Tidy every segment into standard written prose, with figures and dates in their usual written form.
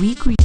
We create.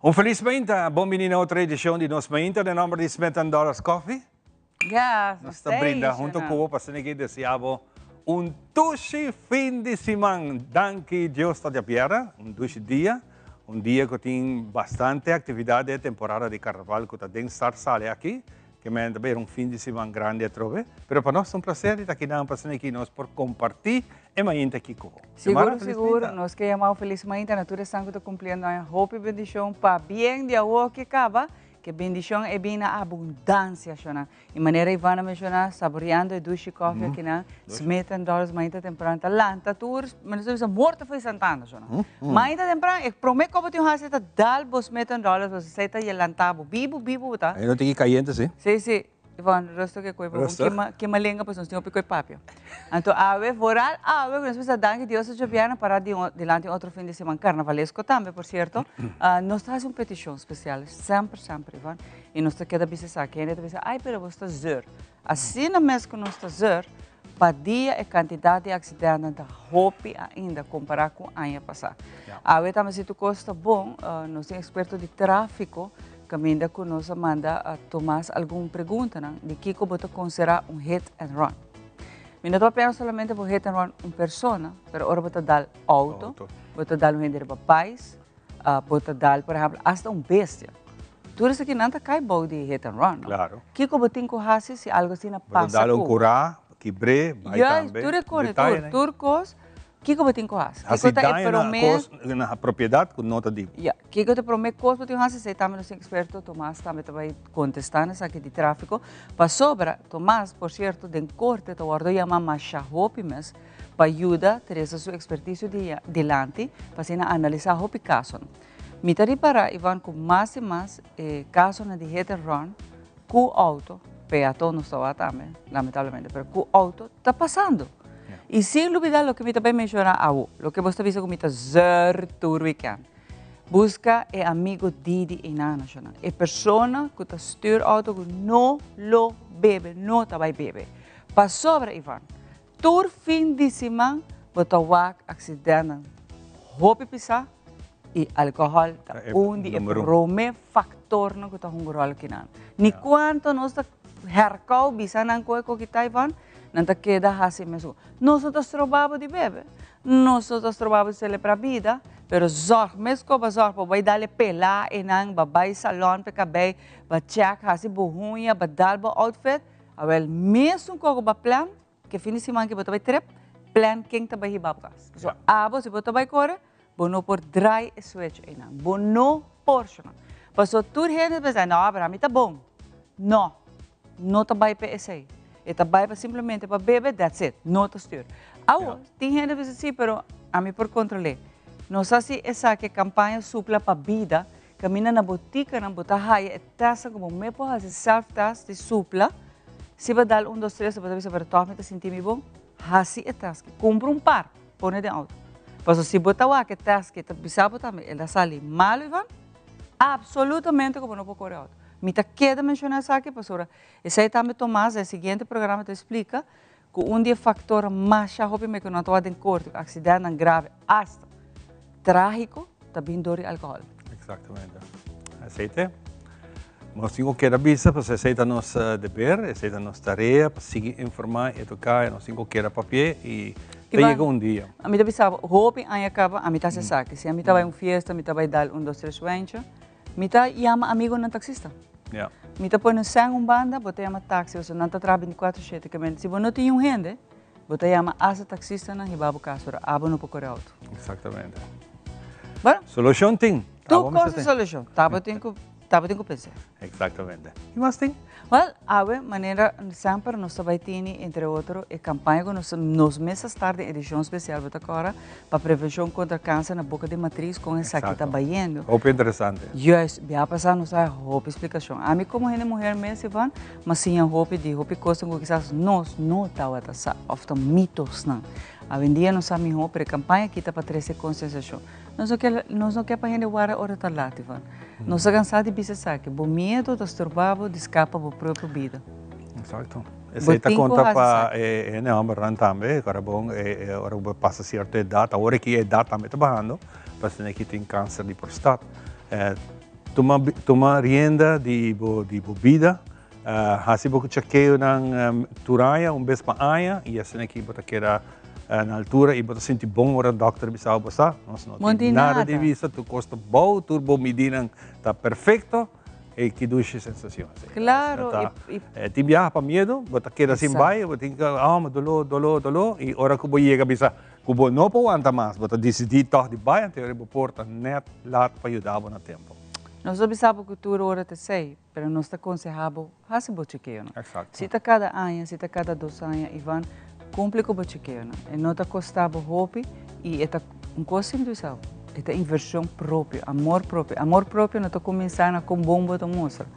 Un felis mainta, bon bini na otro edicion di Nos Mainta den nomber di Smith and Dollars Coffee. Yes, Nos ta brinda hunto cu bo pa asina ki desea bo un dushi fin di siman. Danki Dios ta diabièrnè, un dushi dia, un dia cu tin bastante actividad den e temporada di carnaval cu ta den start sali aki. Ke men ta bira un fin di siman grandi atrobe, pero pa nos ta un placer di ta akinan pa asina ki nos por comparti e mainta aki cu bo. Sigur, sigur, nos ke yama bo felis mainta na tur esnan cu ta cumpliendo aña. Hopi bendicion pa bien di awor ke caba, ke bendicion e bin na abundancia, shona. Y manera Ivana menciona, saboreando e dushi koffie akinan, Smith and Dollars mainta tempran ta lanta tur, men nos ta bisa morto fo'i Santana, shona. Mainta tempran e prome kopo tin un hasi ta dal bo Smith and Dollars, pasobra esei ta lanta bo, bibu bibu bo ta. Ahí no tin ki cayente si. Si, si. Ivonne, rustig e koe, Rustig. Kima, kima lenga pasobra nos tin hopi koe papia. Anto awe, vooral awe, ku nos bisa danki Dios a djobièrnè para di un, dilanti un otro fin di siman karnavalesco tambe, por sierto, nos ta hasi un petishon spesial, semper, semper, Ivonne, i nos ta keda bisa esaki. Hende ta bisa, ai, pero bo ta zeur. Asina mes ku nos ta zeur, pa dia e kantidat di aksidentenan ta hopi ainda kompará ku aña pasá. Awe tambe si tur kos ta bon, nos tin eksperto di tráfiko Caminda cu nos a manda a Tomas algun preguntanan di kico bo ta considera un hit and run. Mi no ta papia solamente bo hit and run un persona, pero ora bo ta dal auto, bo ta dal un hende riba pais, bo ta dal por ehempel hasta un bestia. Tur esakinan ta cay bou di hit and run, no? Claro. Kico bo tin cu haci si algo asina Bo ta pasa dal un cu. cura, kibr'é, bay Juist, tambe. tur e cone, tur, Detayenan. tur cos. Kiko bo tin ku hasi? Hasi Kiko ta e daño na promé kos, na propiedat ku no ta di bo. Ya, kiko ta e promé kos bo tin ku hasi? Esei tambe nos eksperto Tomas tambe ta bai kontestá na esaki di tráfiko. Pasobra Tomas, por sierto, den korte ta wòrdu yamá masha hopi mes pa yuda trese su ekspertisio di dilanti pa asina analisá hopi kasonan. Mi ta ripará, Ivan, ku mas i mas e kasonan di hit and run ku outo, peaton nos ta wak tambe, lamentablemente, pero ku outo ta pasando. Y sin lubida loke mi ta bay menciona awo, loke bo ta bisa cu mi ta zeur tur weekend. Busca e amigo Didi eynan nacional. E persona cu ta stuur auto cu no lo bebe, no ta bay bebe. Pasobra Ivan, tur fin di siman bo ta wak accidentnan hopi pisa y alcohol ta un di e prome factornan cu ta hunga rol kinan. Ni cuanto nos ta herkou bisa nan cu e coki ta Ivan, Nan ta keda hasi mesun. Nos no ta stroba bo di bebe, nos no ta stroba bo di selebrá bida, pero zòrg, mes ku bo zòrg pa bo bai dal e pelá einan, bo bai salòn pa e kabei, bo chèk, hasi bo huña, bo dal bo outfit, awèl mesun kos ku bo a plan, ke fin di siman ke bo ta bai trip, plan ken ta bai hiba bo kas. Pasobra abo si bo ta bai kore, bo no por drai e switch einan. Bo no por shona. Pasobra tur hende ta pensa, no, pero ami ta bon. No. No ta bai pa esei. E ta bai pa simplemente pa bebe, that's it. No ta stuur. Awo, tin hende bisa si, pero ami por control'é. Nos a hasi esaki, e campaña Supla pa Bida, caminda na botikanan bo ta haya e testnan ku bo mes por hasi self test di supla. Si bo dal un, dos, tres, bo ta bisa, pero tòg mi ta sinti mi bon. Hasi e test ki. Kumpra un par, pone den outo. Pasobra si bo ta wak e test ki ta bisa bo tambe, el a sali malu, Ivan, absolutamente ku bo no por kore outo. Mi ta keda menciona esaki pasobra esey tambe Tomas den siguiente programa ta explica cu un di e factor masha hopi me cu nan ta wak den corte cu accidentnan grave hasta tragico ta bin door di alcohol. Exactamente. Esey te. Nos tin cu keda bisa pasobra esey ta nos deber, esey ta nos tarea pa sigui informa y educa y nos tin cu keda papia y ta yega un dia. Ami ta bisa bo hopi aña caba ami ta haci esaki. Si ami ta bay un fiesta mi ta bay dal un dos tres wentje. Mi ta yama amigonan taxista. Ja. Mi ta pone sèn un banda, bo ta yama taxi, pasobra nan ta traha binticuatro shete. Ke men, si bo no tin un hende, bo ta yama hasta taxistanan hiba bo kas, pero abo no por kore outo. Exactamente. Bueno. Solucion tin. Tur kos tin solucion. Tabo tin ku. Tabatin ku pens'é. Exactamente. Ki mas tin? Wel, awe manera semper nos ta bai tini entre otro e campaña cu nos nos mes a start den edicion special bo ta cora pa prevencion contra cancer na boca di matriz con esaki ta bayendo. Hopi interesante. Juist, bia pasa nos a hopi explicacion. Ami como hende muher mes Ivan, m'a siña hopi di hopi cosnan cu kisas nos no tawata sa of ta mitosnan. Awendia nos sa miho pero e campaña aki ta pa trece concienciacion. Nos no ke nos no ke pa hende warda ora ta lat, Ivan. Nos ta cansá di bisa esaki. Bo miedo ta storba bo di scapa bo propio bida. Exacto. Bo Esei ta tin cu conta haci pa esaki. e hende hombernan tambe, ora bon e ora bo pasa cierto edad, awor aki e edad tambe ta bahando, pasobra aki tin cancer di prostat. Tuma tuma rienda di bo di bo bida, Hasi bo chekeonan tur aña, un bes pa aña, i asina aki bo ta keda na altura i bo ta sinti bon ora dòkter bisa bo sa, nos no tin nada di bisa, tur kos ta bou, tur bo midinan ta perfekto, ey ki dushi sensashon esei. Klaro, i. Tin biaha pa miedu, bo ta keda sin bai, bo tin ke, oh mi doló, doló, doló, i ora ku bo yega bisa ku bo no por wanta mas, bo ta disidí tòg di bai, anto bo por ta nèt lat pa yuda bo na tempu. Nos ta bisa bo ku tur ora ta esei. Pero nos ta conseha bo haci bo chekeonan. Exacto. Si ta cada aña, si ta cada dos aña, Ivan, cumpli cu bo chekeonan. E no ta costa bo hopi y e ta un cos sin bisa bo, e ta inversion propio, amor propio. Amor propio no ta cuminsa na con bon bo ta mustra.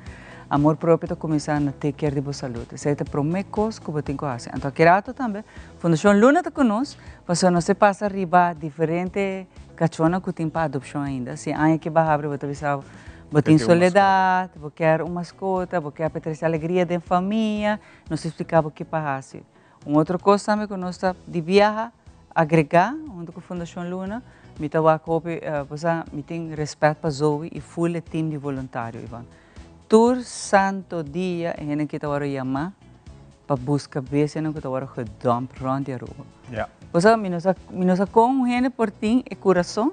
Amor propio ta cuminsa na take care di bo salud. Esey ta prome cos cu bo tin cu haci. Anto aki rato tambe Fundacion Luna ta cu nos, pasobra nos ta pasa riba diferente cachonan cu tin pa adopcion ainda. Si aña aki bo a habri bo ta bisa bo, Bo tin soledad, bo kier un mascota, bo kier pa trece alegria den famia, nos ta explica bo ki pa haci. Un otro cos tambe cu nos ta di biaha agrega hunto cu Fundacion Luna, mi ta wak hopi, bo sa mi tin respet pa Zoe y full e team di voluntario, Ivan. Tur santo dia e hende ki ta worde yama pa busca bestianan cu ta worde gedump rond di Aruba. Bo sa, mi no sa, mi no sa con un hende por tin e curason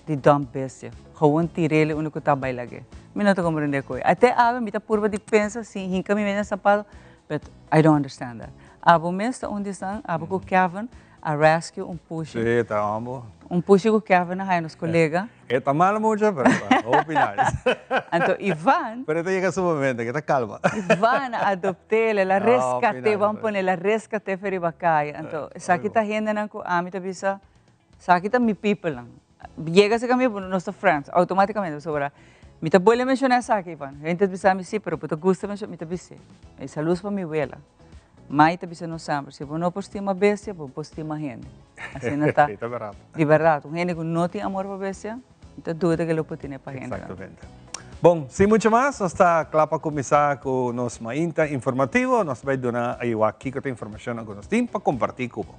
di dump bestia. Gewoon tir'el unda ku ta bai lag'é. Mi no ta komprendé koe. Te awe mi ta purba di pensa si hinka mi mes den sapato, but I don't understand that. Abo mes ta un di esnan, abo ku Kevin a rescue un pushi. Sí, ta amo. Un pushi ku Kevin a haya nos kolega. E ta mal mucha, pero ta hopi nice. Anto Ivan. Pero e ta yega su momento ke ta kalma. Ivan a adopt'el, el a reskat'é, ban pone, el a reskat'é for riba kaya. Anto esaki ta hendenan ku ami ta bisa. Esaki ta mi peoplenan. Yega cerca mi, nos ta friends, automaticamente, pasobra mi ta bolbe menciona esaki, Ivan. Hende ta bisa mi, si, pero bo ta gusta menciona, mi ta bis'é. E saludos pa mi wela. Mai ta bisa nos semper, si bo no por stima bestia, bo por stima hende. Asina ta. Ta berdad. Di berdad, un hende cu no tin amor pa bestia, mi ta duda cu e lo por tene pa hende. Exactamente. Bon, sin mucho mas, nos ta cla pa cuminsa cu nos mainta informativo. Nos ta bay duna ayuda kico ta informacionnan cu nos tin pa comparti cu bo.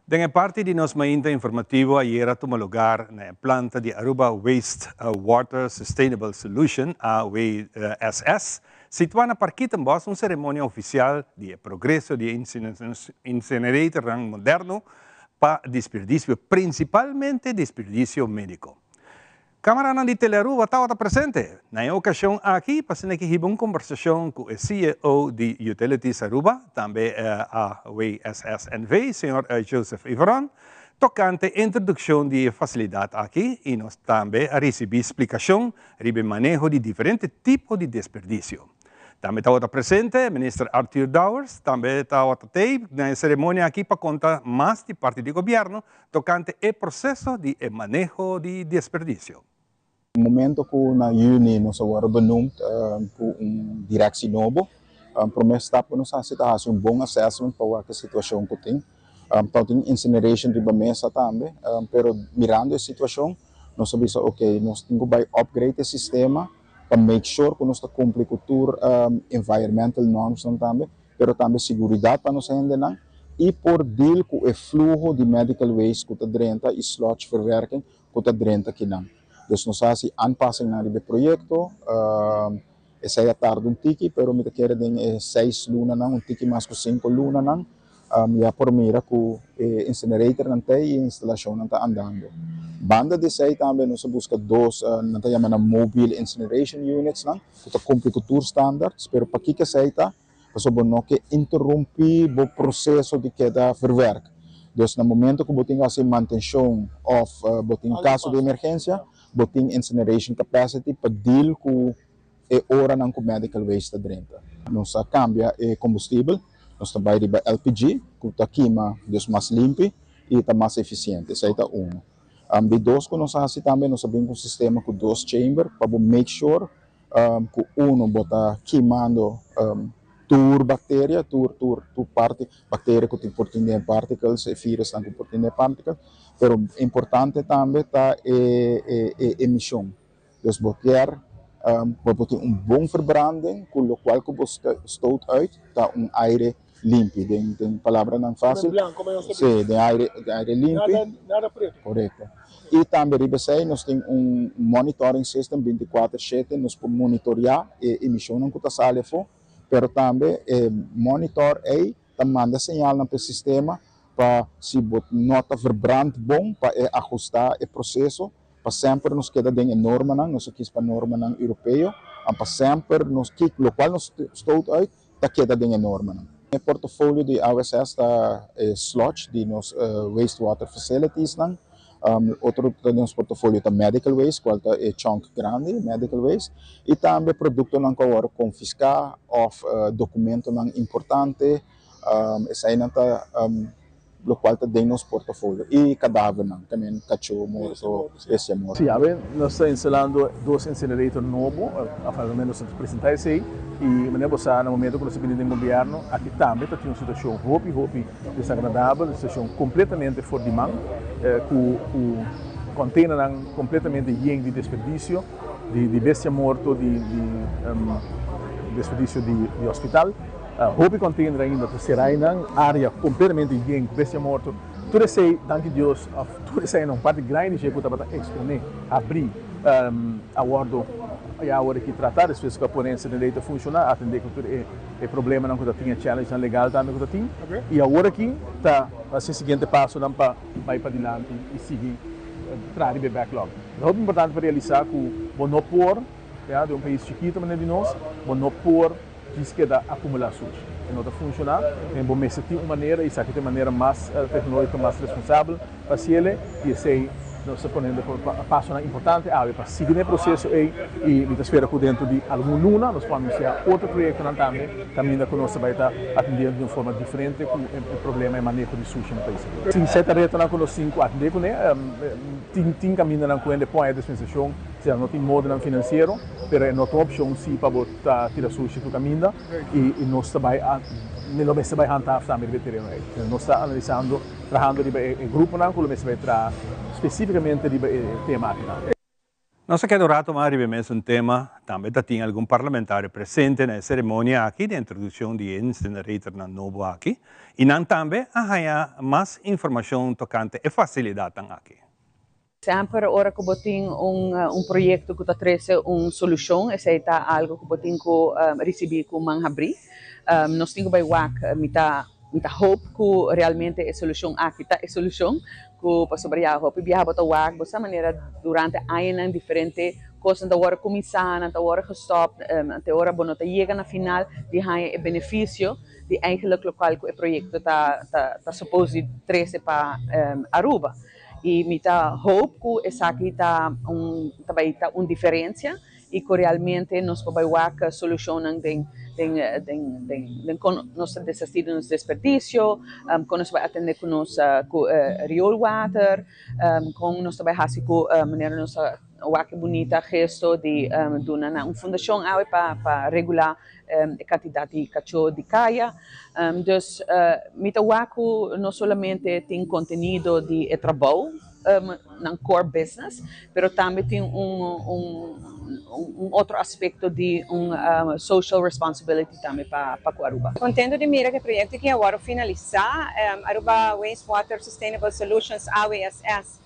Den e parti di nos mainta informativo ayera tuma lugar na e planta di Aruba Waste Water Sustainable Solution, AWSS, situá na Parkietenbos un seremonia ofisial di e progreso di e incineratornan moderno pa disperdisio, prinsipalmente disperdisio médiko. Camaranan di Telearuba tabata presente na e ocasion aki pa asina ki hiba un combersacion cu e CEO di Utilities Aruba, tambe AWSS NV, señor Joseph Iveron, tocante e introduccion di e facilidad aki y nos tambe a ricibi splicacion riba e maneho di diferente tipo di desperdicio. Tambe tabata presente Minister Arthur Dowers, tambe tabata tey na e ceremonia aki pa conta mas di parti di Gobierno tocante e proceso di e maneho di desperdicio. Momento cu na juni nos a worde benoemd cu un directie nobo, prome stap cu nos haci ta haci un bon assessment pa wak e situacion cu tin. Tau tin incineration riba mesa tambe, pero mirando e situacion nos a bisa ok, nos tin cu bay upgrade e sistema pa make sure cu nos ta cumpli cu tur environmental norms nan tambe, pero tambe seguridad pa nos hendenan y por deal cu e fluho di medical waste cu ta drenta y sludge verwerking cu ta drenta kinan. Dus nos a haci aanpassingnan riba e proyecto, esey a tarda un tiki pero mi ta kere den e seis lunanan, un tiki mas cu cinco lunanan. Ya por mira ku e incineratornan ta i e instalashonnan ta andando. Banda di esei tambe nos a buska dos, nan ta yama nan mobile incineration unitsnan, ku ta kumpli ku tur standards, pero pakiko esei ta? Pasobra bo no ke interumpí bo proseso di keda verwerk. Dus na momento ku bo tin ku hasi mantenshon òf bo tin kaso di emergensia, bo tin incineration capacity pa deal ku e oranan ku medical waste ta drenta. Nos a kambia e kombustibel, nos ta bai riba LPG ku ta kima dus mas limpi i ta mas efisiente, esei ta unu. Di dos ku nos a hasi tambe, nos a bin ku un sistema ku dos chamber pa bo make sure ku unu bo ta kimando tur bakteria, tur tur tur parti bakteria ku tin por tin den particles, e virusnan ku por tin den particles, pero importante tambe ta e e emishon. Dus bo kier pa bo tin un bon verbranding ku lokual ku bo stoot uit ta un aire limpi. Den den palabranan fásil, sí, den aire den aire limpi. Korekto. I tambe riba esei nos tin un monitoring system binti kuater shete, nos por monitoreá e emishonnan ku ta sali afó, pero tambe e monitor ei ta manda señalnan pa e sistema pa si bo no ta verbrand bon pa e ahustá e proseso. Pa semper nos keda den e normanan, nos a kis pa normanan europeo, an pa semper nos kik lokual nos stoot uit ta keda den e normanan. E portofolio di AWSS ta e sludge di nos wastewater facilitiesnan, otro den nos portofolio ta medical waste kual ta e chunk grandi, medical waste, i tambe produktonan ku a wòrdu konfiská òf dokumentonan importante, eseinan ta. Lokual ta den nos portafolio i kadavernan, tamen kachó morto, bestia morto. Sí, awe nos ta instalando dos incinerator nobo, of al menos nos ta presenta esei, i manera bo sa na momento ku nos a bini den gobierno aki tambe ta tin un situashon hopi hopi desagradabel, un situashon kompletamente for di man, ku ku containernan kompletamente yen di desperdisio, di bestia morto, di desperdisio di hospital. Hopi container ainda ta cera einan, area completamente yen cu bestia morto. Tur esey, danki Dios, of tur esey no, un parti grandi di dje cu tabata expone, habri, a wordo ya awor aki trata despues cu a pone incinerator ta funciona, a atende cu tur e problemanan cu ta tin, e challengenan legal tambe cu ta tin. Y awor aki ta haci e siguiente pasonan pa bay padilanti y sigui traha riba e backlog. Ta hopi importante pa realisa cu bo no por, ya, den un pais chikito manera di nos, bo no por. Djis keda akumulá sushi. E no ta funshoná. Den bo mester tin un manera i esaki ta e manera mas teknológiko, mas responsabel pa hasiel i esei nos ta poniendo pasonan importante awe pa sigui den e proseso ei i mi ta spera ku dentro di algun luna nos por anunsiá otro proyektonan tambe kaminda ku nos ta bai ta atendiendo di un forma diferente ku e problema e maneho di sushi na pais Aruba. Tin sèt retonan ku nos tin ku atendé kuné. Tin kamindanan ku hende pon e dispensashon si nan no tin modonan finansiero pero e no ta un opshon si pa bo ta tira sushi tur kaminda i nos ta bai mi lo mester bai handhaaf tambe riba e tereno ei. Nos ta analisando, trahando riba e gruponan ku lo mester bai traha spesífikamente riba e tema aki tambe. Nos a keda un rato mas riba e mesun tema, tambe ta tin algun parlamentario presente na e seremonia aki di introdukshon di e incineratornan nobo aki i nan tambe a haña mas informashon tokante e fasilidatnan aki. Semper ora ku bo tin un proyekto ku ta trese un solushon, esei ta algu ku bo tin ku risibí ku man habrí. Nos tin ku bai wak, mi ta mi ta hoop ku realmente e solushon aki ta e solushon, ku pasobra ya hopi biaha bo ta wak bo sa manera durante añanan diferente kosnan ta wòrdu kuminsá, nan ta wòrdu gestòp, te ora bo no ta yega na final di haña e benefisio di eigenlijk lokual ku e proyekto ta ta supos di trese pa Aruba. I mi ta hoop ku esaki ta un ta bai ta un diferensia i ku realmente nos por bai wak solushonnan den den den den den kon nos ta deshasí di nos desperdisio, kon nos ta bai atendé ku nos ku rioolwater, kon nos ta bai hasi ku manera nos ta wak e bunita gesto di duna na un fundashon awe pa pa regulá e kantidat di kachó di kaya. Dus mi ta wak ku no solamente tin kontenido di e trabou, nan core business, pero tambe tin un un otro aspekto di un social responsibility tambe pa pa ku Aruba. Kontento di mira ku e proyekto aki a wòrdu finalisá. Aruba Wastewater Sustainable Solutions, AWSS,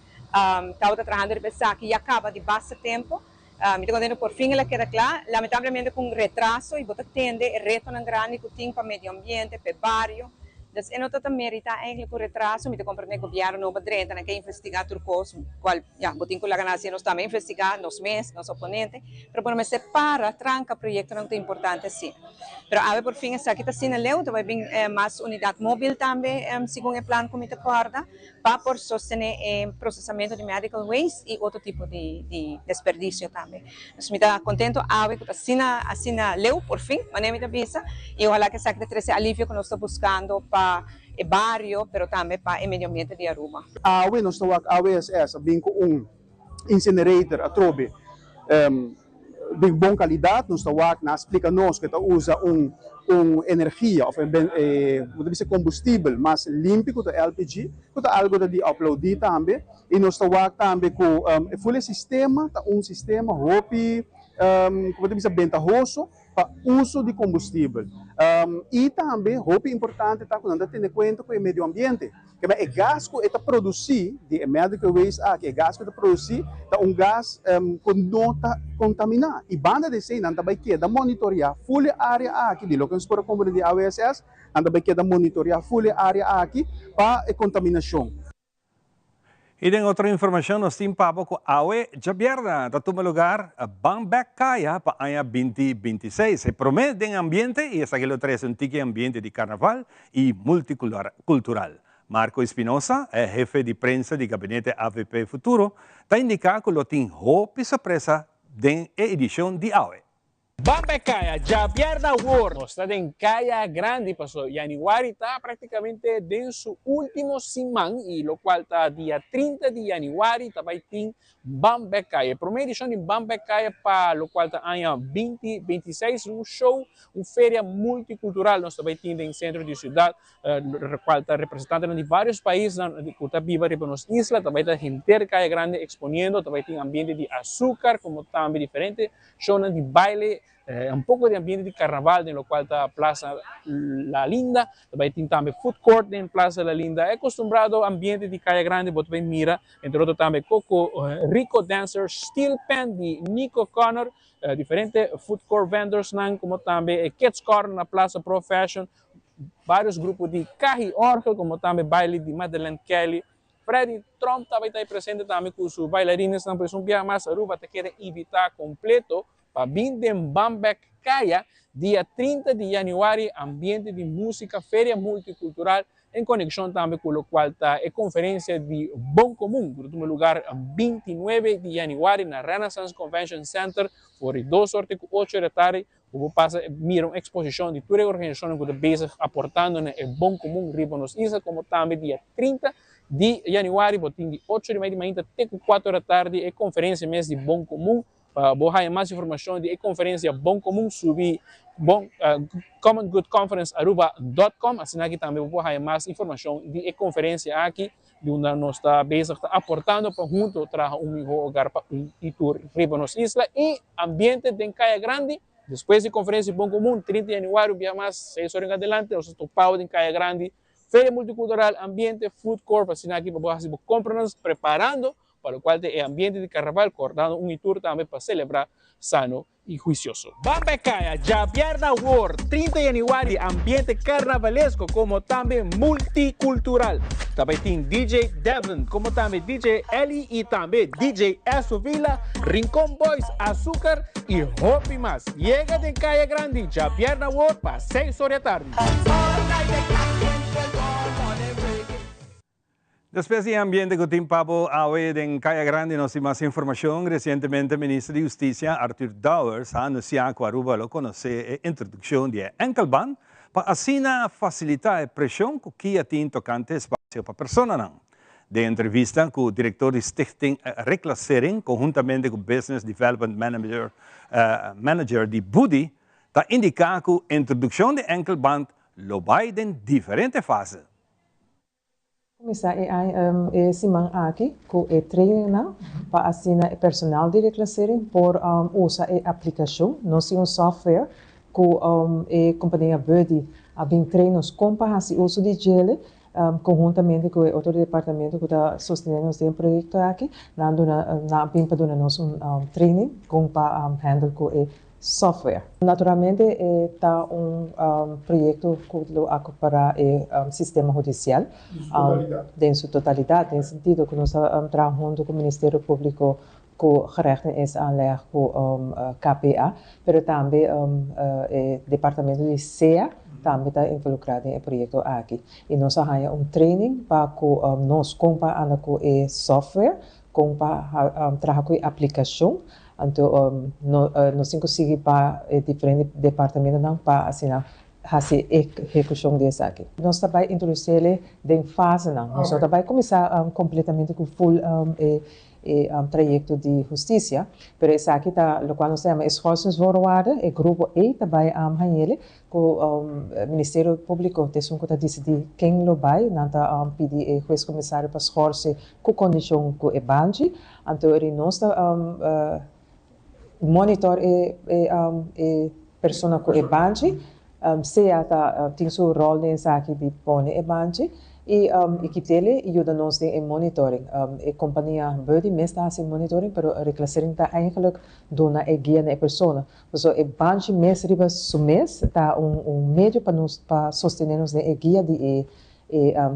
tabata trahando riba esaki ya kaba di basta tempu. Mi ta contento por fin el a keda cla. Lamentablemente cu un retraso y bo ta tende e retonan grandi cu tin pa medio ambiente, p'e bario. Dus e no ta ta merita eigenlijk un retraso, mi ta comprende gobierno nobo a drenta, nan ke investiga tur cos, cual ya, bo tin cu laga nan haci, nos tambe investiga, nos mes, nos oponente, pero bo no mester para, tranca proyectonan cu ta importante asina. Pero awe por fin esaki ta asina leu, ta bay bin mas unidad mobil tambe segun e plan cu mi ta corda, pa por sostene e procesamento di medical waste y otro tipo di di desperdicio tambe. Dus mi ta contento awe cu ta asina asina leu por fin, manera mi ta bisa, y ojalá cu esaki ta trece alivio cu nos ta buscando pa e bario pero tambe pa e medio ambiente di Aruba. Awe nos ta wak AWSS a bin cu un incinerator atrobe di bon calidad. Nos ta wak nan a splica nos cu e ta usa un un energia of e bo ta bisa combustibel mas limpi cu ta LPG, cu ta algo ta di aplaudi tambe. Y nos ta wak tambe cu e full e sistema ta un sistema hopi cu bo ta bisa bentahoso pa uso di kombustibel. I tambe hopi importante ta ku nan ta tene kuenta ku e medio ambiente. Kema e gas ku e ta produsí di e medical waste aki, e gas ku e ta produsí ta un gas ku no ta kontaminá. I banda di esei nan ta bai keda monitoriá ful e área aki, di loke nos por a komprendé di AWSS, nan ta bai keda monitoriá ful e área aki pa e kontaminashon. Y den otro informacion nos tin pa bo cu awe djabièrnè ta tuma lugar Ban Bek Kaya pa aña 2026. E prome den ambiente y esaki lo trece un tiki ambiente di carnaval y multicultural. Marco Espinosa, e hefe di prensa di gabinete avp Futuro, ta indica cu lo tin hopi sorpresa den e edicion di awe. Ban pa e kaya djabièrnè awor. Nos ta den Kaya Grandi paso yanüari ta praktikamente den su ultimo siman i lokual ta dia 30 di yanüari ta bai tin Ban pa e Kaya. E prome edishon di Ban pa e Kaya pa lokual ta aña 2026 un show, un feria multikultural nos ta bai tin den sentro di siudat cual ta representantenan di varios paisnan cu ta biba riba nos isla, ta bay ta henter Caya Grande exponiendo, ta bay tin ambiente di azucar como tambe diferente shownan di baile, un poco di ambiente di carnaval den locual ta Plaza La Linda, ta bay tin tambe food court den Plaza La Linda, e acostumbrado ambiente di Caya Grande bo ta bay mira, entre otro tambe Coco Rico Dancers, Steel Pan di Nico Connor, diferente food court vendorsnan como tambe e Kids Corner na Plaza Pro Fashion, Varios grupo di kahi orgel como tambe baile di Madeleine Kelly. Freddy Tromp tabata ta presente tambe cu su bailarinesnan pues un biaha mas Aruba ta keda invita completo pa bin den Bambek Kaya dia 30 di januari ambiente di musica feria multicultural en conexion tambe cu locual ta e conferencia di Bon Comun cu ta tuma lugar 29 di januari na Renaissance Convention Center for di dos or te cu ocho di tardi. Bo por pasa mira un eksposishon di tur e organisashonnan ku ta bezig aportando na e bon komun riba nos isla, komo tambe dia 30 di yanüari bo tin di ocho di mei di mainta te ku kuater di tardi e konferensia mes di bon komun. Pa bo haña mas informashon di e konferensia bon komun subi bon commongoodconferencearuba dot com asina aki tambe bo por haña mas informashon di e konferensia aki di unda nos ta bezig ta aportando pa hunto traha un miho hogar pa un i tur riba nos isla i ambiente den Kaya Grandi. Despues di konferensia Bon Komun, 30 januari un bia mas, seis ora en adelante, nos ta topao den Kaya Grandi, Feria Multikultural, ambiente, food court, pa asina aki pa bo hasi bo kompranan preparando pa lokual ta e ambiente di karnaval, kordando un i tur tambe pa selebrá sano i huisioso. Ban pa e kaya djabièrnè awor, 30 yanüari, ambiente karnavalesko komo tambe multikultural. Ta bai tin DJ Devlin komo tambe DJ Elly i tambe DJ Esso Vila, Rincon Boys, Azúcar i hopi mas. Yega den Kaya Grandi djabièrnè awor pa seis or di atardi. Despues di e ambiente cu tin pa bo awe den Caya Grandi nos tin mas informacion. Recientemente Minister di Husticia Arthur Dowers a anuncia cu Aruba lo conoce e introduccion di e enkelband pa asina facilita e presion cu kia tin tocante espacio pa personanan. Den entrevista cu director di Stichting Reclassering conhuntamente cu Business Development Manager Manager di Budi ta indica cu introduccion di enkelband lo bay den diferente fase. Kuminsá e aña e siman aki ku e trainingnan pa asina e personal di reclassering por usa e aplikashon. Nos tin un software ku e kompania Buddy a bin train nos kon pa hasi uso di djele konhuntamente ku e otro departamento ku ta sostené nos den e proyekto aki. Nan duna nan a bin pa duna nos un training kon pa handle ku e. software. Naturalmente e ta un proyecto cu lo acapara e sistema hudicial den su totalidad, den sentido cu nos ta traha hunto cu Ministerio Publico, cu Gerecht in Eerste Aanleg, cu KPA, pero tambe e departamento di SEA tambe ta involucra den e proyecto aki. Y nos a haya un training pa cu nos con pa anda cu e software, con pa traha cu e aplicacion. Anto no, nos tin cu sigui pa e diferente departamentonan pa asina haci ehecucion di esaki. Nos ta bay introduci den fasenan. Nos no ta bay cuminsa completamente cu full e trayecto di husticia, pero esaki ta loke nos ta yama schorsingsvoorwaarden. E grupo E ta bay hay'e cu Ministerio Publico ta esun cu ta dicidi ken lo bay, nan ta pidi e hues comisario pa schorsen cu condicion cu e banchi. Anto nos ta monitor e persona cu e banchi, sea ta tin su rol den esaki di pone e banchi y kitele yuda nos den monitoring. E compania Buddy mes ta haci monitoring, pero reclassering ta eigenlijk duna e guia na e persona. So e banchi mes riba su mes ta un medio pa nos pa sostene nos den e guia di e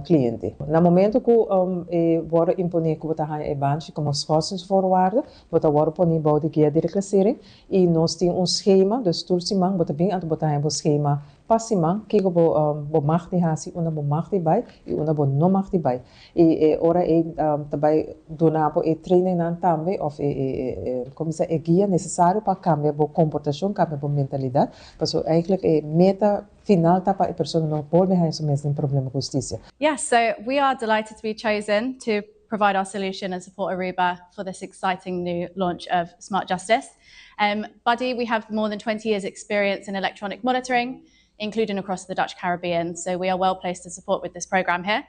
cliente. Na momento cu e wordo impone cu bo ta e banchi como schorsingsvoorwaarde, bo ta wordo poni bou di guia di reclassering y nos tin un schema, dus tur siman bo ta bin, anto bo ta un schema pa siman, cu bo mag di hasi, unda bo mag di bay y unda bo no mag di bay. Y ora e tambe duna bo e training nan tambe of e con e e guia necesario pa cambia bo comportacion, cambia bo mentalidad. Paso eigenlijk e meta final ta pa e persona no bolbe haya su mes den problema cu husticia. Yes, so we are delighted to be chosen to provide our solution and support Aruba for this exciting new launch of Smart Justice. Buddy, we have more than 20 years' experience in electronic monitoring, including across the Dutch Caribbean, so we are well placed to support with this program here.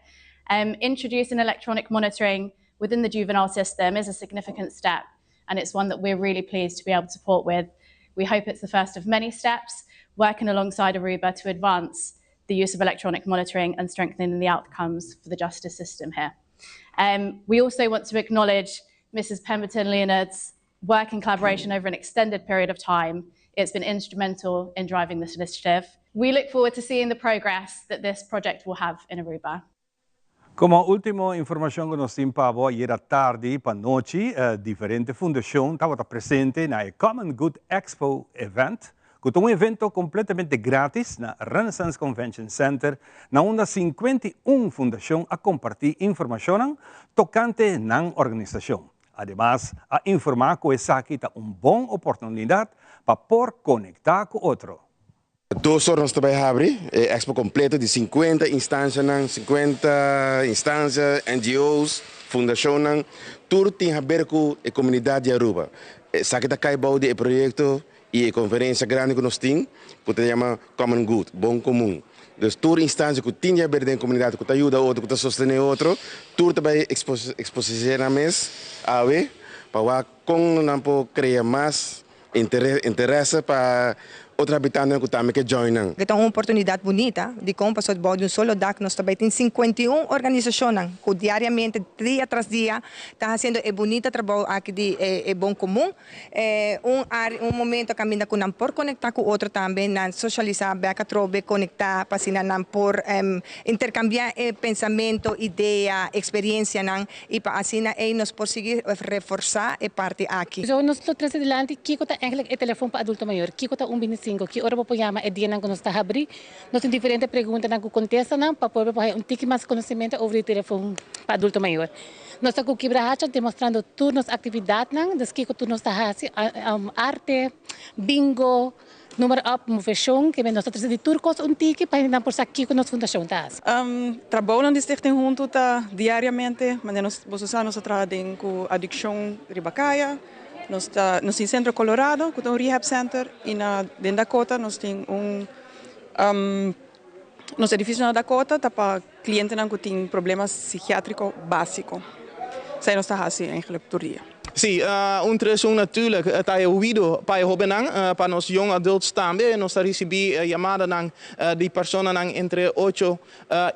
Introducing electronic monitoring within the juvenile system is a significant step, and it's one that we're really pleased to be able to support with. We hope it's the first of many steps, working alongside Aruba to advance the use of electronic monitoring and strengthening the outcomes for the justice system here. We also want to acknowledge Mrs. Pemberton Leonard's work and collaboration over an extended period of time. It's been instrumental in driving this initiative. We look forward to seeing the progress that this project will have in Aruba. Como ultimo informacion cu nos tin pa ayera tardi pa anochi, diferente fundacion tabata presente na Common Good Expo Event, cu ta un evento completamente gratis na Renaissance Convention Center, na unda 51 fundacion a comparti informacion tocante nan organisacion. Ademas, a informa cu esaki ta un bon oportunidad pa por conecta cu otro. 2 or nos tambe a habri, expo completo di 50 instancia, 50 instancia, NGOs, fundacion, tur tin haber cu e comunidad di Aruba. Esaki ta cay bou di proyecto y e conferencia grandi cu nos tin, cu ta yama Common Good, Bon Comun. Dus tur instancia cu tin di haber den comunidad, cu ta yuda otro, cu ta sostene otro, tur tambe exposicion na mes, awe, pa con nan por crea mas interes pa otro habitante cu tambe kier join. Ta un oportunidad bunita di con pa di un solo dak nos tambe tin 51 organisacion cu diariamente, dia tras dia, ta haciendo e bunita trabou aki di e bon comun, un momento caminda cu nan por conecta cu otro tambe, nan socialisa, bek atrobe, conecta, pa asina nan por intercambia pensamento, idea, experiencia nan y pa asina ey nos por sigui reforsa e parti aki. So nos lo trece dilanti kico ta eigenlijk e telefon pa adulto mayor, kico ta 125, ki ora bo por yama, e dianan cu nos ta habri. Nos tin diferente pregunta nan cu contesta nan pa por un tiki mas conocimento over e telefon pa adulto mayor. Nos ta cu Kibrahacha demostrando tur nos actividad nan, dus kico tur nos ta hasi, arte, bingo, number up, movementonan, cu nos ta trece tur cos un tiki pa nan por sa kico nos fundacion ta hasi. Trabou di Stichting Hunto ta diariamente, mas nos bo sa nos ta traha cu adiccion riba caya, nos ta nos tin Centro Colorado, cu ta un rehab center, y na den Dakota nos tin nos edificio na Dakota ta pa clientenan cu tin problema psikiatrico basico. Esey nos ta hasi eigenlijk tur dia. Si, 131 natuurlijk ta e oido pa e hobennan, pa nos young adults tambe. Nos ta ricibi yamadanan di personanan entre 8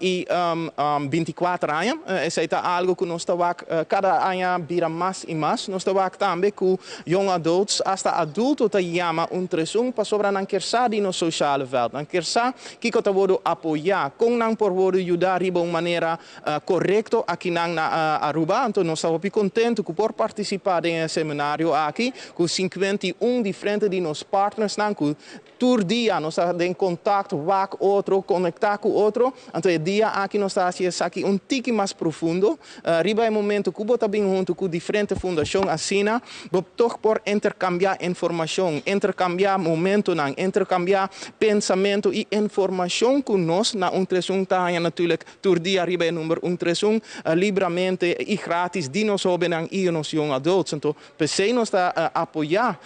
y 24 aña. Esey ta algo cu nos ta wak cada aña bira mas y mas. Nos ta wak tambe cu young adults, hasta adulto ta yama 131 pasobra nan kier sa di nos sociale veld. Nan kier sa kico ta wordo apoya, con nan por wordo yuda riba un manera corecto akinan na Aruba. Anto nos ta hopi contento cu por participa den e seminario aki cu 51 diferente di nos partnersnan cu tur dia nos ta den contacto, wak otro, conecta cu otro. Anto e dia aki nos ta haci esaki un tiki mas profundo. Riba e momento cu bo ta bin hunto cu diferente fundacion asina, bo toch por intercambia informacion, intercambia momentonan, intercambia pensamento y informacion cu nos na 131 ta haya natuurlijk tur dia riba e number 131 libremente y gratis di nos hobennan y nos young adults. Anto p'esey nos ta apoya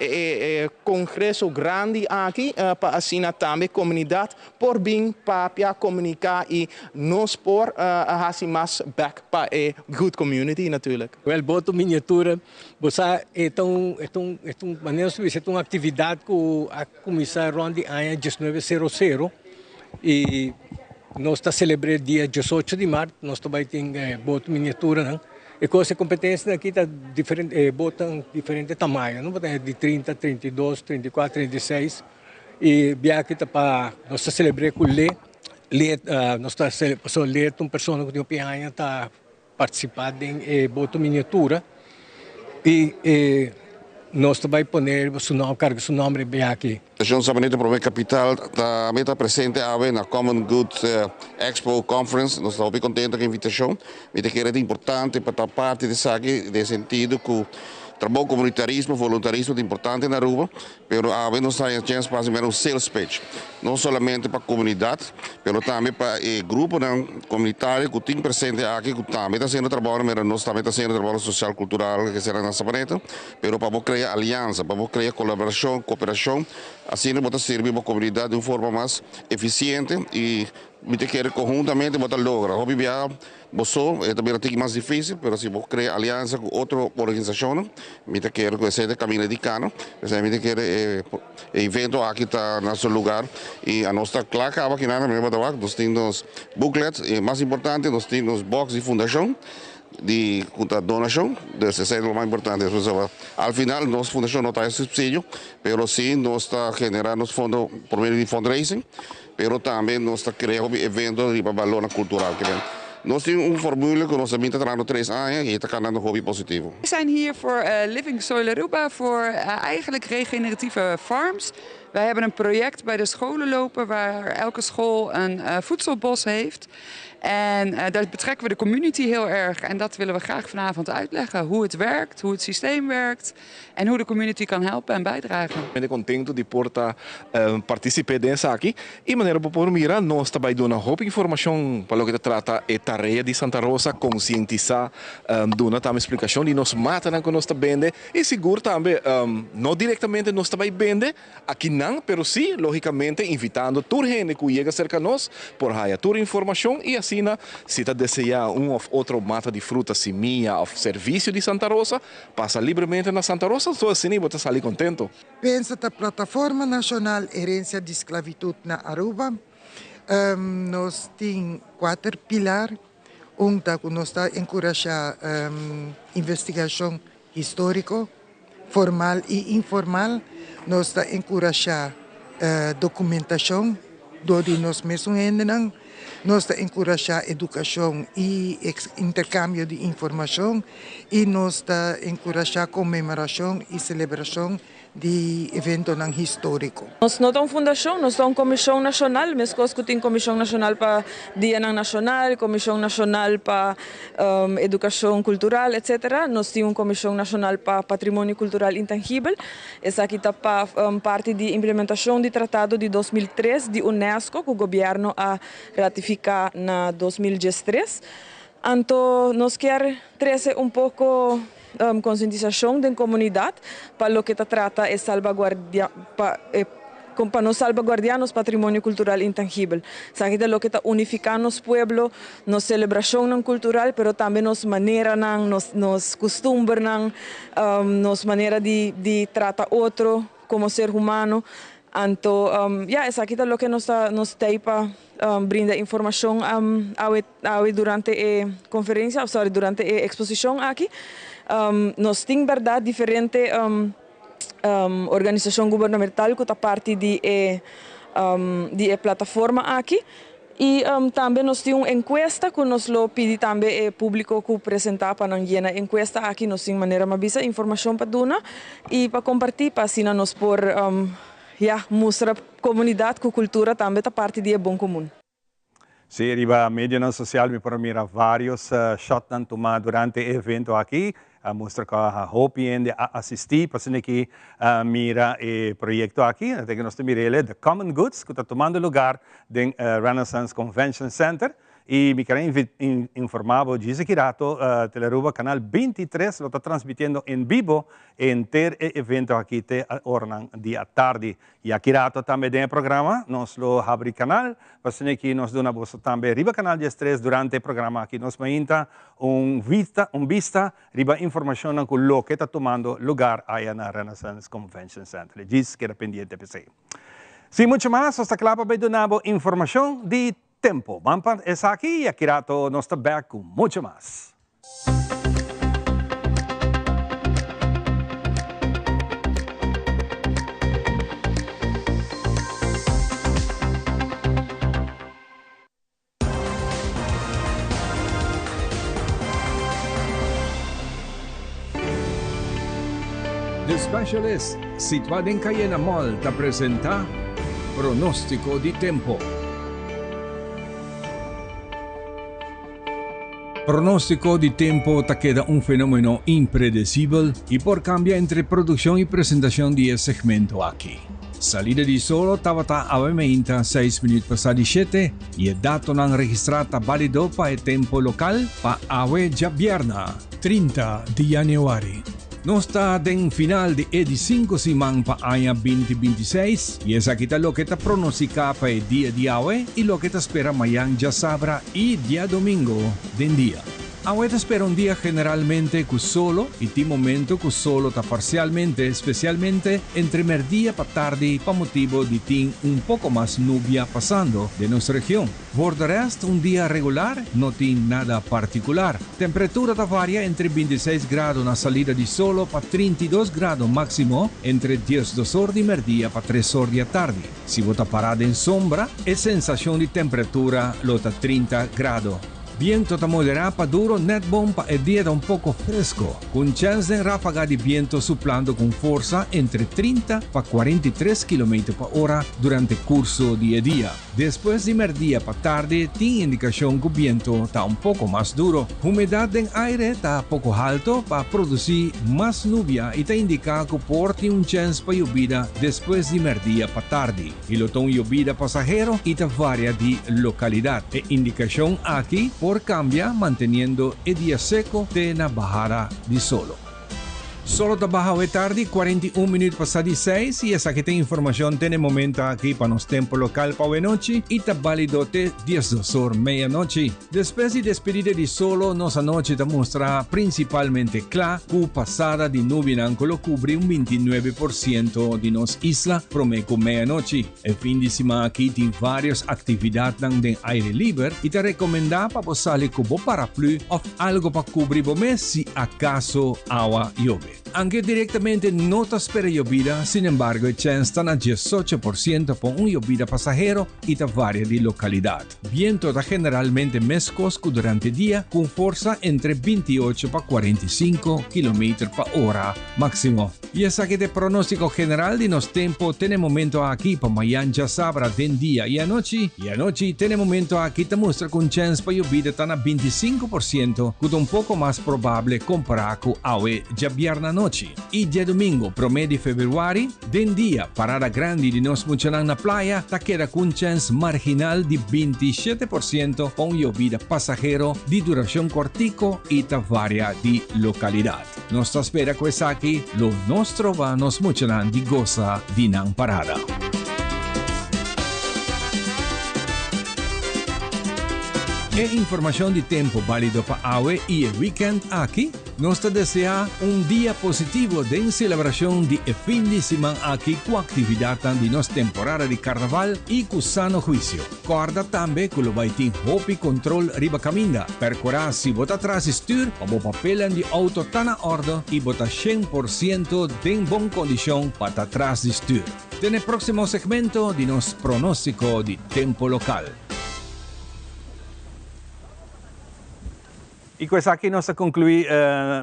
e congreso grandi aki pa asina tambe comunidad por bin papia, comunica y nos por haci mas back pa e good community natuurlijk. Wel, boto miniatura, bo sa, e ta un, e ta un, e ta un, manera nos ta bisa, e ta un actividad cu a cuminsa rond di aña 1900 y nos ta celebre dia 18 di maart, nos ta bay tin boto miniaturanan. E cos, e competencianan aki ta diferente, e botonan diferente tamaño, no? Bo ta di 30, 32, 34, 36 y biaha ta pa nos ta celebre cu Le, Le, nos ta pasobra Le ta un persona cu tin hopi aña ta participa den e boto miniatura y nos ta bay pone su nomber, carga su nomber biaha aki. Fundacion Sabaneta Prome Capital tambe ta presente awe na Common Good Expo Conference. Nos ta hopi contento cu e invitacion. Mi ta kere ta importante pa ta parti di esaki den sentido cu trabou comunitarismo, voluntarismo ta importante na Aruba, pero awe nos ta haya chance pa haci mera un sales pitch, no solamente pa comunidad, pero tambe pa e gruponan comunitario cu tin presente aki cu tambe ta haciendo trabounan mera nos tambe ta haciendo trabounan social, cultural, ke sera na Sabaneta. Pero pa bo crea aliansa, pa bo crea colaboracion, cooperacion, asina bo ta sirbi bo comunidad di un forma mas eficiente y mi ta kere conhuntamente bo ta logra. Hopi biaha bo so e ta bira tiki mas dificil, pero si bo crea aliansa cu otro organisacionnan, mi ta kere cu esey ta camina di cano. P'esey mi ta kere e evento aki ta na su lugar y anos ta cla caba kinan mi bo ta wak. Nos tin nos booklet y mas importante nos tin nos box di fundacion. Di cu ta donacion, dus esey ta lo mas importante. Pasobra al final nos fundacion no ta haci subsidio, pero si nos ta genera nos fondo por medio di fundraising, pero tambe nos ta crea hopi evento riba balornan cultural. Nos tin un formule cu nos a bin ta trahando 3 aña y ta canando hopi positivo. We zijn hier voor Living Soil Aruba, voor eigenlijk regeneratieve farms. Wij hebben een project bij de scholen lopen waar elke school een voedselbos heeft. En daar betrekken we de community heel erg. En dat willen we graag vanavond uitleggen. Hoe het werkt, hoe het systeem werkt en hoe de community kan helpen en bijdragen. Mi ta contento di por ta participe den esaki. Y manera bo por mira, nos ta bay duna hopi informacion pa loke ta trata e tarea di Santa Rosa, concientisa, duna tambe explicacion di nos matanan cu nos ta bende y sigur tambe no directamente nos ta bay bende akinan, pero sí, logicamente, invitando tur hende cu yega cerca nos por haya tur informacion y asina, si ta desea un of otro mata di fruta, simia of servicio di Santa Rosa, pasa libremente na Santa Rosa, so asina bo ta sali contento. Pensa ta Plataforma Nacional Herencia di Sclavitud na Aruba. Nos tin cuater pilar. Un ta cu nos ta encurasha investigacion historico, formal y informal. Nos ta encurasha documentacion door di nos mesun hendenan. Nos ta encurasha educacion y intercambio di informacion. Y nos ta encurasha conmemoracion y celebracion di eventonan historico. Nos no ta un fundacion, nos ta un comision nacional, mescos cu tin comision nacional pa dianan nacional, comision nacional pa educacion cultural, etc. Nos tin un comision nacional pa patrimonio cultural intangibel. Esaki ta pa parti di implementacion di tratado di 2003 di UNESCO cu gobierno a ratifica na 2013. Anto nos kier trece un poco concientisacion den comunidad pa loke ta trata e salvaguardia pa e Kon pa nos salbaguardiá nos patrimonio kultural intangibel. Esaki ta loke ta unifiká nos pueblo, nos selebrashonnan kultural, pero tambe nos maneranan, nos nos kustumbernan, nos manera di di trata otro komo ser humano. Anto, ya, esaki ta loke nos ta nos t'ei pa brinda informashon awe awe durante e konferensia, òf sòri, durante e eksposishon aki. Nos tin bèrdat diferente. Organisashon gubernamental ku ta parti di e di e plataforma aki i tambe nos tin un enkuesta ku nos lo pidi tambe e públiko ku presentá pa nan yena e enkuesta aki. Nos tin manera mi a bisa informashon pa duna i pa kompartí pa asina nos por ya mustra komunidat ku kultura tambe ta parti di e bon komun. Sí, riba medionan social mi por a mira varios shotnan tuma durante e evento aki. A mustra cu hopi hende a asisti pa asina ki mira e proyecto aki. Ate cu nos ta mira el e The Common Goods cu ta tumando lugar den Renaissance Convention Center. Y mi ker informa bo djis aki rato Telearuba Canal 23 lo ta transmitiendo en bibo henter e evento aki te oranan di atardi. Y aki rato tambe den e programa nos lo habri canal pa asina aki nos duna boso tambe riba canal 13 durante e programa aki nos mainta un vista un bista riba informacionnan cu loke ta tumando lugar aya na Renaissance Convention Center. E djis keda pendiente p'esey. Sin mucho mas nos ta cla pa bay duna bo informacion di tempo. Ban pa esaki y aki rato nos ta back cu mucho mas. The Specialist, situá den Cayena Mall, ta presentá Pronóstiko di Tempo. Pronóstiko di tempo ta keda un fenómeno impredesibel i por kambia entre produkshon i presentashon di e segmento aki. Salida di solo tabata awe meinta seis minüt pasá di shete i e datonan registrá ta bálido pa e tempo lokal pa awe djabièrna, 30 di yanüari. Nos ta den final di e di sinku siman pa aña binti 26 i esaki ta loke ta pronostiká pa e dia di awe i loke ta spera mayan djasabra i diadomingo den dia. Awe ta spera un dia generalmente ku solo i tin momento ku solo ta parsialmente, spesialmente entre merdia pa tardi pa motibo di tin un poko mas nubia pasando den nos region. Voor de rest un dia regular, no tin nada particular. Temperatura ta varia entre 26 grado na salida di solo pa 32 grado maximo entre 12 or di merdia pa 3 or di atardi. Si bo ta para den sombra, e sensacion di temperatura lo ta 30 grado. Biento ta moderá pa duro nèt bon pa e dia ta un poko fresko, ku un chèns den ráfaga di biento suplando ku un forsa entre 30 pa 43 kilometer pa ora durante kurso di e dia. Despues di mèrdia pa tardi tin indikashon ku biento ta un poko mas duro. Humedat den aire ta poko halto pa produsí mas nubia i ta indiká ku por tin un chèns pa yobida despues di mèrdia pa tardi. I lo ta un yobida pasahero i ta varia di lokalidat. E indikashon aki por kambia manteniendo e dia seko te na bahada di solo. Solo ta baha awe tardi, 41 minuut pasá di seis, i esaki ta informashon te na e momento aki pa nos tempo lokal pa awe nochi i ta bálido te 12 or meianochi. Despues di despedida di solo, nos anochi ta mustra prinsipalmente kla ku pasada di nubinan ku lo kubri un 29% di nos isla promé ku meianochi. E fin di siman aki tin vários aktividatnan den aire liber i ta rekomendá pa bo sali ku bo paraplü òf Algo pa cubri bo mes si acaso awa yobe. Anke directamente no ta spera yobida, sin embargo e chens ta na 18% pa un yobida pasahero y ta varia di localidad. Biento ta generalmente mescos cu durante dia cu un forsa entre 28 pa 45 kilometer pa ora maximo. Y esaki ta e pronostico general di nos tempo te na e momento aki pa mayan djasabra den dia y anochi. Y anochi te na e momento aki ta mustra cu un chens pa yobida ta na 25% cu ta un poco mas probable compara cu awe djabièrnè anochi. Y djadomingo prome di februari den dia parada grandi di nos muchanan na playa ta keda cu un chens marginal di 27% pa un yobida pasahero di duracion cortico y ta varia di localidad. Nos ta spera ku esaki lo no stroba nos muchanan di gosa di nan parada. E informacion di tempo balido pa awe y e weekend aki. Nos ta desea un dia positivo den celebracion di e fin di siman aki cu actividadnan di nos temporada di Carnaval y cu sano huicio. Corda tambe cu lo bay tin hopi control riba caminda. Percura si bo ta tras di stuur pa bo papelnan di auto ta na orde y bo ta 100% den bon condicion pa ta tras di stuur. Den e proximo segmento di nos pronostico di tempo local. Y cu esaki nos a conclui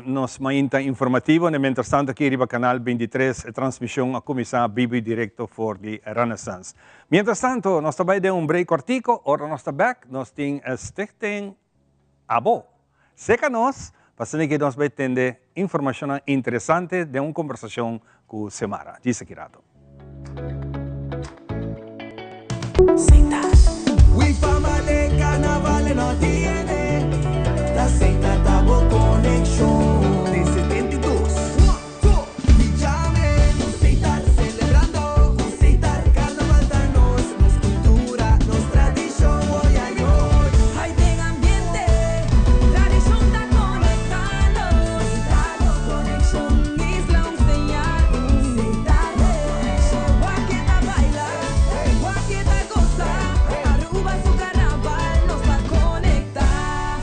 nos mainta informativo. Na mientrastanto aki riba Canal 23 e transmision a cuminsa bibo y directo for di Renaissance. Mientrastanto nos ta bay den un break cortico, ora nos ta bek nos tin Stichting Abo seca nos pa asina ki nos bay tende informacionnan interesante den un conversacion cu Xiomara. Djis aki rato.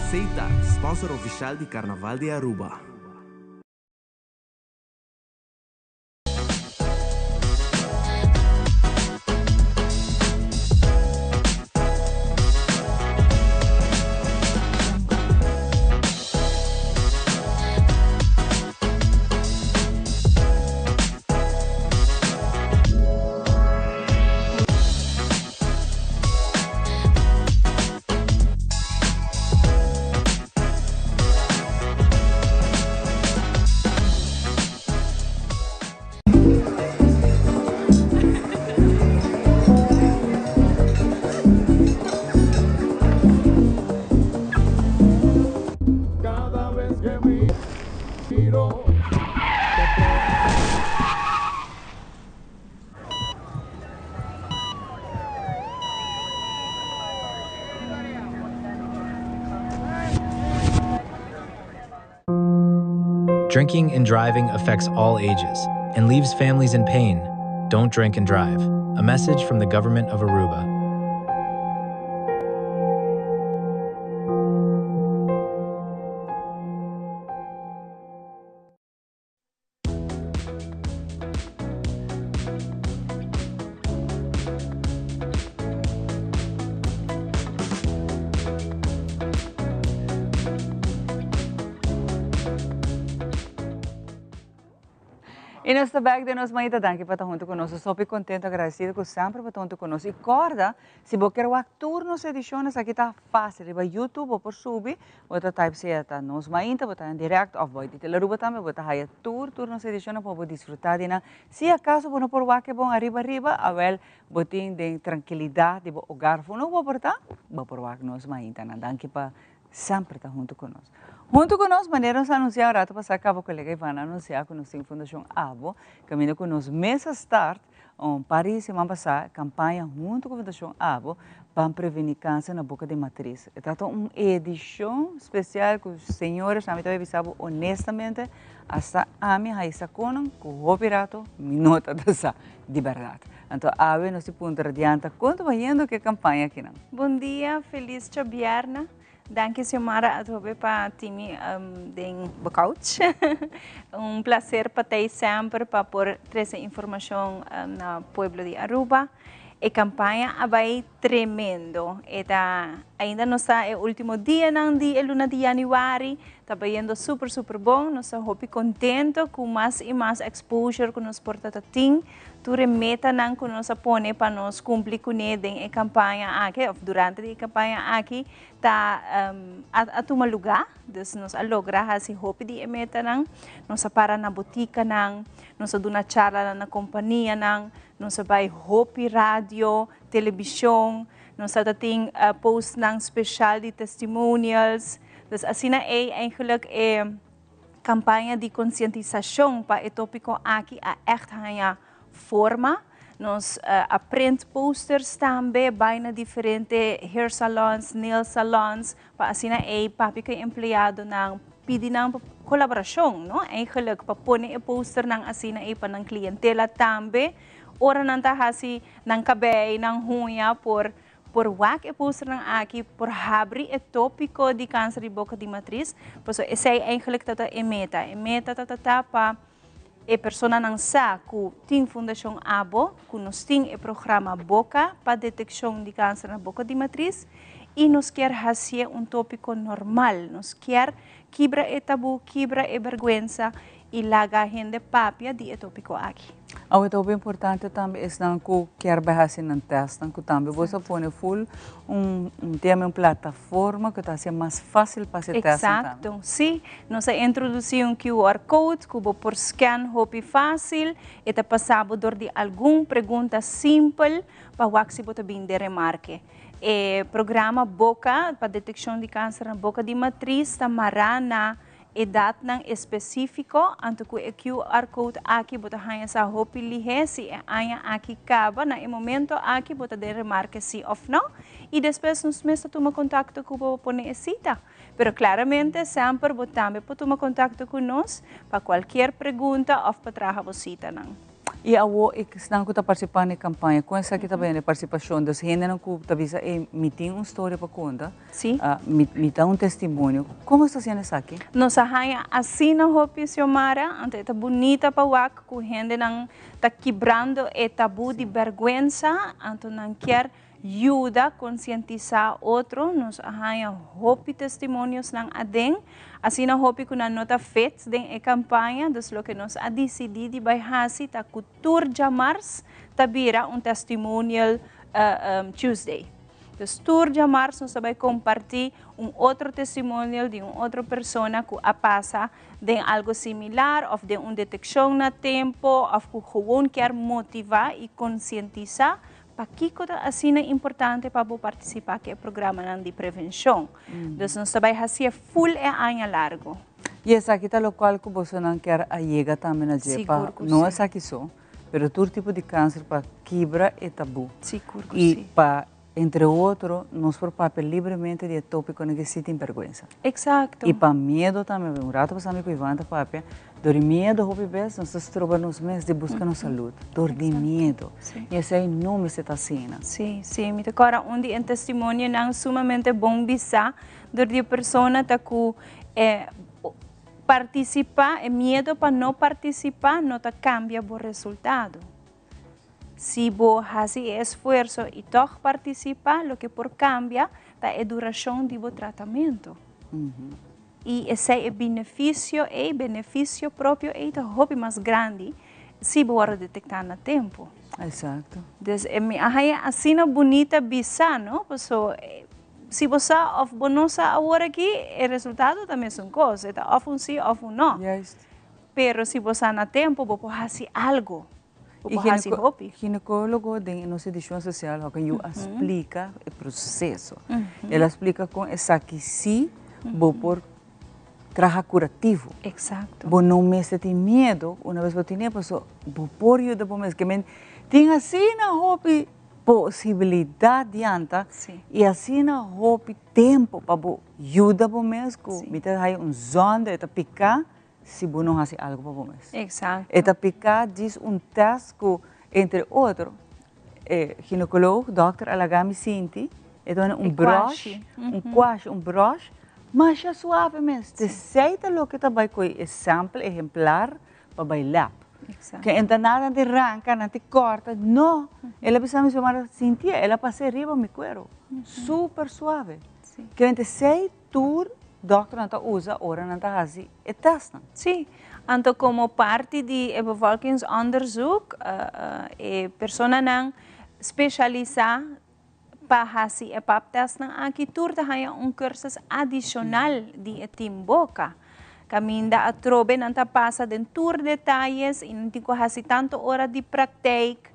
Seita, sponsor oficial di Carnaval di Aruba. Drinking and driving affects all ages and leaves families in pain. Don't drink and drive. A message from the government of Aruba. Y nos ta back den nos mainta. Danki pa ta hunto cu nos. Nos hopi contento, agradecido cu semper bo ta hunto cu nos. Y corda, si bo kier wak tur nos ediciones, aki ta facil. Riba YouTube bo por subi, bo ta type sea ta Nos Mainta, bo ta en direct, of bo di Telearuba tambe, bo ta haya tur tur nos edicionnan pa bo disfruta di nan. Si acaso bo no por wak e bon ariba ariba, awel bo tin den trankilidad di bo hogar of unda bo por ta, bo por wak Nos Maintanan. Danki pa semper ta hunto cu nos. Hunto cu nos, manera nos a anuncia un rato pasa caba, colega Ivana a anuncia cu nos tin Fundacion Abo, caminda cu nos mes a start un par di siman pasa campaña hunto cu Fundacion Abo pa preveni cancer na boca di matriz. E ta un edicion special cu señores, ami ta bay bisa bo honestamente, hasta ami a haya conan cu hopi rato mi no ta ta sa di berdad. Anto awe nos tin puntra Diantha con ta bayendo cu e campaña akinan. Bon dia, feliz djabierna. Danki Xiomara atrobe pa timi den bo couch. Un placer pa tei semper pa por trece informacion na pueblo di Aruba. E campaña a bay tremendo. E ta ainda nos ta e ultimo dianan di e luna di januari. Ta bayendo super super bon. Nos ta hopi contento cu mas y mas exposure cu nos por ta ta tin. Tur e metanan ku nos a pone pa nos kumpli kuné den e kampaña aki òf durante di e kampaña aki ta a tuma lugá. Dus nos a logra hasi hopi di e metanan. Nos a para na botikanan, nos a duna charlanan na kompanianan, nos a bai hopi radio, telebishon, nos a ta tin postnan speshal di testimonials. Dus asina ei eigenlijk e. Kampaña di konsientisashon pa e tópiko aki a ègt haña forma. Nos a print posters tambe, bai na diferente hair salons, nail salons, pa asina ei papia ku e empleadonan, pidi nan pa kolaborashon, no? Eigenlijk pa pone e posternan asina ei pa nan klientela tambe, ora nan ta hasi nan kabei, nan huña, por por wak e posternan aki, por habri e tópiko di kanser di boka di matris, pasobra esei eigenlijk ta ta e meta. E meta ta ta ta pa E personanan sa ku tin Fundashon Abo, ku nos tin e programa Boka pa detekshon di kanser na boka di matris i nos kier hasié un tópiko normal. Nos kier kibra e tabú, kibra e bèrgwensa i laga hende papia di e tópiko aki. Awe ta hopi importante tambe esnan ku kier bai hasi nan tèstnan ku tambe bo sa pone ful un tema, un plataforma. Forma ku ta hasié mas fásil pa hasi tèstnan tambe. Eksakto, sí. Nos a introdusí un QR code ku bo por scan hopi fásil. E ta pasa bo dor di algun pregunta simpel pa wak si bo ta bin den remarke. E programa Boka pa detekshon di kanser na boka di matris ta mará na Edatnan espesífiko, anto ku e QR code aki bo ta haña sa hopi lihé si e aña aki kaba, na e momento aki bo ta den remarke sí òf nò, i despues nos mes ta tuma kontakto ku bo pa pone e sita. Pero klaramente semper bo tambe por tuma kontakto ku nos pa kualkier pregunta òf pa traha bo sitanan. I awor e esnan ku ta partisipá na e kampaña, kon esaki ta bini e partisipashon? Dus hendenan ku ta bisa, ey, mi tin un storia pa konta, mi mi ta un testimonio. Kon boso ta hasiendo esaki? Nos a haña asina hopi, Xiomara, anto e ta bunita pa wak ku hendenan ta kibrando e tabú di bèrgwensa, anto nan kier yuda konsientisá otro. Nos a haña hopi testimoniosnan aden, asina hopi ku nan no ta fit den e kampaña, dus loke nos a disidí di bai hasi ta ku tur djamars ta bira un Testimonial Tuesday. Dus tur djamars nos ta bai kompartí un otro testimonial di un otro persona ku a pasa den algo similar òf den un detekshon na tempu òf ku gewoon kier motivá i konsientisá Pakiko ta asina importante pa bo partisipá ku e programanan di prevenshon? Dus nos ta bai hasié ful e aña largu. I esaki ta lokual ku bosonan kier a yega tambe na dje pa no esaki so, pero tur tipo di kanser pa kibra e tabú. Sigur ku si. I pa entre otro nos por papia libremente di e tópikonan ke si tin bèrgwensa. Eksakto. I pa miedu tambe, un ratu pasá mi ku Ivan ta papia, Dor di miedo hopi bes nos ta stroba nos mes di buska nos salud, dor di miedo. I esei no mester ta asina. Sí, sí, mi ta kòrda un di e testimonionan sumamente bon bisá dor di e persona ta ku e partisipá, e miedo pa no partisipá no ta kambia bo resultado. Si bo hasi e esfuerso i tòg partisipá, loke por kambia ta e durashon di bo tratamentu. I esei e benefisio ei, benefisio propio ei ta hopi mas grandi si bo wòrdu detektá na tempu. Exacto. Dus e mi a haña asina bunita bisa, no? Paso si bo sa òf bo no sa awor aki, e resultado ta mesun kos, e ta òf un sí òf un nò. Juist. Pero si bo sa na tempu, bo por hasi algu. Bo por hasi hopi. Ginecólogo den nos edicion social hopi yu a splica e proceso. El a splica con esaki si bo por traha curativo. Exacto. Bo no mester tin miedo una vez bo tine paso bo por yuda bo mes. Ke men tin asina hopi posibilidad dianta y asina hopi tempo pa bo yuda bo mes cu mi ta haya un zonde e ta pica si bo no hasi algo pa bo mes. Exacto. E ta pica djis un test cu entre otro e ginecoloog, dokter a laga mi sinti, e ta un brush, un kwashi, un brush, masha suave mes. Tesey ta loke ta bay coy e sample ehemplar pa bay lab. Exacto. Ke enta nada nan ti ranca, nan ti corta, no. El a bisa mi su mara sinti, el a pasa riba mi cuero. Super suave. Ke tesey Tur dòkternan ta usa ora nan ta hasi e tèstnan. Sí. Anto komo parti di e bevolkingsonderzoek e personanan spesialisá pa hasi e paptèstnan aki tur ta haña un kursus adishonal di e tim boka. Kaminda atrobe nan ta pasa den tur detayes i nan tin ku hasi tantu ora di praktijk.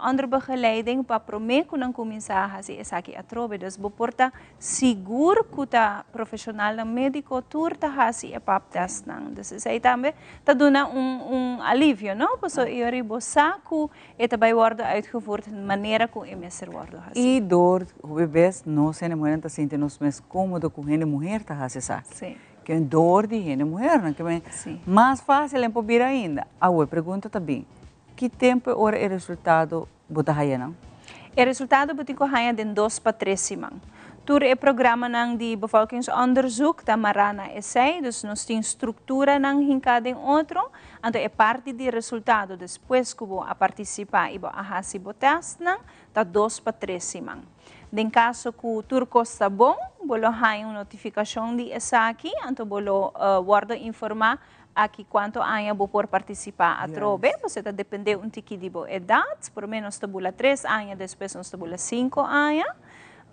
Onder begeleiding pa promé ku nan kuminsá hasi esaki atrobe. Dus bo por ta sigur ku ta profeshonalnan médiko tur ta hasi e pap tèstnan. Dus esei tambe ta duna un un alivio, no? Pasobra e ora bo sa ku e ta bai wòrdu uitgevoerd manera ku e mester wòrdu hasí. I dor hopi bes nos hende muhernan ta sinti nos mes kómodo ku hende muher ta hasi esaki. Ke dor di hende muhernan ke men mas fásil en por bira ainda. Awe pregunta ta bin, Ki tempu e ora e resultado bo ta haya nan? E resultado bo tin ku haya den dos pa tres siman. Tur e programanan di bevolkingsonderzoek ta mará na esei, dus nos tin strukturanan hinká den otro, anto e parti di resultado despues ku bo a partisipá i bo a hasi bo tèstnan ta dos pa tres siman. Den kaso ku tur kos ta bon, bo lo haña un notifikashon di esaki, anto bo lo wòrdu informá Aki cuanto aña bo por participa atrobe, pasobra ta depende un tiki di bo edad, prome nos ta bula tres aña, despues nos ta bula cinco aña.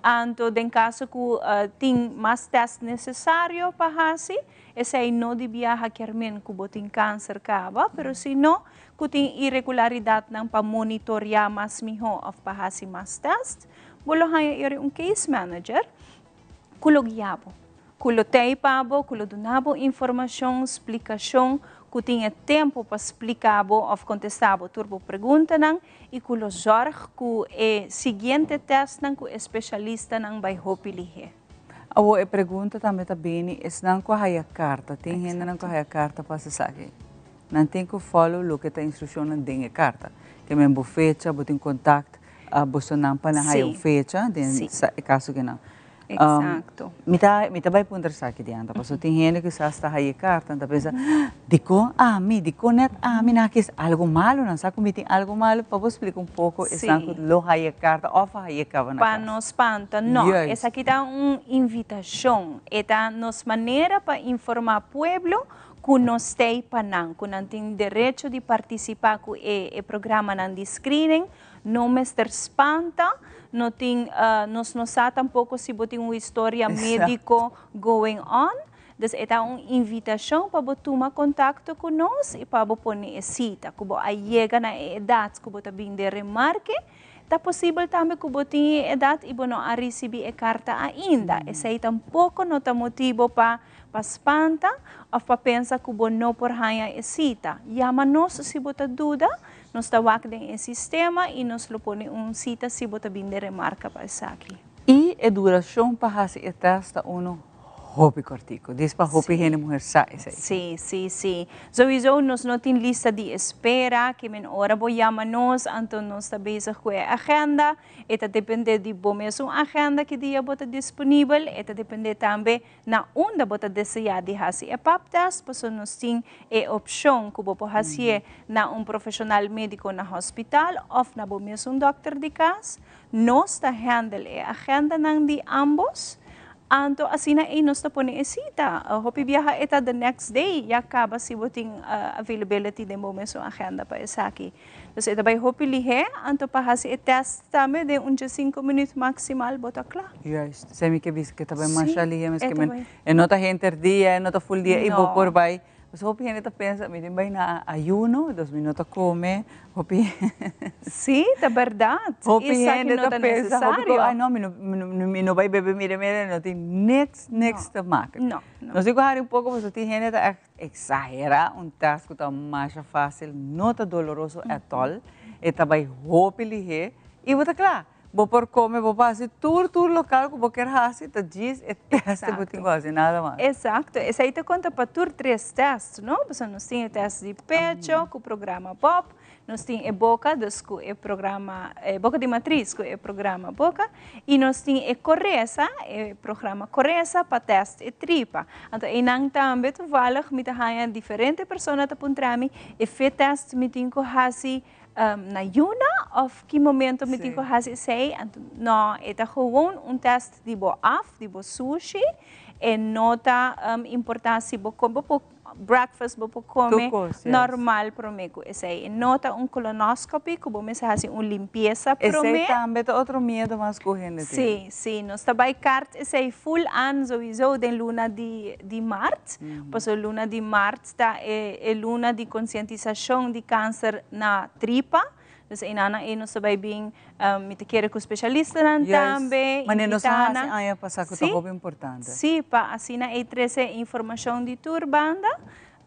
Anto den caso cu tin mas test necesario pa haci, esey no di biaha kier men cu bo tin cancer caba, pero si no cu tin irregularidadnan pa monitorea mas miho of pa haci mas test, bo lo haña eri un case manager ku lo guia bo, ku lo tei pa bo, ku lo duna bo informashon, splikashon, ku tin e tempu pa splika bo òf kontestá bo tur bo preguntanan i ku lo zòrg ku e siguiente tèstnan ku e spesialistanan bai hopi lihé. Awor e pregunta tambe ta bini, esnan ku a haya karta, tin hendenan ku a haya karta pa hasi esaki? Nan tin ku follow loke ta instrukshonnan den e karta. Ke men bo fecha, bo tin kontakt bosonan pa nan haya un fecha den e kaso ke nan. Exacto. Mi ta mi ta bai puntra esaki Diantha, pasobra tin hende kisas ta haya e karta, nan ta pensa, dikon ami, dikon nèt ami nan a kis algu malu, nan sa ku mi tin algu malu, pa bo splika un poko esnan ku lo haya e karta òf a haya e kaba na Pa kas. no spanta, no. Esaki ta un invitashon, e ta nos manera pa informá pueblo ku nos t'ei pa nan, ku nan tin derecho di partisipá ku e e programanan di screening, no mester spanta, no tin nos no sa tampoko si bo tin un historia médiko going on, dus e ta un invitashon pa bo tuma kontakto ku nos i pa bo pone e sita, ku bo a yega na e edat ku bo ta bin den remarke, Ta posibel tambe ku bo tin e edat i bo no a risibí e karta ainda. Esei tampoko no ta motibo pa pa spanta òf pa pensa ku bo no por haña e sita. Yama nos si bo ta duda, nos ta wak den e sistema i nos lo pone un sita si bo ta bin den remarka pa esaki. I e durashon pa hasi e tèst ta unu Hopi kortico. Dis pa hopi hende muher sa esey. Sí, sí, sí. Sowieso nos no tin lista di espera, ke men ora bo yama nos, anto nos ta bezig ku e agenda. E ta depende di bo mesun agenda ki dia bo ta disponibel, e ta depende tambe na unda bo ta desea di hasi e pap test, pasobra nos tin e opshon ku bo por hasié na un profeshonal médiko na hospital òf na bo mesun dòkter di kas. Nos ta handle e agendanan di ambos. Anto asina ei nos ta pone e sita. Hopi biaha e ta the next day ya caba si bo tin availability den bo mesun agenda pa esaki. Dus e ta bai hopi lihé, anto pa haci e test tambe den un diescinco minuut maximal bo ta cla. Juist, esei mi ke bisa ke ta bai masha lihé mes ke men e no ta henter dia, e no ta full dia i bo por bai. Pasobra hopi hende ta pensa mi tin bai na ayuno, dus mi no ta kome, hopi Sí, ta bèrdat. Hopi hende ta pensa, hopi ku ai no, mi no mi no bai bebe mi remedio, no tin niks, niks te maken. No, no. Nos tin ku hari un poko pasobra tin hende ta ègt eksagerá un tèst ku ta masha fásil, no ta doloroso ètòl, e ta bai hopi lihé i bo ta kla. Bo por come, bo por haci tur tur local cu bo kier haci, ta djis e test bo tin cu haci, nada mas. Exacto, esey ta conta pa tur tres test, no? Pasobra nos tin e test di pecho cu programa Bob, nos tin e boca, dus cu e programa, e boca di matriz cu e programa Boca, y nos tin e coreza, e programa Coreza pa test e tripa. Anto eynan tambe toevallig mi ta haya diferente persona ta puntra mi, e fe test mi tin cu haci Na yuna of ki momento mi tin ku hasi esei? Anto no, e ta gewoon un test di bo af, di bo sushi. E no ta importá si bo kome, bo por breakfast, bo por kome normal promé ku esei. E no ta un colonoscopy ku bo mester hasi un limpiesa promé. Esei tambe ta otro miedo mas ku hende tin. Sí, sí. Nos ta bai kart esei full an sowieso den luna di mart, pasobra luna di mart. Ta e luna di konsientisashon di kanser na tripa. Dus einan ei nos ta bai bin, mi ta kere ku spesialistanan tambe, Manera nos a invitá hasi nan. aña pasá ku ta hopi importante. Sí, pa asina ei trese informashon di tur banda,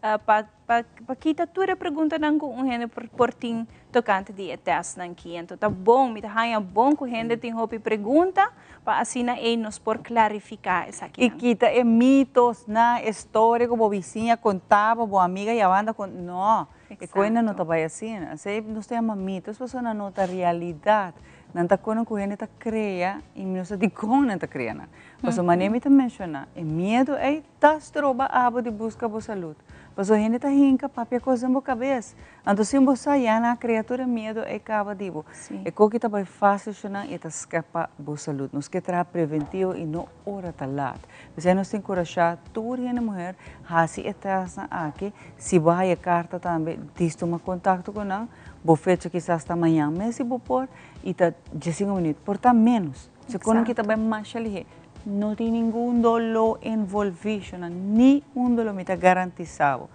pa pa pa kita tur e preguntanan ku un hende por por tin tokante di e tèstnan ki. Anto ta bon, mi ta haña bon ku hende tin hopi pregunta pa asina ei nos por klarifiká I esakinan. kita e mitosnan, e storia ku bo bisiña konta bo, bo amiga yabanda kon, no, e koe nan no ta bai asina. Esei nos ta yama mitos pasobra nan no ta realidat. Nan ta kono ku hende ta krea i mi no sa dikon nan ta krea nan. Pasobra manera mi ta menshoná, e miedu ei ta stroba abo di buska bo salud. Pasobra hende ta hinka papia kos den bo kabes. Anto sin bo sa ya nan a krea tur e miedu ei kaba di bo. E koki ta bai fásil shunan i e ta skepa bo salud. Nos ke traha preventivo i no ora ta lat. P'esei nos ta enkurashá tur hende muher hasi e tèstnan aki. Si bo haya karta tambe dis tuma kontakto ku nan. Bo fecha kisas ta mañan mes si bo por i ta diesinko minüt. Por ta ménos. Si kono ki ta bai masha lihé. No tin ningun doló envolví, shona, ni un doló, mi ta garantisa bo.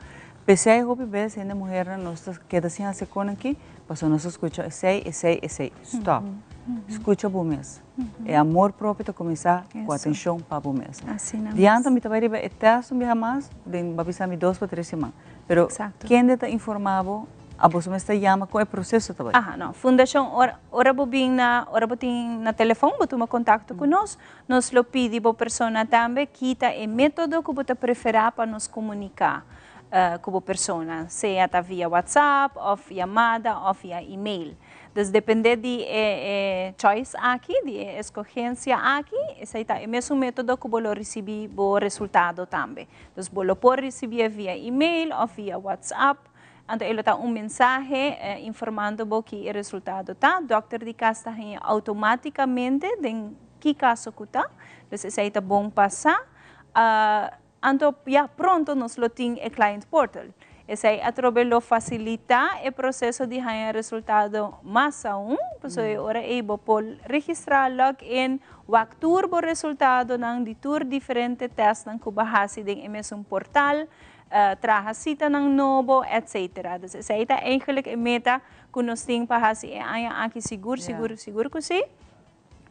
P'esei hopi bes hende muhernan nos ta keda sin hasi kon aki, pasobra nos ta skucha esei, esei, esei. Stòp. Skucha bo mes. E amor propio ta kuminsá ku atenshon pa bo mes. Dianta mi ta bai riba e tèst un biaha mas, den bo a bisa mi dos pa tres siman. Pero kende ta informá bo Abo mester yama kon e proseso ta bai? Aha, no. Fundashon ora ora bo bin na ora bo tin na telefon bo tuma kontakto ku nos, nos lo pidi bo persona tambe kita e metodo ku bo ta preferá pa nos komuniká ku bo persona, sea ta via WhatsApp òf yamada òf via email. Dus dependé di e e choice aki, di e eskogensia aki, esei ta e mesun metodo ku bo lo risibí bo resultado tambe. Dus bo lo por risibié via email òf via WhatsApp. Anto e lo ta un mensahe informando bo ki e resultado ta. Dokter di kas ta haña automaticamente den ki kaso ku ta. Dus esei ta bon pa sa. Anto ya pronto nos lo tin e client portal. Esei atrobe lo facilita e proceso di haña resultado mas aun. Pasobra e ora ei bo por registra, log in, wak tur bo resultadonan di tur diferente testnan ku bo a hasi den e mesun portal. traha sitanan nobo, etc. Dus esei ta eigenlijk e meta ku nos tin pa hasi e aña aki sigur, sigur, sigur ku si.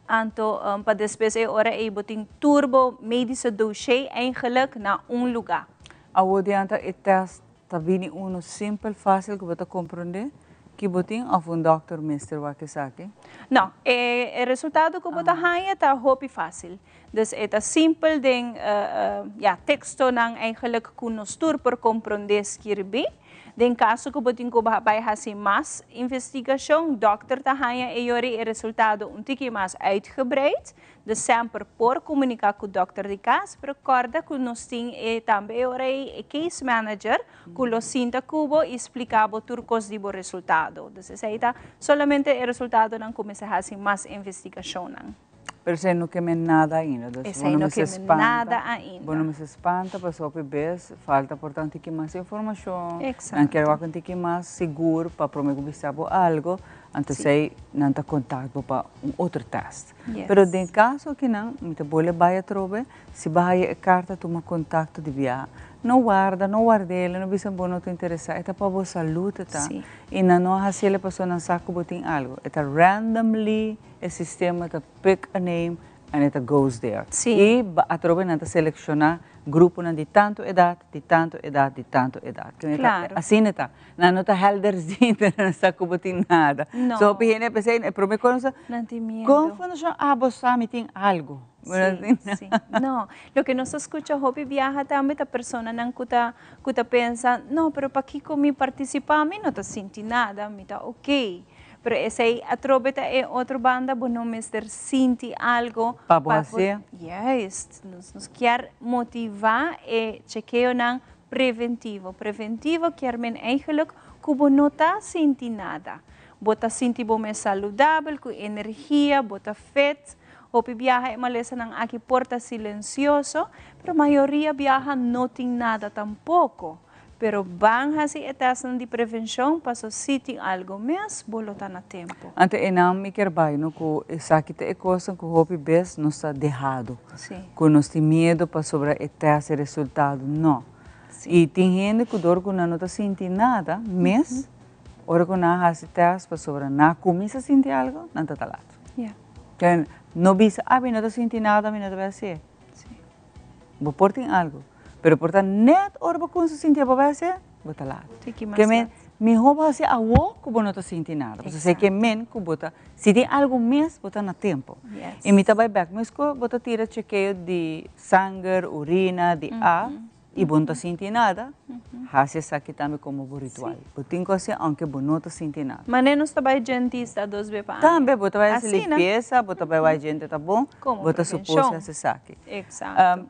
Anto pa despues e ora ei bo tin tur bo medische dossier eigenlijk na un lugá. Awor dianta e test ta bini uno simpel, fácil ku bo ta komprondé ki bo tin òf un dòkter mester wak esaki? No, e resultado ku bo ta haña ta hopi fácil. Dus e ta simpel den ya tekstonan eigenlijk ku nos tur por komprondé skirbí. Den kaso ku bo tin ku bai hasi mas investigashon, dòkter ta haña e yori e resultado un tiki mas uitgebreid. Dus semper por komuniká ku dòkter di kas, pero kòrda ku nos tin e tambe e ora ei e case manager ku lo sinta ku bo i splika bo tur kos di bo resultado. Dus esei ta solamente e resultadonan ku mester hasi mas investigashonnan. Pero esei no ke men nada ainda. Dus Esei bo no no mester ke men spanta. nada ainda. Bo no mester spanta pasobra hopi bes falta por ta un tiki mas informashon. Nan Exacto. kier wak un tiki mas sigur pa prome ku bisa bo algo, anto esei nan ta kontak bo pa un otro test. Pero den kaso akinan mi ta bole bai atrobe, si bo haya e karta tuma kontakto di biaha. No warda, no ward'el, no bisa bo no ta interesá, e ta pa bo salud e ta. I nan no a hasiel pasobra nan sa ku bo tin algo. E ta randomly. E sistema ta pick a name and e ta goes there. I atrobe nan ta selecciona gruponan di tanto edad, di tanto edad, di tanto edad. Asina ta. Nan no ta helderziende, nan no sa cu bo tin nada. So hopi hende a pensa, e prome cosa nan sa, Nan tin miedo. Con fundacion abo sa mi tin algo? Si, si. No, loke nos ta scucha hopi biaha tambe ta personanan cu ta, cu ta pensa, no, pero pakico mi participa? Mi no ta sinti nada, mi ta ok. Pero esei atrobe ta e otro banda, bo no mester sinti algo Pa bo hacié. Juist, nos nos kier motiva e chekeonan preventivo. Preventivo kier men eigenlijk ku bo no ta sinti nada. Bo ta sinti bo mes saludabel, ku energia, bo ta fit. Hopi biaha e malesanan aki por ta silencioso, pero mayoria biaha no tin nada tampoco. Pero ban hasi e testnan di prevencion paso si tin algo mes bo lo ta na tempo. Anto einan mi kier bai no cu esaki ta e cosnan cu hopi bes nos ta dehado. Cu nos tin miedo pasobra e test e resultado no. Y tin hende cu dor cu nan no ta sinti nada mes. Ora ku nan hasi tèst pasobra nan a kuminsá sinti algu, nan ta ta lat. Ken no bisa, ah mi no ta sinti nada, mi no ta bai hasié. Bo por tin algu, pero por ta nèt ora bo kuminsá sinti bo bai hasié, bo ta lat. Ke men, mihó bo hasi awó ku bo no ta sinti nada. Pasobra esei ke men ku bo ta, si tin algu mes, bo ta na tempu. I mi ta bai bèk, meskos bo ta tira chekeo di sanger, urina, di af, i bo no ta sinti nada, hasi esaki tambe komo bo ritual. Bo tin ku hasi aunke bo no ta sinti nada. Mane nos ta bai djentista dos be pa aña. Tambe bo ta bai hasi limpiesa, bo ta bai wak djente ta bon, bo ta supos hasi esaki.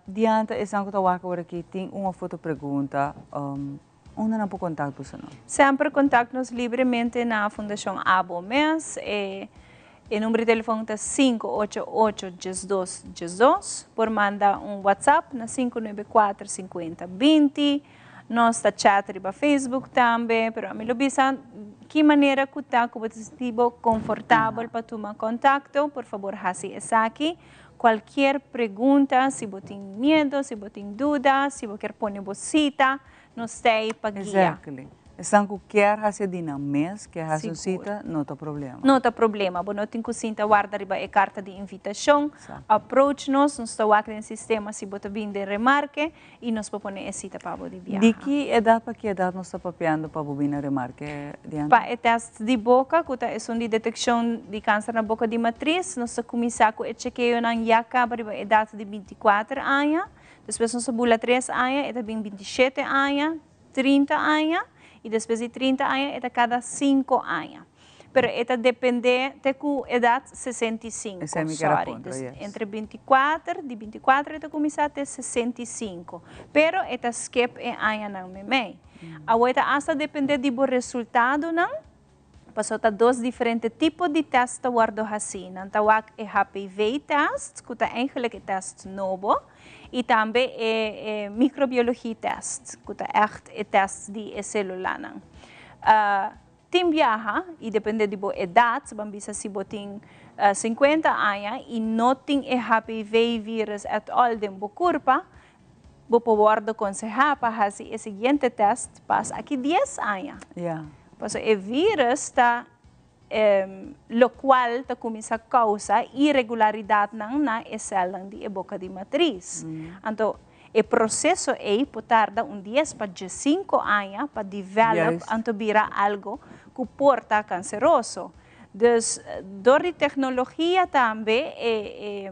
Dianta esan ku ta wak awor aki tin un of otro pregunta, unda nan por kontak boso no? Semper kontak nos libremente na Fundashon Abo mes. E E number di telefon ta 588 12 12. Por manda un WhatsApp na 594 50 20. Nos ta chat riba Facebook tambe, pero ami lo bisa ki manera ku ta ku bo ta sinti bo konfortabel pa tuma kontakto, por fabor hasi esaki. Kualkier pregunta, si bo tin miedo, si bo tin duda, si bo kier pone bo sita, nos ta ei pa guia. Exactly. Esnan ku kier hasi di nan mes, kier hasi un sita, no ta problema. No ta problema. Bo no tin ku sinta warda riba e karta di invitashon. Approach nos, nos ta wak den sistema si bo ta bin den remarke i nos por pone e sita pa bo di biaha. Di ki edat pa ki edat nos ta papiando pa bo bin na remarke, Diana? Pa e tèst di boka, ku ta esun di detekshon di kanser na boka di matris, nos ta kuminsá ku e chekeonan ya kaba riba edat di 24 aña. Despues nos ta bula tres aña, e ta bin 27 aña, 30 aña y despues di 30 aña e ta cada 5 aña. Pero e ta depende te cu edad 65, Esei mi ker a sorry. puntra, Dus yes. entre 24, di 24 e ta cuminsa te 65. Pero e ta skip e añanan memey. Awor e ta hasta depende di bo resultadonan, pasobra ta dos diferente tipo di test ta wordo haci. Nan ta wak e HPV test, cu ta eigenlijk e test nobo, y tambe e e microbiologie test, cu ta echt e test di e celulanan. Tin biaha, y depende di bo edad, ban bisa si bo tin 50 aña y no tin e HPV virus at all den bo curpa, bo por wordo conseha pa haci e siguiente test pas aki 10 aña. Pasobra e virus ta locual ta cuminsa causa irregularidadnan na e celnan di e boca di matriz. Anto, e proceso ey por tarda un 10 pa 15 aña pa develop anto bira algo cu por ta canceroso. Dus, door di tecnologia tambe e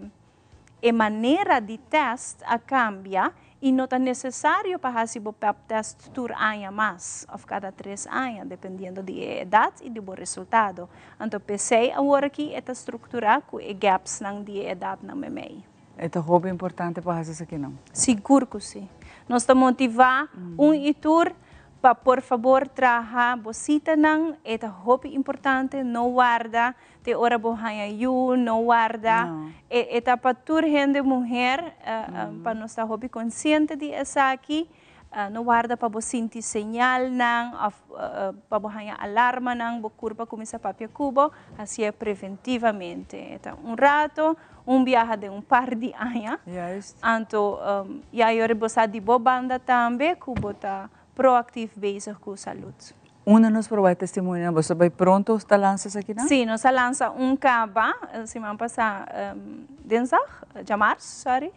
E manera di tèst a kambia i no ta nesesario pa hasi bo pap tèst tur aña mas òf kada tres aña, dependiendo di e edat i di bo resultado. Anto p'esei aworakí e ta strukturá ku e gapsnan di e edatnan meimei. E ta hopi importante pa hasi esakinan. Sigur ku si. Nos ta motivá un i tur Pa por fabor traha bo sitanan, e ta hopi importante, no warda te ora bo haña yu, no warda, e e ta pa tur hende muher, pa nos ta hopi konsiente di esaki, no warda pa bo sinti señalnan òf pa bo haña alarmanan, bo kurpa kuminsá papia ku bo, hasié preventivamente, e ta un rato, un biaha den un par di aña, anto ya yori bo sa di bo banda tambe ku bo ta proactief bezig ku salud. Unda nos por wak testimonionan? Boso ta bai pronto ta lansa esakinan? Sí, nos a lansa un kaba siman pasá dinsdag, djamars, sorry.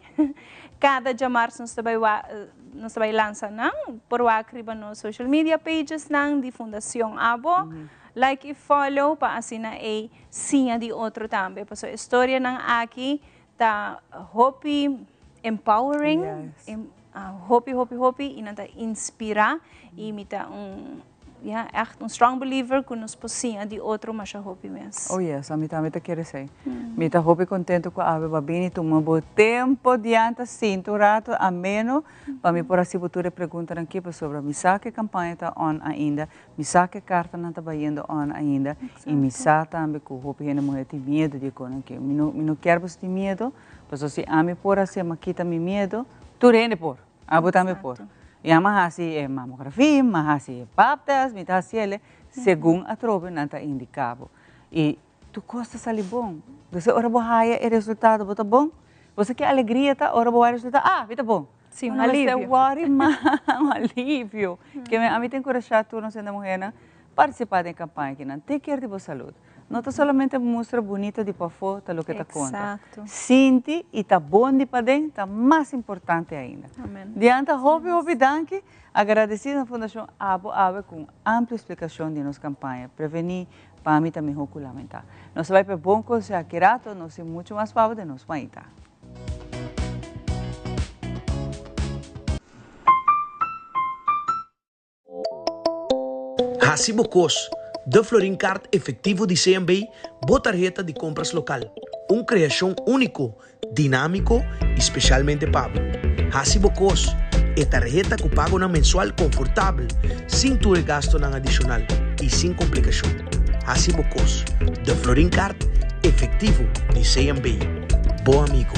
Kada djamars nos ta bai wak, nos ta bai lansa nan. Por wak riba nos social media pagesnan di Fundacion Abo. Like i follow pa asina ei siña di otro tambe. Pasobra e storianan aki ta hopi empowering, hopi hopi hopi y nan ta inspira y mi ta un ya echt un strong believer cu nos por siña di otro masha hopi mes. Oh yes, ami tambe ta kere esey. Mi ta hopi contento cu awe bo a bini tuma bo tempo dianta sinta un rato ameno pa mi por haci bo tur e preguntanan aki pasobra mi sa cu e campaña ta on ainda Mi sa ku e kartanan ta bayendo on ainda i mi sa tambe ku hopi hende muhé tin miedu di e konan aki. Mi no mi no kier boso tin miedu, pasobra si ami por hasi a kita mi miedu, tur hende por, abo tambe por. I ami a hasi e mamografia, mi a hasi e pap test, mi ta hasi ele segun atrobe nan ta indiká bo. I tur kos ta sali bon. Entonces ora bo haya e resultado bo ta bon, bo sa ki alegria ta ora bo wak e resultado, ah mi ta bon. Sí, un alivio. Bo no mester worry mas, un alivio. Ke ami ta enkurashá tur nos hende muhénan. Partisipá den e kampaña akinan. Take care di bo salud. No ta solamente mustra bunita di pafó ta loke ta konta. Sinti i ta bon di paden ta mas importante ainda. Dianta hopi hopi danki. Agradesido na Fundashon Abo Awe ku un amplio splikashon di nos kampaña Prevení pa mi ta mihó ku lamentá. Nos ta bai pa e bon konseho aki rato, nos tin muchu mas pa bo den nos maita. Hasi bo kos, De Florin Card Efectivo di CMB, bo tarheta di kompras lokal. Un kreashon úniko, dinámiko i spesialmente pa bo. Hasi bo kos, E tarheta ku pagonan mensual konfortabel, sin tur e gastonan adishonal i sin komplikashon. Hasi bo kos, De Florin Card Efectivo di CMB, bo amigo.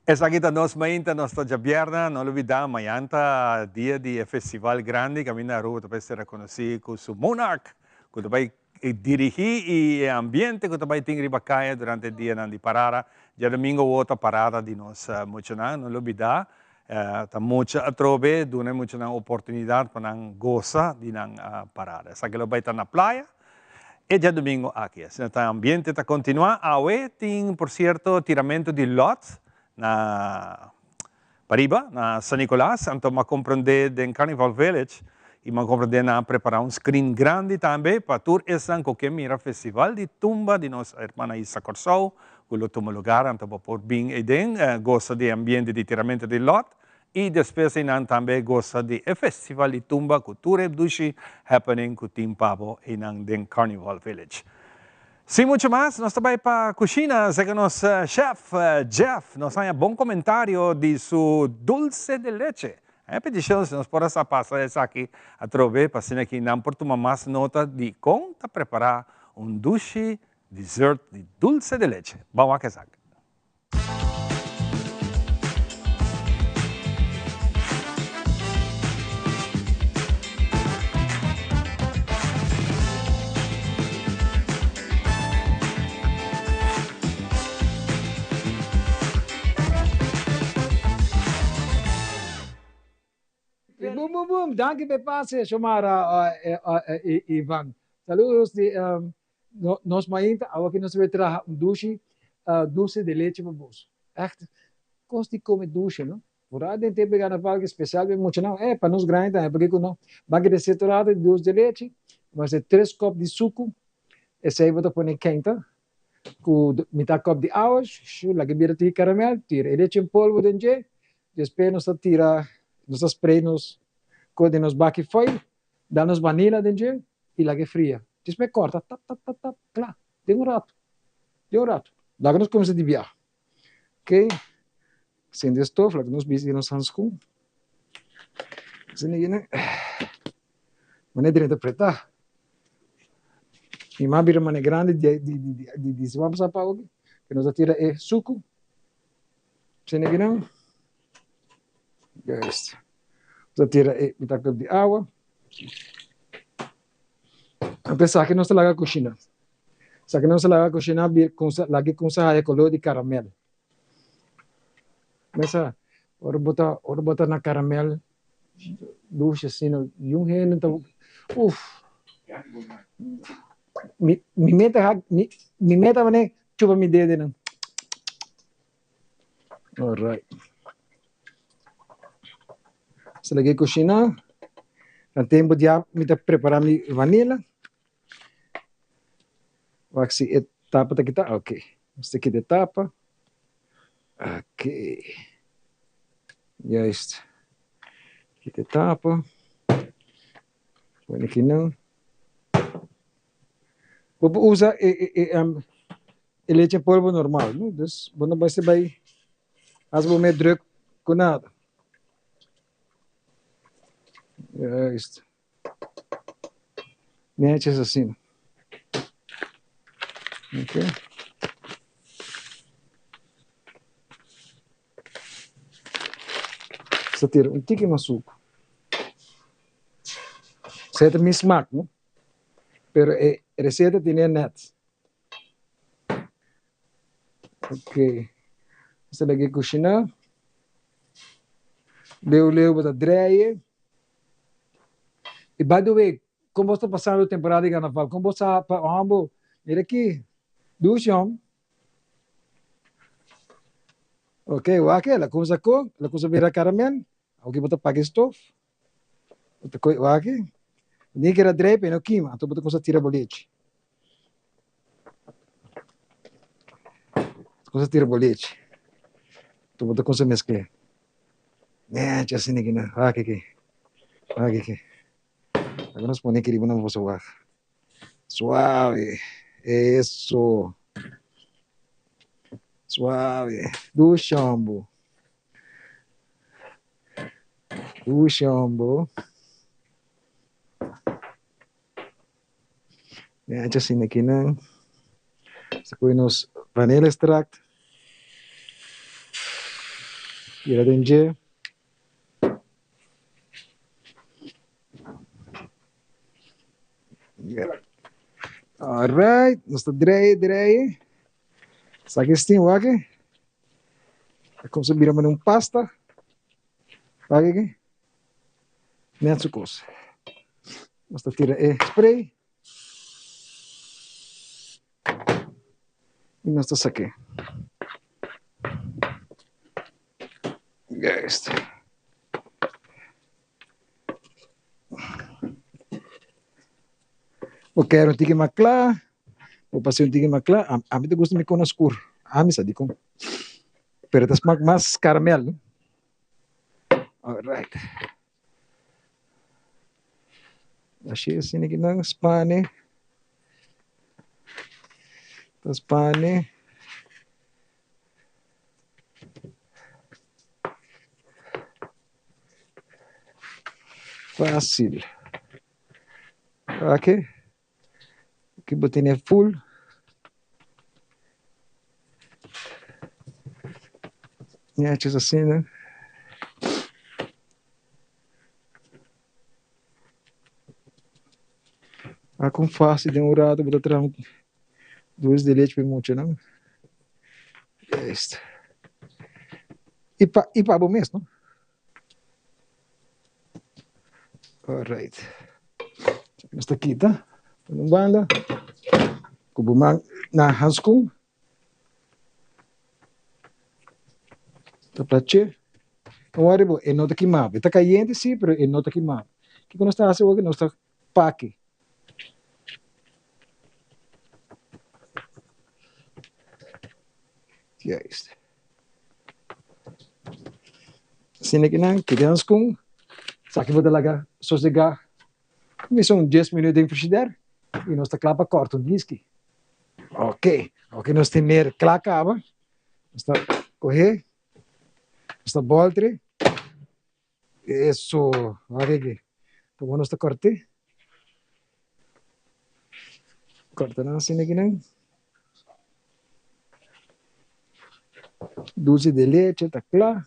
Esaki ta nos mainta, nos ta djabièrnè, no lubidá mañan ta dia di e festival grandi kaminda Aruba ta bai ser rekonosí ku su monarch ku ta bai dirigí i e ambiente ku ta bai tin riba kaya durante e dianan di parada. Djadumingu awor ta parada di nos muchanan, no lubidá ta mucha atrobe duna e muchanan oportunidat pa nan gosa di nan parada. Esaki lo bai ta na playa. E djadumingo aki. Asina ta ambiente ta kontinuá. Awe tin por sierto tiramento di lòt na pariba na San Nicolas. Anto m'a komprendé den Carnival Village i m'a komprendé nan a prepará un screen grandi tambe pa tur esnan ku ke mira festival di tumba di nos hermana Isa Kòrsou ku lo tuma lugar. Anto bo por bin eiden gosa di e ambiente di tiramento di lòt I despues einan tambe gosa di e festival di tumba ku tur e dushi happening ku tin pa bo einan den Carnival Village. Sin muchu mas nos ta bai pa kushina seka nos chef Jeff nos haña bon komentario di su dulce de leche. E petishon si nos por a sa pasa esaki atrobe pa asina ki nan por tuma mas nota di kon ta prepara un dushi dessert di dulce de leche. Ban wak esaki. Boom boom boom danki p'e pase Shomara Ivan saludos di Nos mainta awa ki nos ta bay traha un dushi dulce de leche pa bos. Echt cos di come dushi no. Vooral den tempo di carnaval ki special pa e muchanan, eh pa nos grandi tambe pakico no. Ban ki receta rato di dulce de leche, bo haci tres cop di sucu, esey bo ta pone kenta cu mitad cop di awa, laga bira tiki caramel, tira e leche en polvo den dje, despues nos ta tira, nos ta spray nos cos den nos baki foil, Da nos vanilla den dje y laga e fria. Despues corta tap tap tap tap kla den un rato den un rato. Laga nos cuminsa di biaha ok sende e stof laga nos bisti nos hanskun asina yena. Manera drenta pretá. Mi mama bira manera grandi di di di di di siman pasá pa awoki ku nos a tira e suku. Sene kinan. Juist. Nos a tira e mitad kop di awa. Anto esaki nos ta laga kushina. Esaki nos ta laga kushina laga e kumsa haya kolor di karamel. Mesa ora bo ta ora bo ta na karamel dushi asina yun hende ta uf mi mi meta mi mi meta mane chupa mi dedenan. Alright. Nos ta laga e kushina. Na tempu dia mi ta prepara mi vanilla. Wak si e tapa ta kita. Ok. Nos ta kita e tapa. Ok. Juist. Kita e tapa. Pone akinan. Bo por usa e e e um, e leche en polvo normal, no? Dus bo no mester bai hasi bo mes druk ku nada. Juist. Netjes asina. Ok. Sa tira un tiki mas suku. Esei ta mi smak, no? Pero e receta tene net. Ok. Nos ta lag'é kushiná. Leu leu bo ta dreie. I by the way, kon bo ta pasando temporada di karnaval? Kon bo sa pa hombo? Mira aki, dushi hom. Ok, wak el a kumsa kon, el a kumsa bira karamel. Awor bo ta paga e stof. Bo ta koe wak. Ni kera drei pa e no kima, anto bo ta kumsa tira bo lechi. Bo ta kumsa tira bo lechi. Anto bo ta kumsa meskl'e. Nechi asina aki nan, wak aki, wak aki. Laga nos pone aki riba nan boso wak. Suave, eso. Suave, dushi hombo. Dushi hombo. Nechi asina aki nan. Nos ta kohe nos vanilla extract. Tira den dje. Alright, nos ta drei, drei. Sa ke stin wak e? A kumsa bira manera un pasta. Wak aki. Net su kos. Nos ta tira e spray. I nos ta sak'é. Juist. Bo kere un tiki mas kla, bo pas'é un tiki mas kla. Ami ta gusta mi kona skur. Ami sa dikon. Pero ta smak mas karamel. Alright. Así asina ki nan spane. Ta spane. Fácil. Ok. Aki bo tene full. Netjes asina. A kon fácil den un rato bo ta traha un dulce de leche pa e muchanan. Juist. I pa i pa bo mes no. Alright. Nos ta kita pa un banda ku bo man na hanskun. Ta plache. No worry bo, e no ta kima bo. E ta kayente si, pero e no ta kima bo. Kiko nos ta hasi awor? Nos ta paki. Juist. Asina ki nan keda nan skun, esaki bo ta laga sosegá kuminsá un dies minüt den frishider i nos ta kla pa kòrta un diski. Ok, oke nos tener kla kaba, nos ta kohé, nos ta bòlt'e, eso, wak aki, ta bon nos ta kòrt'e. Corta nan asina aki nan. Dulce de leche ta cla.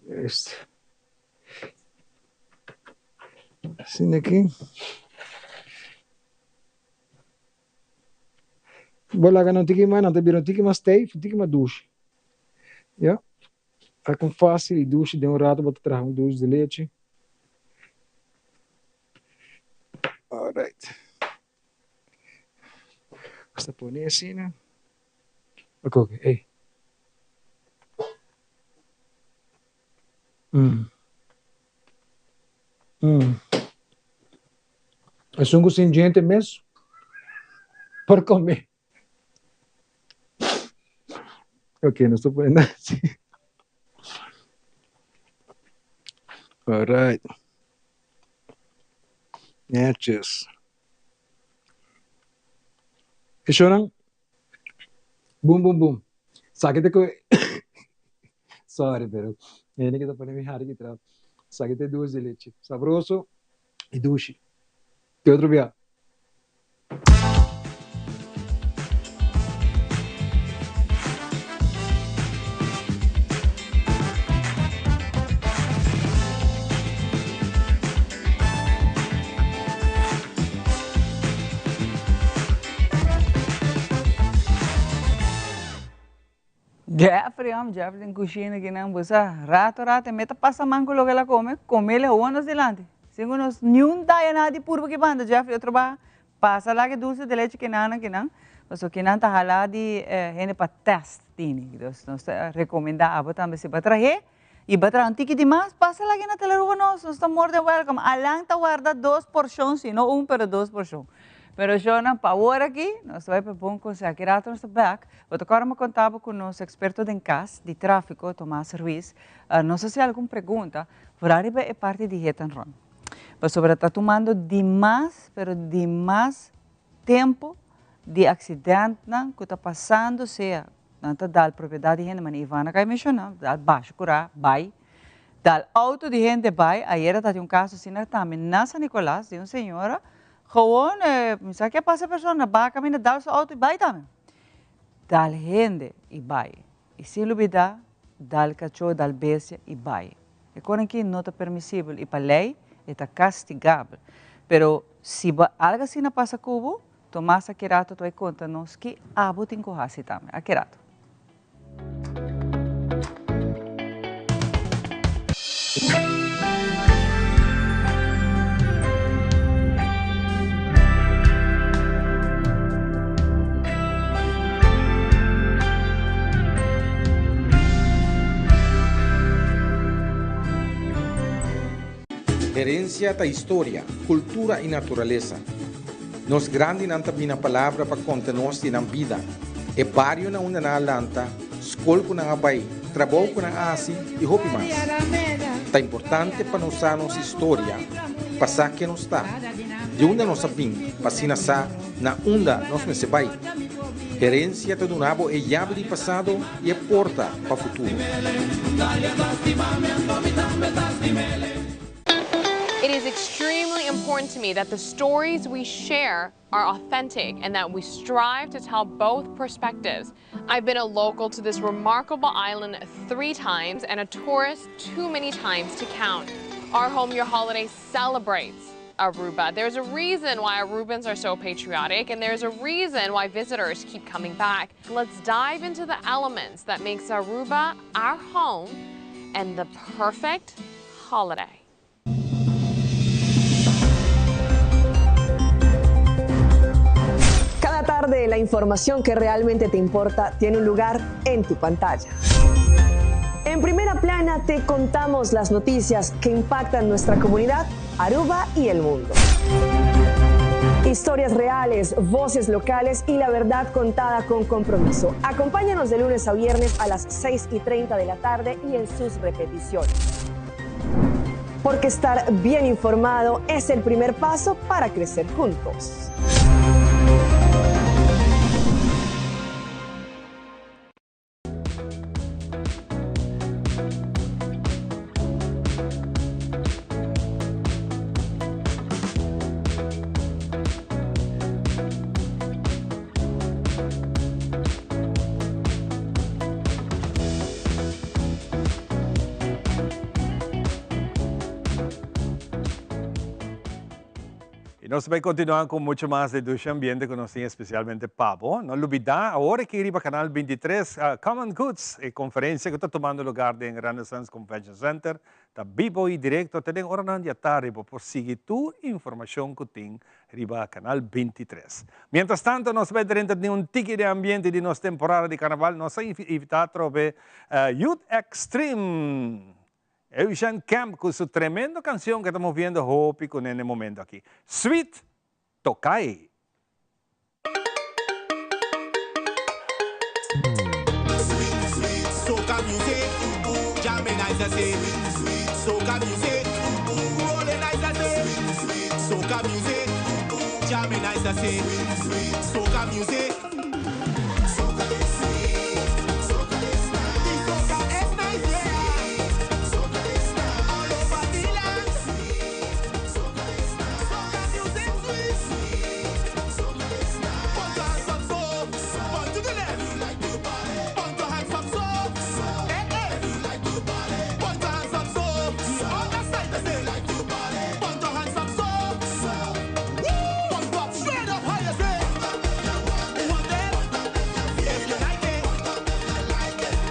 Juist. Asina aki. Bo laga nan un tiki mas, nan ta bira un tiki mas stijf, un tiki mas dushi. Ya. Ta kon fácil y dushi den un rato bo ta traha un dulce de leche. Alright. Nos ta pone asina. A koke, ey. Mm. Mm. Esun ku sin djente mes por kome. Ok, nos ta pone así. Alright. Netjes. E shownan, boom, boom, boom. Saki te koe, sorry, pero hende ki ta pone mi hari ki tra. Saki te dulce de leche. Sabroso y dushi. Te otro bia. Jeffrey, hom, Jeffrey den cushina kinan bo sa rato rato e meta pasa man cu loke el a come, comele hoon nos dilanti. Sin cu nos niun daya nada di purba ki banda, Jeffrey otro baha pasa laga e dulce de leche kinan kinan, pasobra kinan ta hala di hende pa test tini. Dus nos ta recomenda abo tambe si bo a trahe y bo a traha un tiki di mas, pasa laga na Teleruba nos, nos ta more than welcome. Alan ta warda dos porcion, si no un pero dos porcion. Pero shownan pa awor aki, nos ta bai pa bon conseho. Aki rato nos ta bek. Bo ta kòrda mi konta bo ku nos eksperto den kas di tráfiko, Tomas Ruiz, nos a hasi algun pregunta vooral riba e parti di hit and run. Pasobra ta tumando dimas, pero dimas tempu di aksidentnan ku ta pasando, sea nan ta dal propiedat di hende, manera Ivana ka e menshoná, dal basha kurá bai, dal outo di hende bai. Ayera ta tin un kaso asina tambe na San Nicolas di un señora Gewoon, mi sa ke a pasa e persona, baha kaminda, dal su auto i bai tambe. Dal hende i bai. I sin lubidá, dal kachó, dal bestia i bai. E konan aki no ta permisibel i pa lei e ta kastigabel. Pero si bo algu asina pasa ku bo, Tomas aki rato ta bai konta nos ki abo tin ku hasi tambe. Aki rato. Herencia ta historia, cultura y naturalesa. Nos grandinan ta bina palabra pa konta nos di nan bida, e bario na unda nan a lanta, skol ku nan a bai, trabou ku nan a hasi i hopi mas. Ta importante pa nos sa nos historia pa sa ken nos ta, di unda nos a bin pa asina sa na unda nos mester bai. Herensia ta duna bo e yabi di pasado i e porta pa futuro. It is extremely important to me that the stories we share are authentic and that we strive to tell both perspectives. I've been a local to this remarkable island three times and a tourist too many times to count. Our Home Your Holiday celebrates Aruba. There's a reason why Arubans are so patriotic and there's a reason why visitors keep coming back. Let's dive into the elements that makes Aruba our home and the perfect holiday. Cada tarde la información que realmente te importa tiene un lugar en tu pantalla. En primera plana te contamos las noticias que impactan nuestra comunidad, Aruba y el mundo. Historias reales, voces locales y la verdad contada con compromiso. Acompáñanos de lunes a viernes a las 6 y 30 de la tarde y en sus repeticiones. Porque estar bien informado es el primer paso para crecer juntos. nos ta bay continua cu mucho mas di dushi ambiente cu nos tin especialmente pa bo. No lubida, awor aki riba Canal 23, Common Goods, e conferencia cu ta tumando lugar den Renaissance Convention Center, ta bibo y directo te den oranan di atardi. Bo por sigui tur informacion cu tin riba Canal 23. Mientras tanto, nos ta bay drenta den un tiki di ambiente di nos temporada di Carnaval. Nos a invita atrobe Youth Extreme. Eugen Kemp cu su tremendo cancion cu ta moviendo hopi cu ne n'e momento aki. Sweet Tokai. Soca music, jamming nice I say. Soca music, rolling nice I say. Soca music, jamming nice I say. Soca music. Soca is sweet, soca is nice. The soca is nice, yeah. Soca is nice. All over the land. Soca is nice. Soca music sweet. Soca is nice. Put your hands up so, point to the left. If you like to party, point your hands up so. Eh eh. If you like to party, point your hands up so. The other side I say. If you like to party, point your hands up so. Woo! Point up straight up higher say. Want it? If you like it,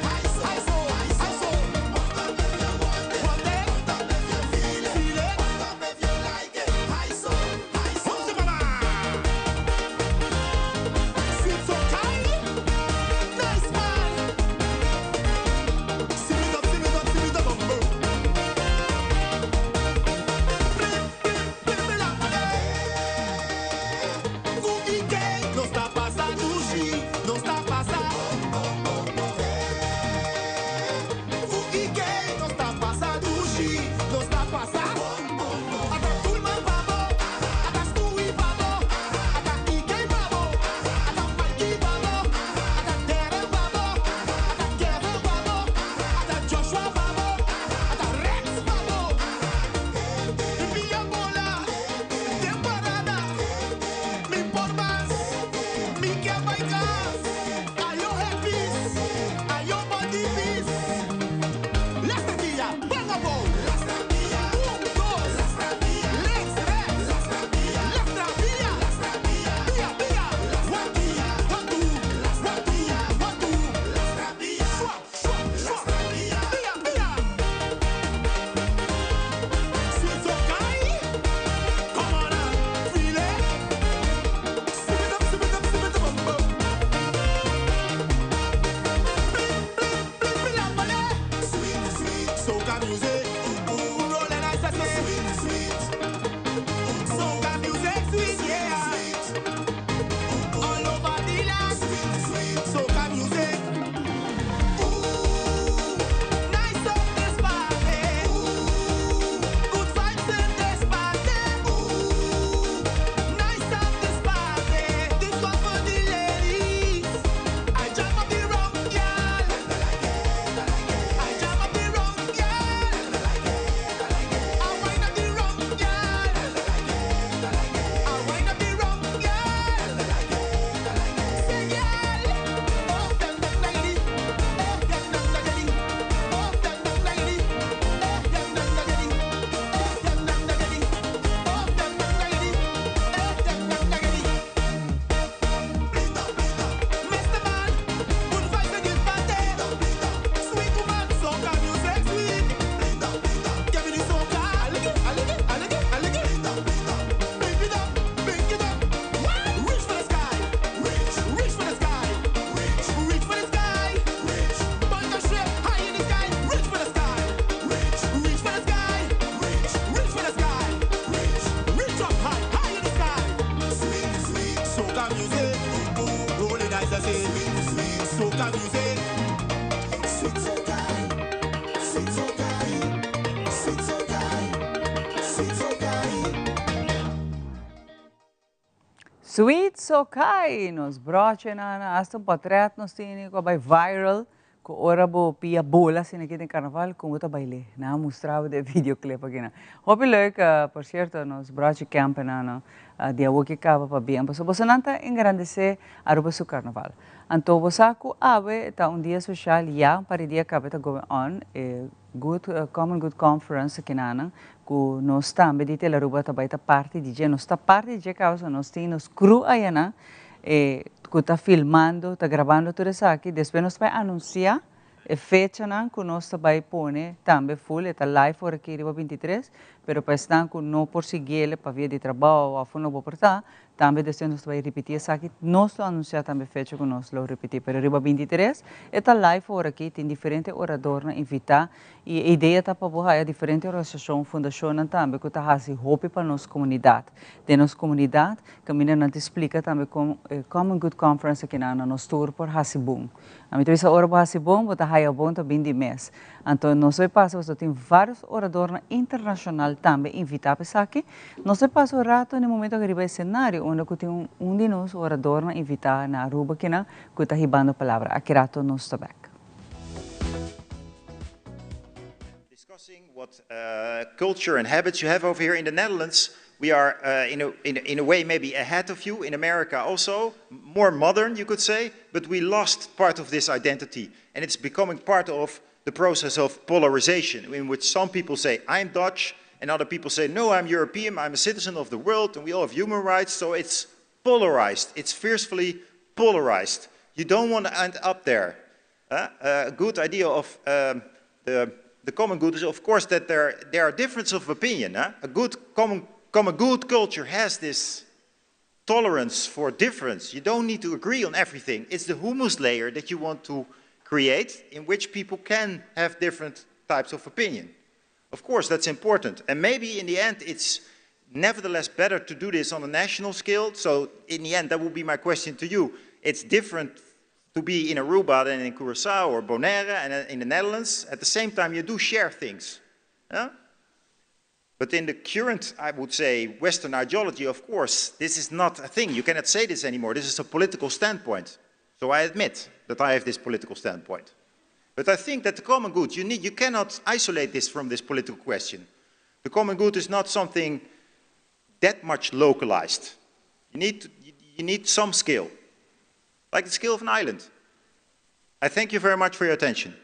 high so, high so. Want it? Feel it? Hold it, mama. Sweet so kind, nice man. Sim it up, sim it up, sim it up, bum, bum. Blim, blim, blim, blim, Ku IK, nos ta pasa dushi, nos ta pasa. Ku IK, nos ta pasa dushi, nos ta pasa. Ata Tulman pa bo, ata Stewie pa bo, ata IK pa bo, ata Mikey pa bo, ata Darren pa bo, ata Kevin pa bo, ata Joshua pa bo, ata Rex pa bo. Via bola, temporada, mi por mas, mi ke bay cas, ayo happy, ayo body peace. Las tortillas, ponga bo. Las tortillas, un, dos, las tortillas, links, rechts, las tortillas, las tortillas, las tortillas, via, via, las tortillas, one, two, las tortillas, one, two, las tortillas, swap, swap, swap, via, via. Sweet Sokai, come on and feel it. Sip it up, sip it up, sip it up, bum, bum. Blim, blim, blim, blim, blim, Sweet, sweet, soca music. Ooh, rolling nice, I say. Sweet, sweet. Soca music, sweet, yeah. All over the land. Sweet, sweet, soca music. Ooh, nice up this party. Ooh, good vibes in this party. Ooh, nice up this party. This one for the ladies. I jam up the wrong girl. I jam up the wrong girl. I wind up the wrong girl. I wind up the wrong girl. Say girl, oh dang dang dangity, oh dang dang dangity, oh dang dang dangity, oh dang dang dangity, oh dang dang dangity, oh dang dang dangity, oh dang dang dangity. Mr. Man, good vibes in this party. Sweet woman, soca music sweet. Give me the soca, aligi, aligi, aligi, aligi. Bring it up, bring it up. Reach for the sky, reach, reach for the sky, reach, reach for the sky, reach. Point your straight high in the sky, reach for the sky, reach, reach for the sky, reach, reach for the sky, reach, reach up high, high in the sky. Sweet, sweet, soca music, rolling eyes I say, sweet, sweet, soca music. Sweet soca, sweet soca, sweet soca, sweet soca. Sweet Sokai, nos broche na hasta un portret nos tin cu bay viral. Ku ora bo pia bola asina aki den karnaval kon bo ta bail'é. Nan a mustra bo den e videoclip akinan. Hopi leuk, por cierto nos brochi campernan no di awoki kaba pa bien pasobra bosonan ta engrandesé Aruba su karnaval. Anto bo sa ku awe ta un dia special ya un par di dia kaba ta going on e good common good conference akinanan ku nos tambe di Telaruba ta bai ta parti di dje. Nos ta parti di dje kaba so nos tin nos crew ayanan E ku ta filmando, ta grabando tur esaki, despues nos ta bai anunsiá e fechanan ku nos ta bai pone tambe full, e ta live ora aki riba bintitres, pero pa esnan ku no por siguiel pa via di trabou òf no bo por ta, tambe despues nos ta bai ripití esaki, nos lo anunsiá tambe fecha ku nos lo ripití, pero riba bintitres e ta live ora aki, tin diferente oradornan invitá i e idea ta pa bo haya diferente organisashon, fundashonnan tambe ku ta hasi hopi pa nos komunidat. Den nos komunidat Kaminda nan ta splika tambe kon e Common Good Conference akinan na nos tur por hasi bon. Ami ta bisa ora bo hasi bon, bo ta haya bon ta bin di mes. Anto nos hoy pasa pasobra tin varios oradornan internashonal tambe invitá pa esaki. Nos hoy pasa un rato na e momento aki riba esenario unda ku tin un di nos oradornan invitá na Aruba akinan ku ta hibando palabra. Aki rato nos ta bek. Discussing what uh, culture and habits you have over here in the Netherlands. We are, uh, in, a, in, a, in a way, maybe ahead of you in America also, more modern, you could say, but we lost part of this identity. And it's becoming part of the process of polarization, in which some people say, I'm Dutch, and other people say, no, I'm European, I'm a citizen of the world, and we all have human rights. So it's polarized, it's fiercely polarized. You don't want to end up there. Uh, a good idea of um, the, the common good is, of course, that there, there are differences of opinion. Huh? A good common, common good culture has this tolerance for difference. You don't need to agree on everything. It's the humus layer that you want to create in which people can have different types of opinion. Of course, that's important. And maybe in the end, it's nevertheless better to do this on a national scale. So in the end, that would be my question to you. It's different to be in Aruba than in Curacao or Bonaire and uh, in the Netherlands. At the same time, you do share things. Yeah? But in the current, I would say, Western ideology, of course, this is not a thing. You cannot say this anymore. This is a political standpoint. So I admit that I have this political standpoint. But I think that the common good, you, need, you cannot isolate this from this political question. The common good is not something that much localized. You need, to, you need some skill, like the skill of an island. I thank you very much for your attention.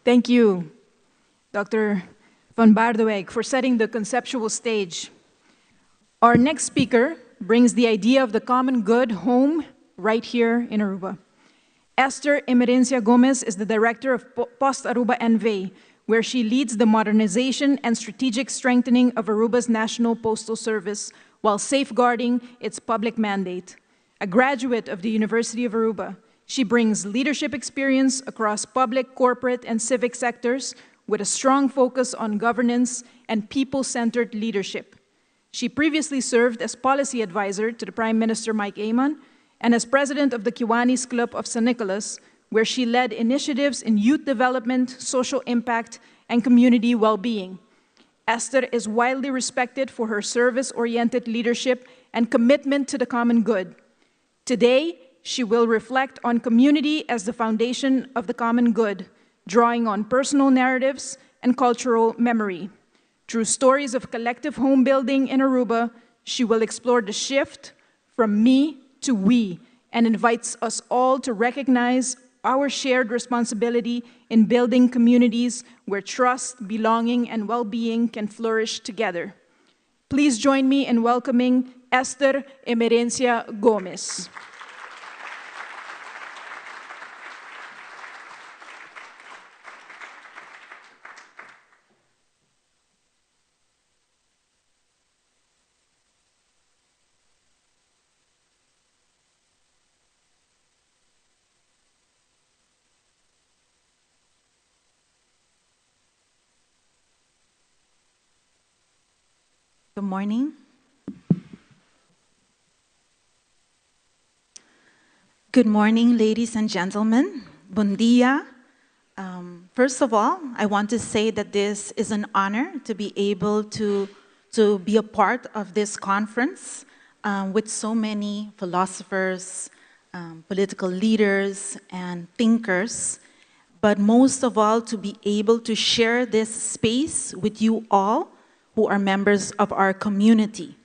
Thank you, Dr. van Baardewijk, for setting the conceptual stage. Our next speaker brings the idea of the common good home right here in Aruba. Esther Emerencia Gomez is the director of Post Aruba NV, where she leads the modernization and strategic strengthening of Aruba's National Postal Service while safeguarding its public mandate. A graduate of the University of Aruba, she brings leadership experience across public, corporate, and civic sectors with a strong focus on governance and people-centered leadership. She previously served as policy advisor to the Prime Minister Mike Eman and as president of the Kiwanis Club of San Nicolas, where she led initiatives in youth development, social impact, and community well-being. Esther is widely respected for her service-oriented leadership and commitment to the common good. Today, she will reflect on community as the foundation of the common good, drawing on personal narratives and cultural memory. Through stories of collective home building in Aruba, she will explore the shift from me to we and invites us all to recognize our shared responsibility in building communities where trust, belonging, and well-being can flourish together. Please join me in welcoming Esther Emerencia Gomez. Good morning. Good morning, ladies and gentlemen. Bon dia. Um, First of all, I want to say that this is an honor to be able to be a part of this conference with so many philosophers, political leaders, and thinkers. But most of all, to be able to share this space with you all who are members of our community.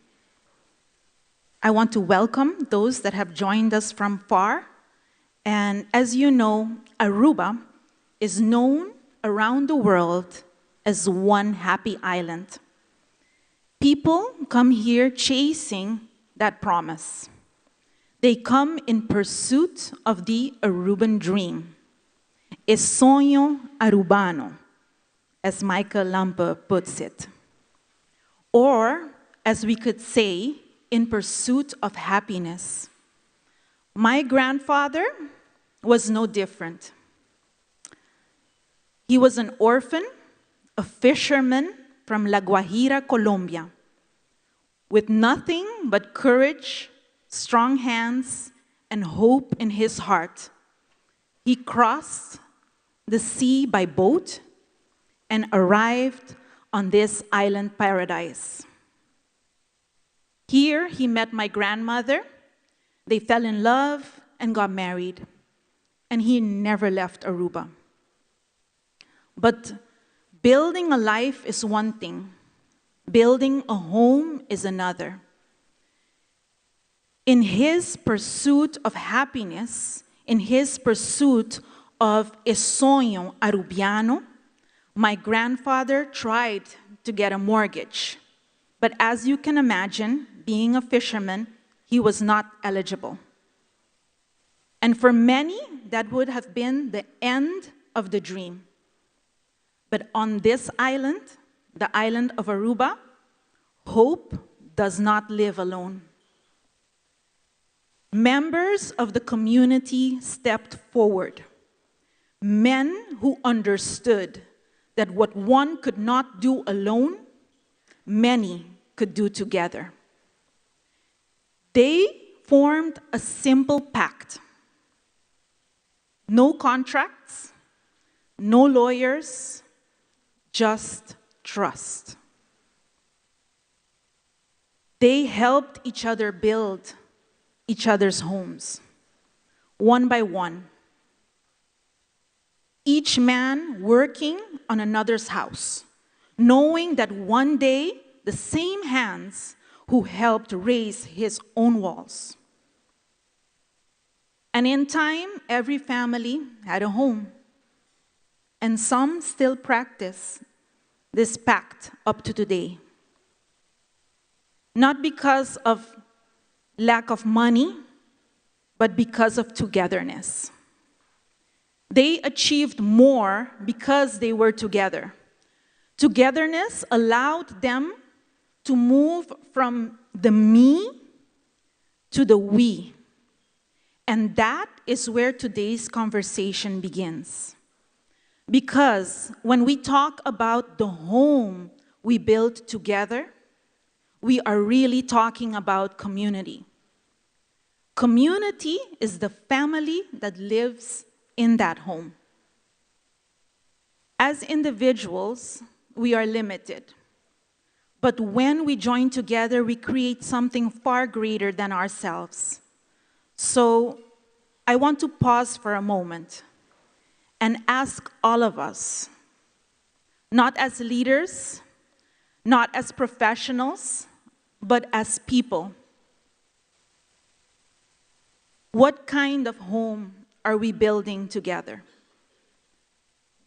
I want to welcome those that have joined us from far. And as you know, Aruba is known around the world as one happy island. People come here chasing that promise. They come in pursuit of the Aruban dream. E soño arubano, as Michael Lampe puts it. Or, as we could say, in pursuit of happiness. My grandfather was no different. He was an orphan, a fisherman from La Guajira, Colombia, with nothing but courage, strong hands, and hope in his heart. He crossed the sea by boat and arrived on this island paradise. Here, he met my grandmother. They fell in love and got married, and he never left Aruba. But building a life is one thing, building a home is another. In his pursuit of happiness, in his pursuit of a soño arubiano, my grandfather tried to get a mortgage. But as you can imagine, being a fisherman, he was not eligible. And for many, that would have been the end of the dream. But on this island, the island of Aruba, hope does not live alone. Members of the community stepped forward. Men who understood that what one could not do alone, many could do together. They formed a simple pact. No contracts, no lawyers, just trust. They helped each other build each other's homes, one by one. Each man working on another's house, knowing that one day the same hands who helped raise his own walls. And in time, every family had a home. And some still practice this pact up to today. Not because of lack of money, but because of togetherness. They achieved more because they were together. Togetherness allowed them to move from the me to the we. And that is where today's conversation begins. Because when we talk about the home we built together, we are really talking about community. Community is the family that lives in that home. As individuals, we are limited. But when we join together, we create something far greater than ourselves. So I want to pause for a moment and ask all of us, not as leaders, not as professionals, but as people. What kind of home are we building together?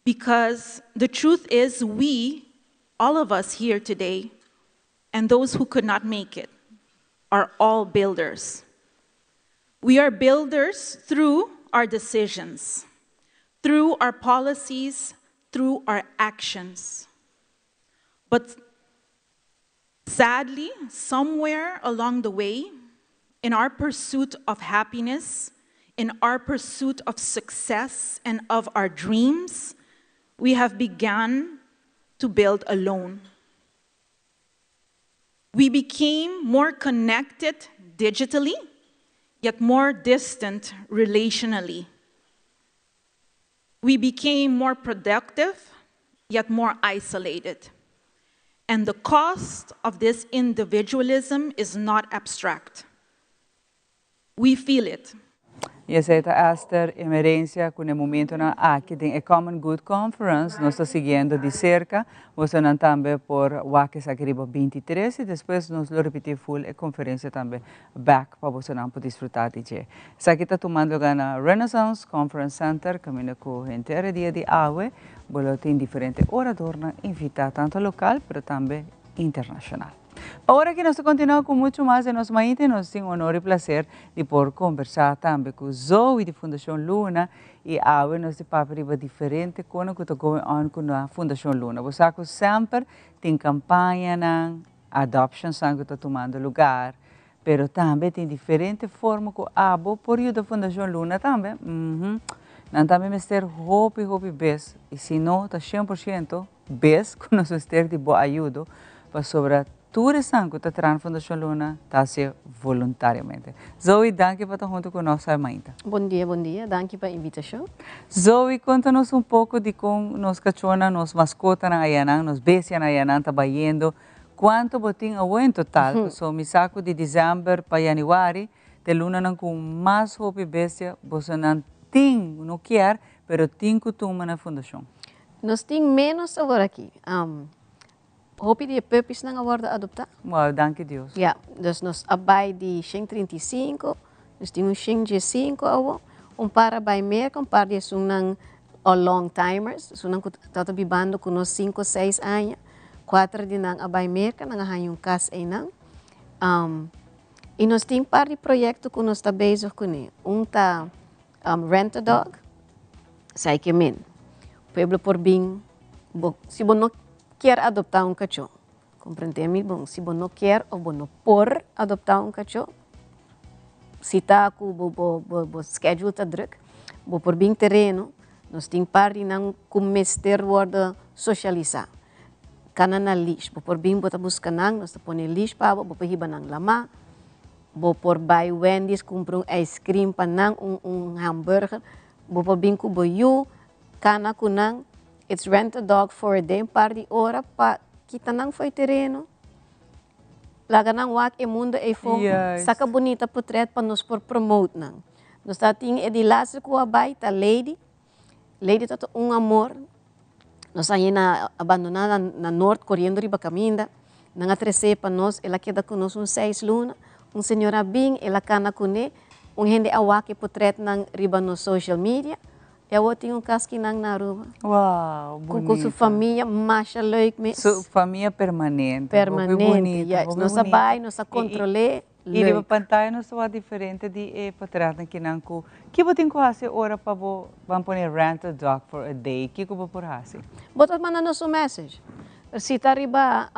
Because the truth is, we, all of us here today, and those who could not make it, are all builders. We are builders through our decisions, through our policies, through our actions. But sadly, somewhere along the way, in our pursuit of happiness, in our pursuit of success and of our dreams, we have begun to build alone. We became more connected digitally, yet more distant relationally. We became more productive, yet more isolated. And the cost of this individualism is not abstract. We feel it. Y esey ta Esther Emerencia cu e momentonan aki den e Common Good Conference nos ta siguiendo di cerca. Bosonan tambe por wak esaki riba 23 y despues nos lo repeti full e conferencia tambe back pa bosonan por disfruta di dje. Esaki ta tumando lugar na Renaissance Conference Center caminda cu henter dia di awe bo lo tin diferente oradornan invita tanto local pero tambe internacional. Awor aki nos ta continua cu mucho mas di nos mainta y nos tin honor y placer di por conversa tambe cu Zoe di Fundacion Luna y awe nos di papia riba diferente cosnan cu ta going on cu na Fundacion Luna. Bo sa cu semper tin campañanan, adoptions cu ta tumando lugar, pero tambe tin diferente forma cu abo por yuda Fundacion Luna tambe. Nan tambe mester hopi hopi bes y si no ta 100% bes cu nos mester di bo ayudo pasobra tur esnan cu ta traha Fundacion Luna ta haci voluntariamente. Zoe, danki pa ta hunto cu nos mainta. Bon dia, bon dia. Danki pa e invitacion. Zoe, conta nos un poco di con nos cachonan, nos mascotanan ayanan, nos bestianan ayanan ta bayendo. Cuanto bo tin awo en total? So, mi sa cu di december pa januari, ta lunanan cu mas hopi bestia, bosonan tin, no kier, pero tin cu tuma na fundacion. Nos tin menos awor aki. Hopi di puppies nan a wordo adopta. Wow, danki Dios. Ja, dus nos a bay di 135, nos tin un 105 awo, un par a bay Merca, un par di esunnan long timers, esunnan cu ta bibando cu nos 5 6 aña, cuater di nan a bay Merca, nan a haya un cas einan. Y nos tin par di proyecto cu nos ta bezig cune. Un ta Rent a Dog, esey kiermen. Pueblo por bin, bo, si bo no kier adopta un cacho, comprende mi bon, si bo no kier of bo no por adopta un cacho, si ta cu bo, bo, bo, bo schedule ta druk, bo por bin tereno, nos tin par di nan cu mester wordo socialisa. Cana na leash, bo por bin bo ta busca nan, nos ta pone leash pa bo, bo por hiba nan lama, bo por bay Wendy's cumpra un ice cream pa nan, un hamburger, bo por bin cu bo yu, cana cu nan, it's rent a dog for a day, un par di ora pa kita nan fo'i tereno. Laga nan wak e mundo eyfo, saca bunita portret pa nos por promote nan. Nos ta tin e di laatste cu a bay ta Lady. Lady ta un amor. Nos a yena abandona na Noord coriendo riba caminda. Nan a trece pa nos, el a keda cu nos un 6 luna. Un señora bin, el a cana cune. Un hende a wak e portret nan riba nos social media. Y awor tin un cas akinan na Aruba. Cu su famia, masha leuk mes. Su famia permanente. Permanente, Bonita, yes. hopi Nos a bonita. bay, nos a controle. Y riba Leuk. pantalla nos ta diferente di e portretnan akinan cu kico bo tin cu haci ora pa bo ban pone rent a dog for a day? Kico bo por haci? Bo ta manda nos un message. Si ta riba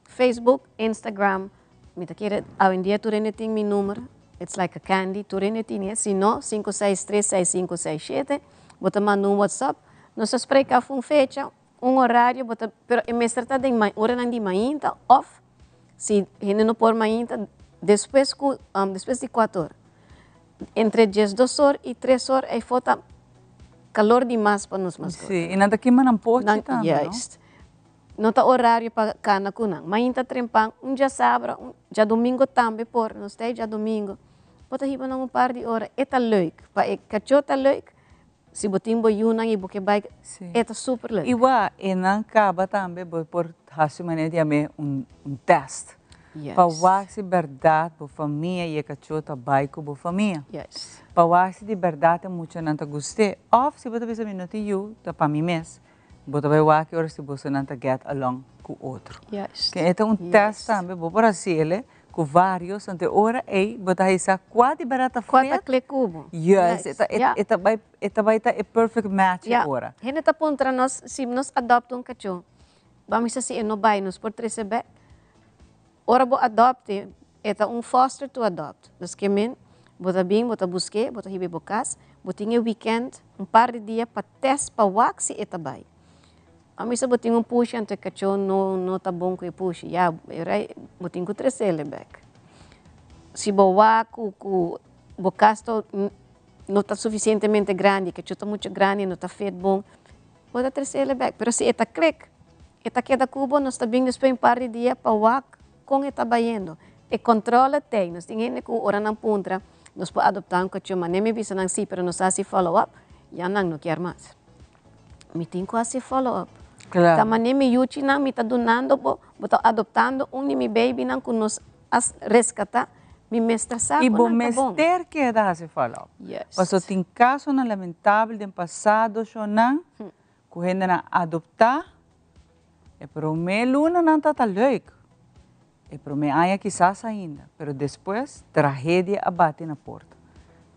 Facebook, Instagram, mi ta kere, hoy en dia tur hende tin mi number. It's like a candy, tur hende tin, eh? Si no, 563-6567, bo ta manda un WhatsApp. Nos ta spreek af un fecha, un horario, bo ta, pero e mester ta den oranan di mainta of si hende no por mainta, despues di 4 or. Entre 12 or y 3 or, ey ta calor di mas pa nos mascota. Si, y nan ta kima nan pochi tambe, no? Juist. No ta horario pa cana cu nan. Mainta trempan, un diasabra, un diadomingo tambe por, nos ta diadomingo. Bo ta hiba nan un par di ora, e ta leuk. Pa e cacho ta leuk, si bo tin bo yiunan y bo ke bay, e ta super leuk. Igual, e nan caba tambe bo por haci manera di yama un test. Pa wak si berdad bo famia y e cacho ta bay cu bo famia. Pa wak si di berdad e muchanan ta gust'e. Of si bo ta bisa mi no tin yu, ta pa mi mes. Bo ta bay wak ora si bosonan ta get along cu otro. Cu ta un test tambe, bo por haci'e cu varios, anto ora ey, bo ta hisa cua di berdad ta Cua ta fit. click cu bo. Yes, e ta bay ta e perfect match ora. Hende ta puntra nos, si nos adopt un cacho, ban bisa si e no bay, nos por trece back. Ora bo adopt, e ta un foster to adopt. Dus kiermen, bo ta bin, bo ta busca, bo ta hiba bo cas, bo tin e weekend, un par di dia pa test pa wak si e ta bay. Ban bisa bo tin un pushi, anto e cacho no ta bon cu e pushi. Ja, bo tin cu trece back. Si bo wak cu bo cas. no ta sufisientemente grandi, kachó ta muchu grandi, no ta fit bon, bo ta tres'é bèk. Pero si e ta klik, e ta keda ku bo, nos ta bin despues un par di dia pa wak kon e ta bayendo. E kòntròl t'ei. Nos tin hende ku ora nan puntra, nos por adoptá un kachó, ma mi bisa nan sí, pero nos hasi follow up, ya nan no kier mas. Mi tin ku hasi follow up. Ta manera mi yuchinan mi ta dunando bo, bo ta adoptando un di mi babynan ku nos a reskatá, mi mester sa I ku bo nan ta bon. mester keda hasi follow up. Pasobra tin kasonan lamentabel den pasado shonnan ku hendenan adoptá, e promé lunanan ta ta leuk, e promé aña kisas ainda, pero despues tragedia a bati na porta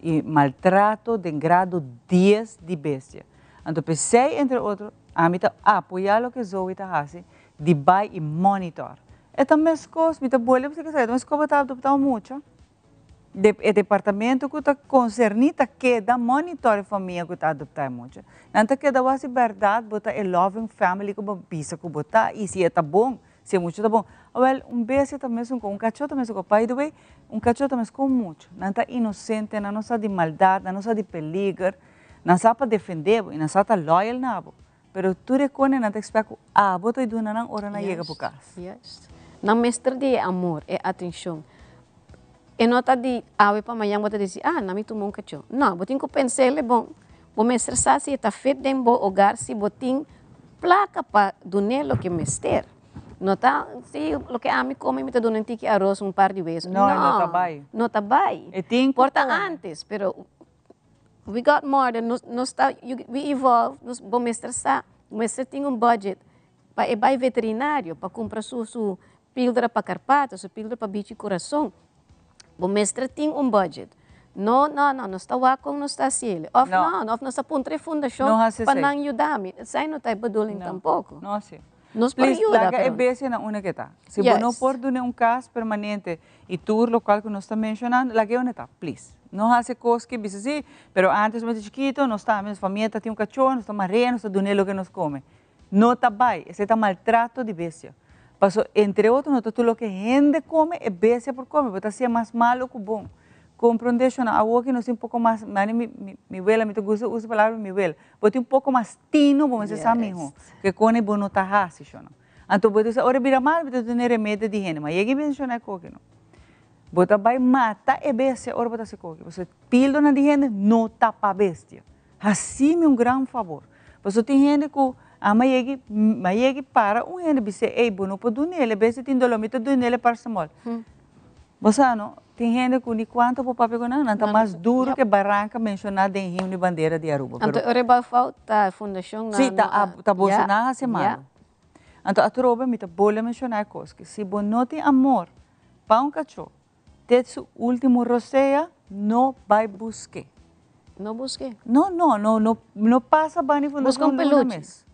i maltrato den grado dies di bestia. Anto p'esei entre otro ami ta apoyá loke Zoe ta hasi di bai i monitor. E ta meskos, mi ta bolbe bisa esaki, e ta meskos bo ta adoptá un mucha. De, e departamento ku ta konserní ta keda monitor e famia ku ta adoptá e mucha. Nan ta keda wak si bèrdat bo ta e loving family ku bo bisa ku bo ta i si e ta bon, si e mucha ta bon. Awèl, un bestia ta mesun ku, un kachó ta mesun ku, by the way, un kachó ta mes ku un mucha. Nan ta inosente, nan no sa di maldat, nan no sa di peliger, nan sa pa defendé bo i nan sa ta loyal na bo. Pero tur e kone nan ta expect ku abo ta duna nan ora nan yega bo kas. Juist. Nan mester di e amor, e atencion. E no ta di awe pa mañan bo ta disi, ah, na mi tuma un kachó. No, bo tin ku pens'el bon. Bo mester sa si e ta fit den bo hogar, si bo tin plaka pa dun'é loke mester. No ta si loke ami kome mi ta duna un tiki aros, un par di weso. No, e no ta bai. No ta bai. E tin ku Por ta kome. antes, pero We got modern, nos, nos ta, you, we evolve, nos, bo mester sa, bo mester tin un budget pa e bai veterinario, pa cumpra su, su píldora pa carpata, su píldora pa bichi corazon. Bo mester tin un budget. No, no, no, nos ta wak con nos ta haciele. Of No. no, of nos ta puntra e fundacion No haci pa esey. nan yuda mi. Esey no ta e bedoeling No. tampoco. No haci. Nos por Please, yuda, laga e pero. bestia na unda ke ta. Si bo no por duna un kas permanente i tur lokual ku nos ta menshonando, laga e unda ta, please. No hasi kos ke bisa si, pero antes mi ta chikito, nos tambe, nos famia ta tin un kachó, nos ta marea, nos ta dun'é loke nos kome. No ta bai, esei ta maltrato di bestia. Paso, entre otro, no ta tur loke hende kome, e bestia por kome, bo ta hasié mas malo ku bon. Komprondé, shona, awoki nos tin poko mas, mane mi, mi, mi wela, mi ta gusta usa e palabra mi wela, bo tin poko mas tino, bo mester sa miho, ke kone bo no ta hasi, shona. Anto bo ta bisa, ora bira mal, bo ta duna e remedio di hende, ma yega i bisa shona e koki no. Bo ta bai mata e bestia ora bo ta hasi koki, pasobra pildonan di hende no ta pa bestia. Hasi mi un gran fabor, pasobra tin hende ku ama yega i, ma yega i para un hende bis'é, ey, bo no por dun'el, e bestia tin doló, mi ta dun'el e paracetamol. Bo sa no, tin hende ku ni kuantu bo papia ku nan, nan ta mas duru ke baranka menshoná den himno i bandera di Aruba. Anto ora e bai fout ta e fundashon nan. Sí, ta ta boso nan hasi malu. Anto atrobe mi ta bolbe menshoná e kos ke si bo no tin amor pa un kachó te su ultimo rosea no bai busk'é. No busk'é? No, no, no, no, no pasa banda di Buska fundashon un luna peluche. mes.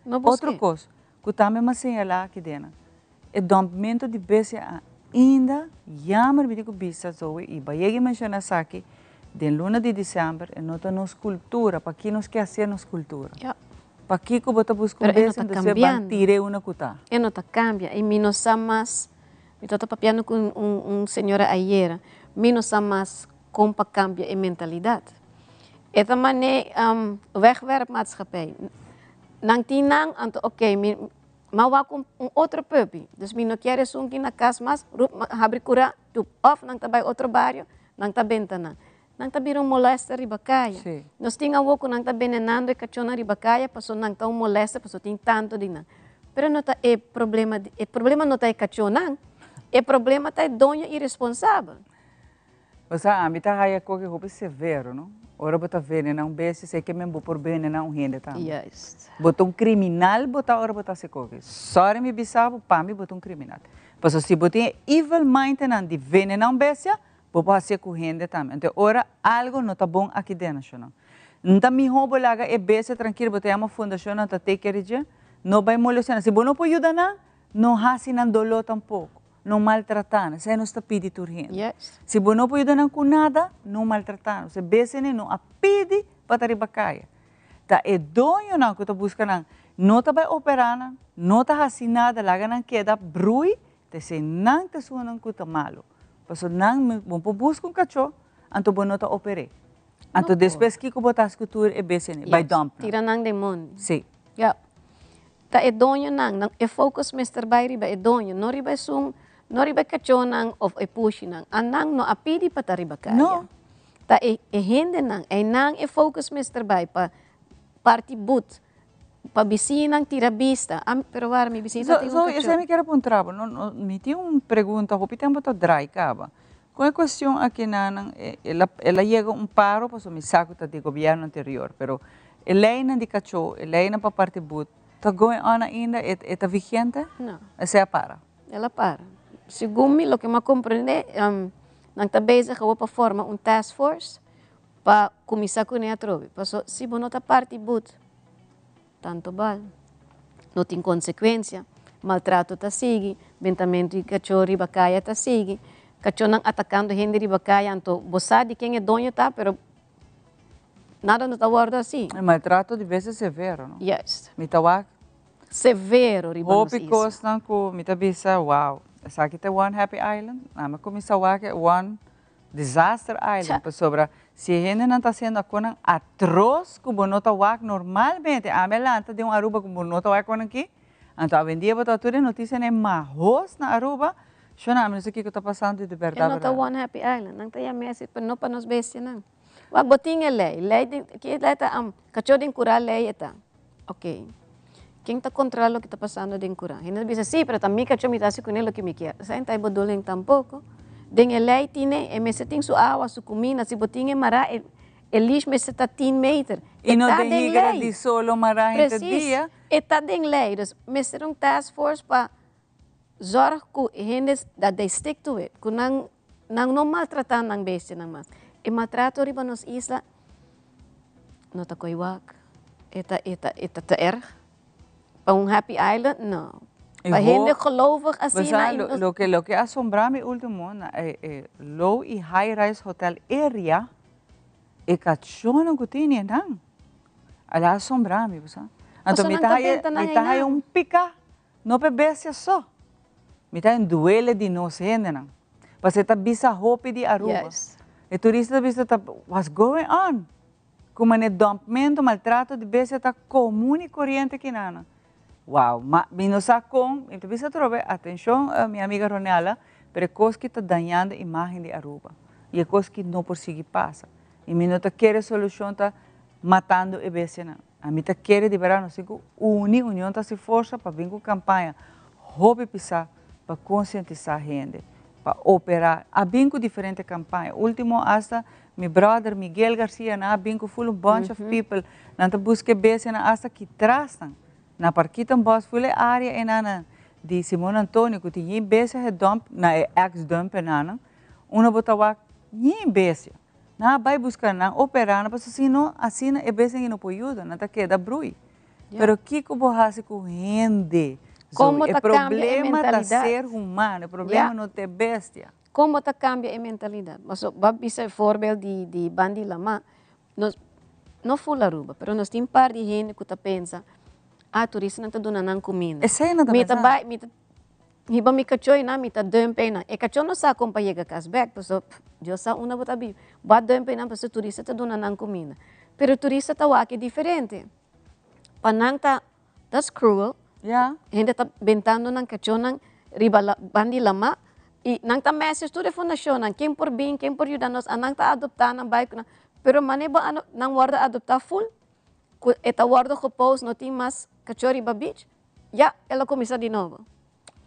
No busk'é. Otro kos ku tambe mi a señalá aki den. E dumpmento di bestia ainda jammer mi tin ku bisa Zoe i bayegi menciona esaki den luna di december e no ta nos cultura paki nos ke hacia nos cultura pakiko bo ta busca un Pero e no bestia ta entonces ban cambiando. tire una ku ta. E no ta cambia i mi no sa mas mi tabata papiando ku un un señora ayera mi no sa mas kon pa cambia e mentalidad e ta mane wegwerpmaatschappij nan tin nan anto ok mi M'a wak un un otro puppy, dus mi no kier esun ki na kas mas, rup habri kura, tup, òf nan ta bai otro bario, nan ta benta nan. Nan ta bira un molèster riba kaya. Nos tin awor ku nan ta benenando e kachónan riba kaya paso nan ta un molèster paso tin tantu di nan. Pero no ta e problema di, e problema no ta e kachónan, e problema ta e doño iresponsabel. Osea, ami ta haya koke hopi severo, no? Ora bo ta venena un bestia, esei ke men bo por venena un hende tambe. Juist. Bo ta un kriminal bo ta ora bo ta hasi koke. Sorry mi bisa bo, pa mi bo ta un kriminal. Pasobra si bo tin e evil mindnan di venena un bestia, bo por hasié ku hende tambe. Entonces ora algo no ta bon aki den nashonal. N ta mihó bo laga e bestia trankil, bo ta yama fundashonnan ta take care di dje, no bai molestia nan. Si bo no por yuda nan, no hasi nan doló tampoko. No maltratá nan. Esei nos ta pidi tur hende. Yes. Si bo no por yuda nan ku nada, no maltratá nan. Se besene no a pidi pa ta riba kaya. Ta e doñonan ku ta buska nan, no ta bai operá nan, no ta hasi nada, laga nan keda brui, ta esei nan ta esunnan ku ta malu. Pasobra nan, bo por buska un kachó, anto bo no ta oper'é. Anto despues kiko bo ta hasi ku tur e bestianan? Bai dump nan. Tira nan den mondi. Si. Ya. Ta e doñonan, nan e focus mester bai riba e doño, no riba esun, no riba e kachónan òf e pushinan. Anan no a pidi pa ta riba kaya. No. Ta e e hendenan, einan e focus mester bai pa parti but, pa bisinan tira bista. A pero wara mi bisina ta tin un So, kachó. esei mi kier a puntra bo. No, no, mi tin un pregunta hopi tempu ta drai kaba. Con e cuestion aki nan, el a, el a yega un paro pasobra mi sa cu ta di gobierno anterior, pero e leynan di cacho, e leynan pa parti but, ta going on ainda? E, e ta vigente? No. Esey a para? El a para. Segun mi, loke mi a comprende, nan ta bezig awor pa forma un task force pa cuminsa cune atrobe. Paso si bo no ta parti but, Tanto bal. No tin consecuencia. Maltrato ta sigui, bentamento di cachó riba caya ta sigui, cachónan atacando hende riba caya, anto bo sa di ken e doño ta, pero nada no ta wordo haci. E maltrato di bes e severo, no? Juist. Mi ta wak. Severo riba nos Hopi isla. cosnan cu mi ta bisa, wow, esaki ta e One Happy Island? Ami a cuminsa wak e One Disaster Island pasobra si e hendenan ta haciendo akonan atroz cu bo no ta wak normalmente, ami a lanta den un Aruba cu bo no ta wak akonan aki, anto awendia bo ta tur e noticianan e mahos na Aruba, shona ami no sa kico ta pasando di berdad E no ta berdad. One Happy Island, nan ta yama esi pero no pa nos bestianan. Wak bo tin e ley, ley den ki ley ta cacho den cura ley e ta. Ok, ken ta controla loke ta pasando den cura? Hende ta bisa, si, pero ta mi cacho mi ta haci cune loke mi kier. Esai no ta e bedoeling tampoco. Den e ley tine, e mester tin su awa, su cuminda, si bo tin e mara, e e leash mester ta tin meter. Y E no ta den den higra ley. di solo mara henter Precies, dia. e ta den ley. Dus mester un task force pa zorg cu e hende dat they stick to it, cu nan nan no maltrata nan bestianan mas. E maltrato riba nos isla no ta koe wak. E ta e ta e ta te erg. Pa un happy island? No. E Pa ho hende gelovig asina Bo sa y nos loke loke a asombrá mi ultimo na e e low y high rise hotel area e kachónan ku tene nan a la asombrá mi bo sa. Anto Pasobra mi nan ta ta haya benta nan mi ta haya einan. un pika No p'e bestia so. Mi ta en duele di nos hendenan. Pasobra e ta bisa hopi di Aruba. Juist. E turista ta bisa ta what's going on? Ku manera dumpmento, maltrato di bestia ta komun i koriente kinanan. Wow, ma mi no sa kon, mi ta bisa atrobe, atenshon mi amiga Ronella, pero e kos ki ta dañando imagen di Aruba. I e kos ki no por sigui pasa. I mi no ta kere solushon ta matando e bestianan. Ami ta kere di berdad nos tin cu uni, union ta haci forsa pa bin cu campaña hopi pisa pa concientisa hende, pa opera. A bin cu diferente campaña, ultimo hasta mi brother Miguel Garcia nan a bin cu full un bunch of people, nan ta busca e bestianan hasta ki tras nan, na Parkietenbos full e area enanan di Simon Antonio cu tin yin bestia gedump na e ex dump enanan, unda bo ta wak yin bestia. Nan a bai buska nan, operá nan, pasobra si no, asina e bestia no por yuda, nan ta keda brui. Pero kiko bo hasi ku hende? Kon bo E ta kambia e problema ta mentalidat? ser humano, e problema Ja. no ta e bestia. Kon bo ta kambia e mentalidat? Pasobra bo a bisa e voorbeeld di di Bandi Lamá, nos no full Aruba, pero nos tin par di hende ku ta pensa, ah turistanan ta duna nan kuminda. Esei nan ta Mi ta pensa. bai, mi ta Hiba mi kachó einan, mi ta dump einan. E kachó no sa kon pa yega kas bèk, pasobra Dios sa unda bo ta biba. Bo a dump einan pasobra turista ta duna nan kuminda. Pero turista ta wak e diferente. Pa nan ta, that's cruel. Hende ta bentando nan kachónan riba la, ban di lamá i nan ta message tur e fundashonnan, ken por bin, ken por yuda nos, a nan ta adoptá nan bai ku nan. Pero manera bo a nan wòrdu adoptá full, ku e ta wòrdu gepost no tin mas kachó riba beach, Ya, el a cuminsa di nobo.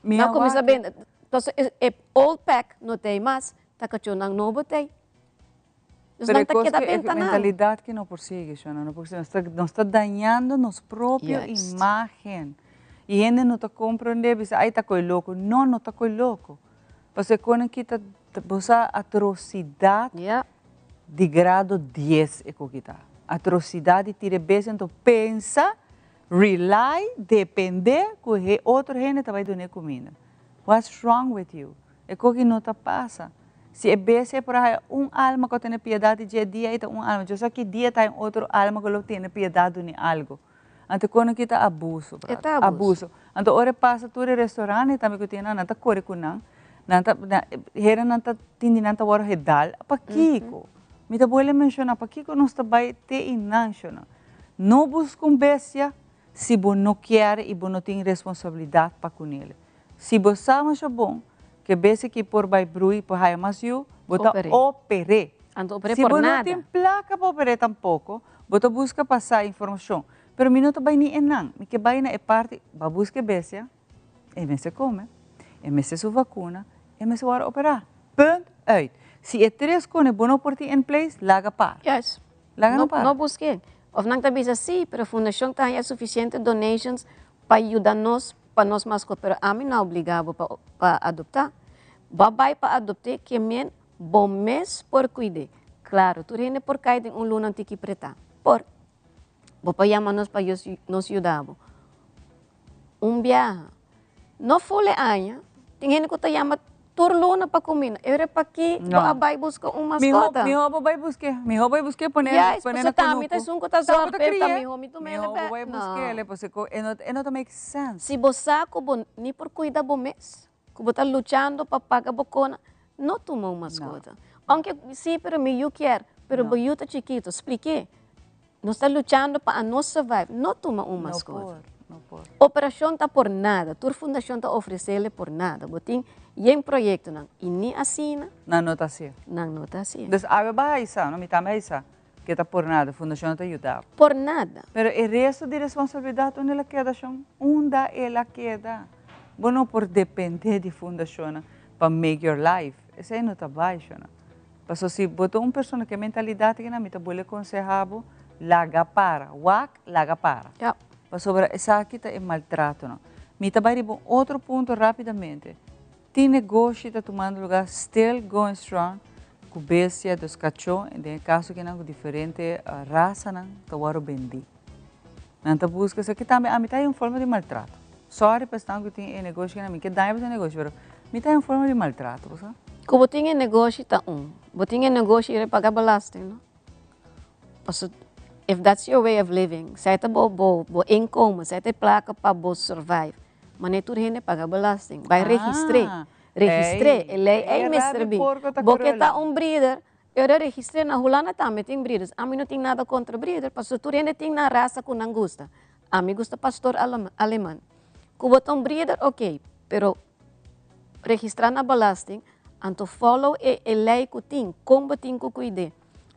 Mi Nan a cuminsa wak. bende. Entonces, e, e old pack no t'ey mas, ta cachonan nobo t'ey. Dus Pero nan e ta cos keda ke, e benta nan. mentalidad ke no por sigui, Shona, no por sigui. Nos ta, nos ta dañando nos propio Juist. imagen. Y hende no ta comprende, bisa, ay, ta coy loco. No, no ta coy loco. Pasobra e conan ki ta, ta, bo sa atrocidad Ja. di grado dies e cu ki ta. Atrocidad di tira e bestia, anto pensa Rely, depende, ku he otro hende ta bai dun'é kuminda. What's wrong with you? E koki no ta pasa. Si e bestia e por a haya un alma ku a tene piedat di dje dia ei ta un alma. Djo sa ki dia ta haya un otro alma ku lo tene piedat dun'é algu. Anto kono ki ta abuso, E brother. ta abuso. Abuso. Anto ora e pasa tur e restaurante tambe ku tin nan, nan ta kore ku nan. Nan ta, hera nan ta tin di nan ta wòrdu hedal. Pakiko? Mi ta bolbe menshoná pakiko nos ta bai te einan shona. No buska un bestia si bo no kier i bo no tin responsabilidat pa kunele. Si bo sa masha bon ku e bestia aki por bai brui, por haya mas yu, bo ta oper'é. Anto oper'é Si por bo no nada. tin plaka pa oper'é tampoko, bo ta buska pa sa informashon. Pero mi no ta bai ni einan, mi ke bai na e parti, bo a buska e bestia, E mester come, e mester su vacuna, e mester worde opera. Punt uit. Si e tres cone bo no por tin in place, laga para. Juist. Laga No, no para. no busque. Of nan ta bisa sí, pero fundacion ta haña suficiente donations pa yuda nos, pa nos mascot. Pero ami no a obliga bo pa, pa adopta. Bo a bay pa adopte ke men bo mes por cuide. Claro, tur hende por cay den un luna un tiki preta. Por. Bo por yama nos pa nos yuda bo. Un biaha. No ful e aña. Tin hende ku ta yama tur luna pa kuminda. E ora paki bo a bai buska un maskota. Mihó bo bai busk'é. Mihó bai busk'é pone Juist, pone pasobra na ta mi kunuku. ta esun ku ta Ta bo zòrg ta p'e, ta kri'é. mihó mi tum'é Mihó bo bek. bai No. busk'é, pasobra e no e no ta make sense. Si bo sa ku bo ni por kuida bo mes, ku bo ta luchando pa paga bo kona, no tuma un maskota. Aunke si, pero mi yu kier, pero bo yu ta chikito, splik'é. Nos ta luchando pa anos survive, no tuma un mascota. No por, no por. Operacion ta por nada, tur fundacion ta ofrecele por nada. Bo tin yen proyectonan y ni asina. Nan no ta hacié. Nan no ta hacié. Dus awe bo a haisa, no? Mi tambe a haisa, ke ta por nada, fundacion no ta yuda. Por nada. Pero e resto di responsabilidad unda el a keda, shon? Unda el a keda? Bo no por depende di fundacionnan pa make your life. Esey no ta bay, shon. Paso si bo ta un persona ku e mentalidat aki nan mi ta bolbe konseha bo laga para, wak laga para. Pasobra esaki ta e maltratonan. Mi ta bai riba un otro punto rapidamente. Tin negoshi ta tumando lugar still going strong ku bestia, dus kachó, den e kaso aki nan ku diferente rasanan ta wòrdu bendí. Nan ta buska esaki tambe ami ta hay un forma di maltrato. Sorry pa esnan ku tin e negoshi aki nan, mi ke daña pa e negoshi pero mi ta hay un forma di maltrato bo sa. Ku bo tin e negoshi ta un. Bo tin e negoshi i paga belasting no. Paso if that's your way of living, esei ta bo bo bo inkomen, esei ta e plaka pa bo survive. Mane tur hende paga belasting. Bai registr'é. Registr'é. E lei ei mester bin. Bo ke ta un breeder, Eu a registré na Hulanda tambe tin breeders. Ami no tin nada kontra breeder, pasobra tur hende tin nan rasa ku nan gusta. Ami gusta pastor aleman. Ku bo ta un breeder, ok, pero registrá na belasting, anto follow e e lei ku tin, kon bo tin ku kuid'é,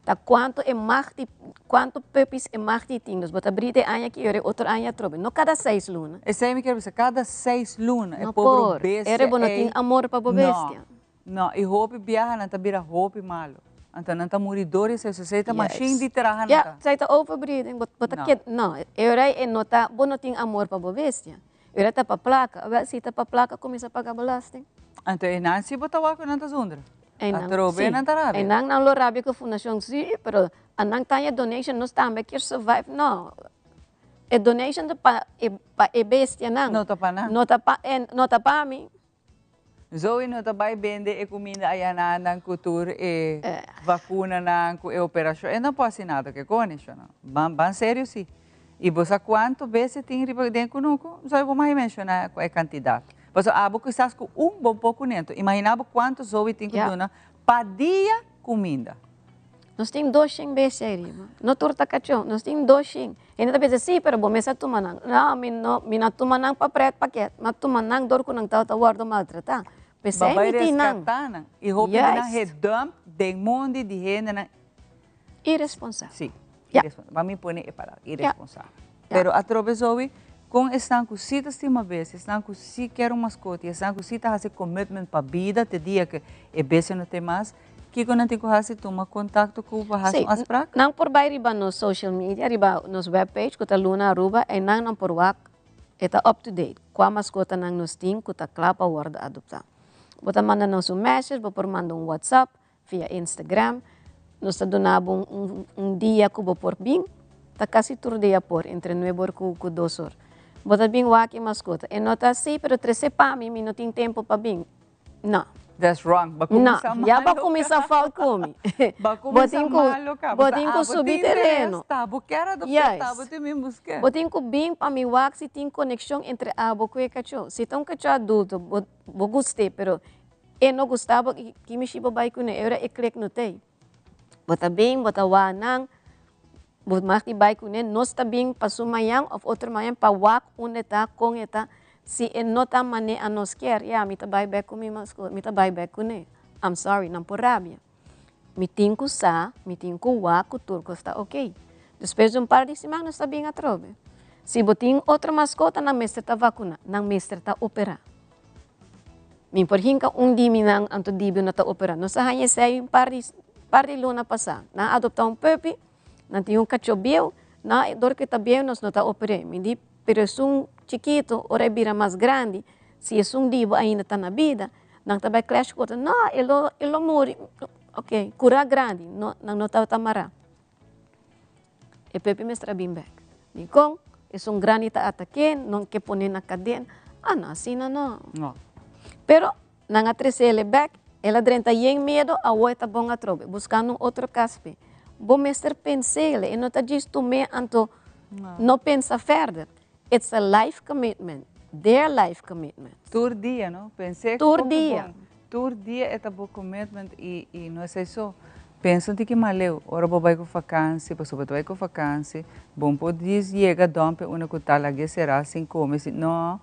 ta kuantu e mag di, kuantu puppies e mag di tin. Dus bo ta breed e aña aki i otro aña atrobe, no kada seis luna. Esei mi kier bisa, kada seis luna e No pobre por. bestia Ere bo no ei, tin amor pa bo no. bestia. No, i hopi biaha nan ta bira hopi malu. Anto nan ta muri dor i esei, so esei ta mashin di traha nan Ya, ta. esei ta overbreeding, bo bo ta No. ked, no, e ora ei e no ta, bo no tin amor pa bo bestia. E ora ta pa plaka, awel si ta pa plaka kuminsa paga belasting. Anto e nan si bo ta wak ku nan ta zundra. Einan, Atrobe si. nan ta rabia. Einan nan lo rabia ku fundashon, si, pero anan ta haña donation, nos tambe kier survive, no. E donation ta pa e pa e bestianan. No ta pa nan. No ta pa e, no ta pa mi. Zoe no ta bai bende e kuminda aya nan nan ku tur e vakunanan ku e operashon. E no por hasi nada ke kone shona. Ban ban serio si. I bo sa kuantu bes e tin riba den kunuku? Zoe bo mai menshoná ku e kantidat. Pasobra abo kisas ku un bon por kuné. Anto imaginá bo kuantu Zoe tin ku duna pa dia kuminda. Nos tin dos shen bestia ei riba. No tur ta kachó. Nos tin dos shen. Hende ta pensa, sí, pero bo mes a tuma nan. No, mi no, mi no a tuma nan pa pret paket. Mi a tuma nan dor ku nan tabata wòrdu maltratá. P'esei Bo bai mi tin nan. reskatá nan. I hopi di nan Juist. he dump den mondi di hendenan. Iresponsabel. Sí, Ja. iresponsabel. Ban mi pone e palabra, Ja. iresponsabel. Ja. Pero atrobe Zoe, kon esnan ku sí ta stima bestia, esnan ku sí kier un maskoti, esnan ku sí ta hasi commitment pa bida te dia ku e bestia no tin mas, Kiko nan tin ku hasi? Tuma kontakto ku bo pa hasi Sí, un afsprak? nan por bai riba nos social media, riba nos webpage ku ta Luna Aruba, einan nan por wak e ta up to date kua maskotanan nos tin ku ta kla pa wòrdu adoptá. Bo ta manda nos un message, bo por manda un WhatsApp, via Instagram, nos ta duna bo un un dia ku bo por bin, ta kasi tur dia por, entre nuebe or ku ku dos or. Bo ta bin wak e maskota. E no ta si, pero trese pa mi, mi no tin tempu pa bin. No. That's wrong. Ba No, kuminsá ya ba malo kuminsá ka. fout ku mi. Ba Bo kuminsá tin ku, malo ka. bo Bo ta tin ku abo subi tin interes, tereno. ta bo kier adoptá, ta Juist. bo tin bin busk'é. Bo tin ku bin pa mi wak si tin konekshon entre abo ku e kachó. Si ta un kachó adulto, bo bo gust'é, pero e no gusta bo, ki mishi bo bai kuné? E ora e klik no t'ei. Bo ta bin, bo ta wak nan, bo mag di bai kuné, nos ta bin pa su mañan òf otro mañan pa wak unda e ta, kon e ta. Si e no ta manera anos kier, ya, mi ta bai bèk ku mi maskota, mi ta bai bèk kuné. I'm sorry, nan por rabia. Mi tin ku sa, mi tin ku wak ku tur kos ta oké. Despues di un par di siman nos ta bin atrobe. Si bo tin otro maskota nan mester ta vakuná, nan mester ta operá. Mi por hinka un di mi nan anto dibi no ta operá. Nos a haña esei un par di par di luna pasá. Nan a adoptá un puppy, nan tin un kachó bieu, nan dor ku e ta bieu nos no ta oper'é. Mi di, pero esun chikitu ora e bira mas grandi, si esun di bo ainda ta na bida, Nan ta bai clash ku otro, no, e lo, e lo muri. Ok, kura grandi, no, nan no tabata mará. E Pepe mester a bin bèk. Dikon? Esun grandi ta atak'é, nan ke pon'é na kadena. Ah, no, asina no. No. Pero nan a trese el bèk, el a drenta yen miedo, awor e ta bon atrobe, buskando un otro kas p'e. Bo mester pens'é, e no ta djis tum'é anto no pensa verder. It's a life commitment, their life commitment. Tur dia, no? Pens'é Tur hopi dia. bon. Tur dia e ta bo commitment i i no esei so. Pensa un tiki mas leu, ora bo bai ku vakansi, pasobra bo ta bai ku vakansi, bo no por djis yega dòmpi unda ku ta lag'é será sin kome, sin, no.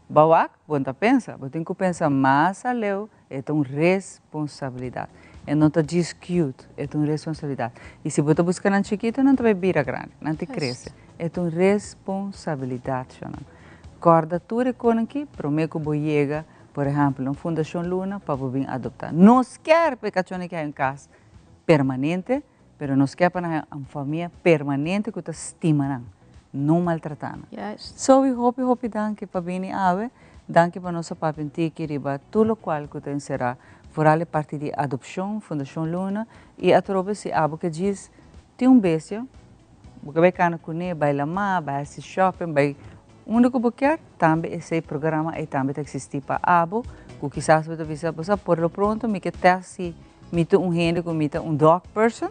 Bo wak, bo no ta pensa. Bo tin ku pensa mas aleu, e ta un responsabilidat. E no ta djis cute, e ta un responsabilidat. I si bo ta buska nan chikitu, nan ta bai bira grandi, nan ta krese. E ta un responsabilidat, shonnan. Kòrda tur e konan aki promé ku bo yega, por ehèmpel, un Fundashon Luna pa bo bin adoptá. Nos kier pa e kachónan aki haña un kas permanente, pero nos kier pa nan haña un famia permanente ku ta stima nan, no maltratá nan. Zoe, hopi hopi danki pa bini awe. Danki pa nos a papia un tiki riba tur lokual ku ta enserá foral e parti di adopshon, Fundashon Luna, i atrobe si abo ke djis tin un bestia, Bo ke bai kana kuné, bai lamá, bai hasi shopping, bai unda ku bo kier, tambe esei programa ei tambe ta eksistí pa abo, ku kisas bo ta bisa, bo sa por lo pronto mi ke tèst si mi ta un hende ku mi ta un dog person,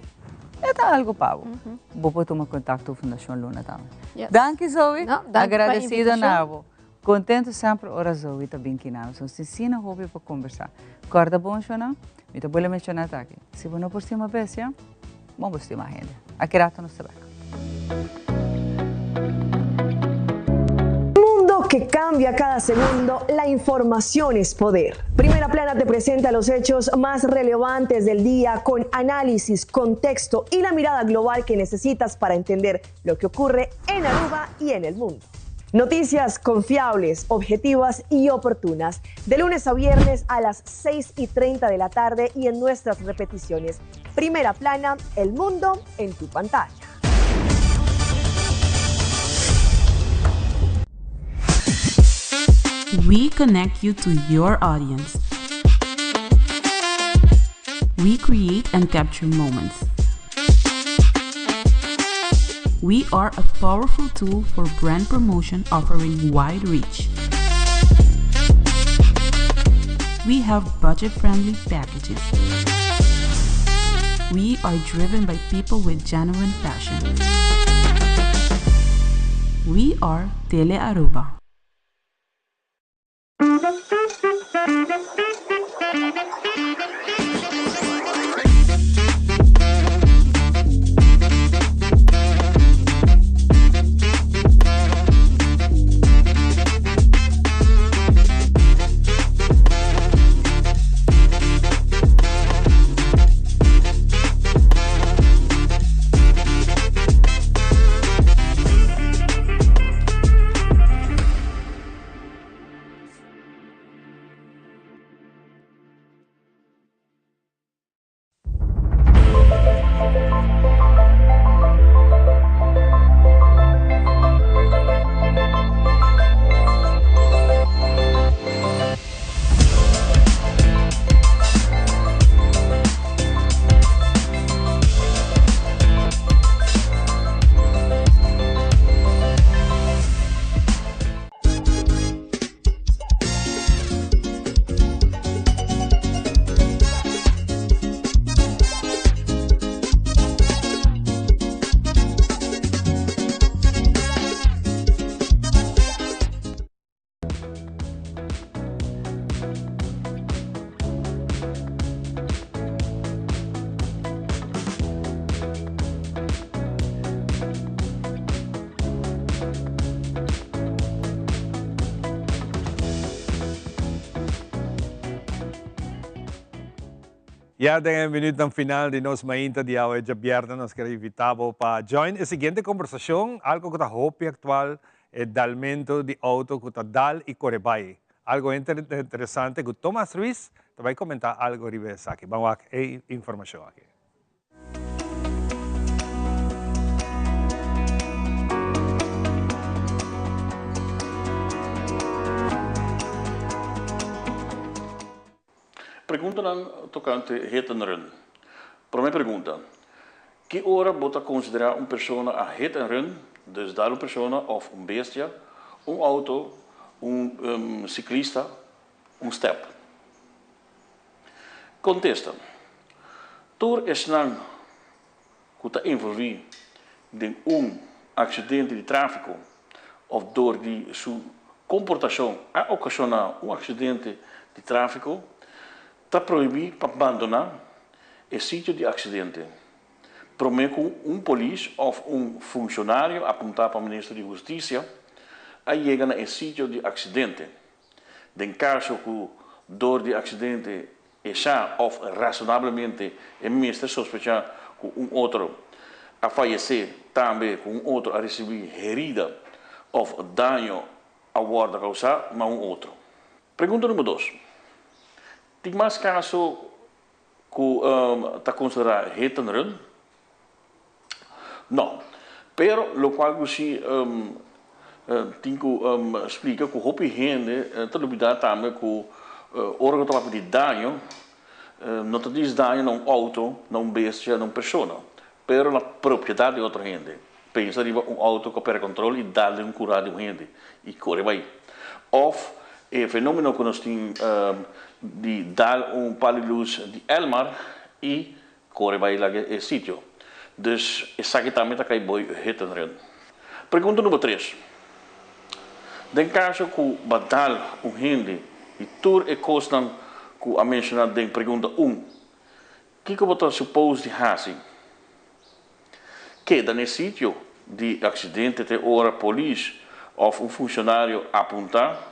e ta algu pa bo. Bo por tuma kontakto ku Fundashon Luna tambe. Danki Zoe, agradesido na bo. Contento semper ora Zoe ta bin kina nos. Nos tin sina hopi pa conversa. Corda bon shona, mi ta bolbe menciona ta aki. Si bo no por stima bestia, bon bo stima hende. Aki rato nos ta bek. Mundo que cambia cada segundo, la información es poder. Primera Plana te presenta los hechos más relevantes del día con análisis, contexto y la mirada global que necesitas para entender lo que ocurre en Aruba y en el mundo. Noticias confiables, objetivas y oportunas. De lunes a viernes a las 6 y 30 de la tarde y en nuestras repeticiones. Primera plana, el mundo en tu pantalla. We connect you to your audience. We create and capture moments. We are a powerful tool for brand promotion offering wide reach. We have budget friendly packages. We are driven by people with genuine passion. We are Tele Aruba. Ya den e minuutnan final di nos mainta di awe djabièrnè nos ker invitá bo pa join e siguiente kombersashon, algo ku ta hopi aktual, e dalmento di outo ku ta dal i kore bai. Algo interesante ku Thomas Ruiz ta bai komentá algo riba esaki. Ban wak e informashon aki. Preguntanan tokante hit and run. Promé pregunta, Ki ora bo ta konsiderá un persona a hit and run, dus dal un persona òf un bestia, un outo, un siklista, un stèp? Kontesta, Tur esnan ku ta envolví den un aksidente di tráfiko òf dor di su komportashon a okashoná un aksidente di tráfiko, ta prohibí pa bandoná e sitio di aksidente promé ku un polis òf un funshonario apuntá pa Minister di Hustisia a yega na e sitio di aksidente. Den kaso ku dor di aksidente E sa òf rasonablemente e mester sospechá ku un otro a fayesé, tambe ku un otro a risibí herida òf daño a wòrdu kousá na un otro. Pregunta number dos. Tin mas kaso ku ta konsiderá hit and run? No. Pero lokual ku si tin ku splika ku hopi hende ta lubidá tambe ku ora ku ta papia di daño, no ta dis daño na un outo, na un bestia, na un persona, pero na propiedat di otro hende. Pensa riba un outo ku a perde kontrol i dal den un kurá di un hende i kore bai. Òf e fenómeno ku nos tin di dal un pal di lus di Elmar i Kore bai laga e sitio. Dus esaki tambe ta kai boi hit and run. Pregunta number tres. Den kaso ku ba dal un hende di tur e kosnan ku a menshoná den pregunta un, kiko bo ta supose di hasi? Keda n'e sitio di aksidente te ora polis òf un funshonario apuntá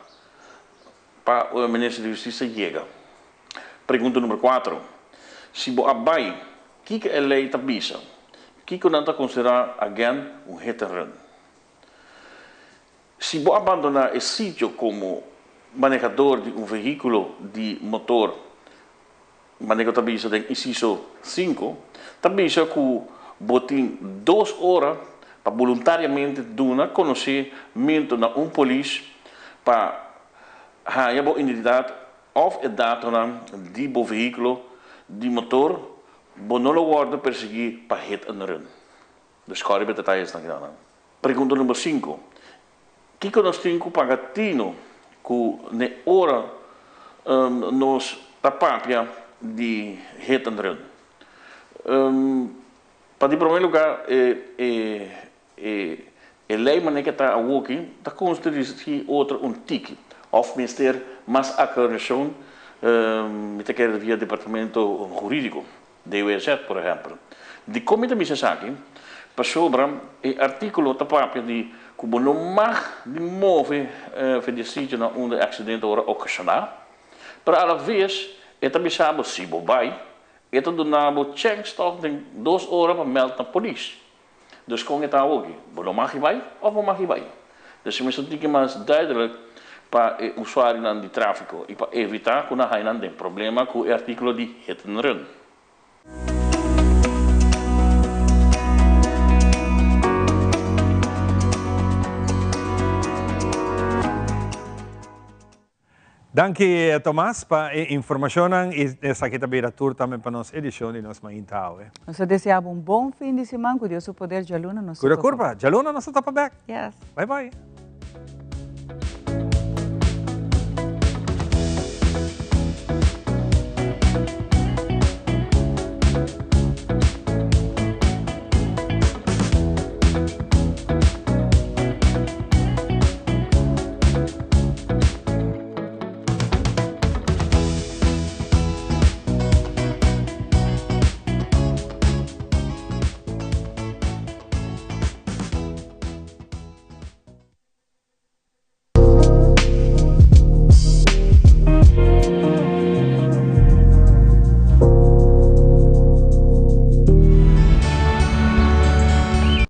pa e Minister di Hustisia yega? Pregunta number cuatro, Si bo a bay, kiko e ley ta bisa? Kiko nan ta considera again un hit and run? Si bo a bandona e sitio como manehador di un vehiculo di motor, manera cu ta bisa den inciso cinco, ta bisa cu bo tin dos ora pa boluntariamente duna conocimento na un polis pa haya bo identidad òf e datonan di bo vehíkulo di motor, bo no lo wòrdu persiguí pa hit and run. Dus kòrda riba e detayesnan akinan. Pregunta number sinku, Kiko nos tin ku paga tino ku n'e ora nos ta papia di hit and run? Pa di promé lugá e E e lei manera ke ta awoki ta konstitui otro un tiki of mester mas aklarashon, mi ta kere via departamento huridiko, DWZ por ehempel. Dikon mi ta bisa esaki? Pasobra e artikulo ta papia di ku bo no mag di move for di e sitio na unda e aksidente ora okashoná, pero alaves e ta bisa bo si bo bai e ta duna bo chèns tòg den dos ora pa mèld na polis. Dus kon e ta awoki? Bo no mag bai of bo mag bai? Dus e mester tiki mas duidelijk pa e usuarionan di trafiko i pa evita ku nan haña nan den problema ku e artikulo di hit and run. Danki Tomas pa e informacionnan y esaki ta bira tur tambe pa nos edicion di nos mainta awe. Nos ta desea bo un bon fin di siman cu Dios su poder djaluna nos ta Cura topa. curpa, djaluna nos ta topa bek. Yes. Bye bye.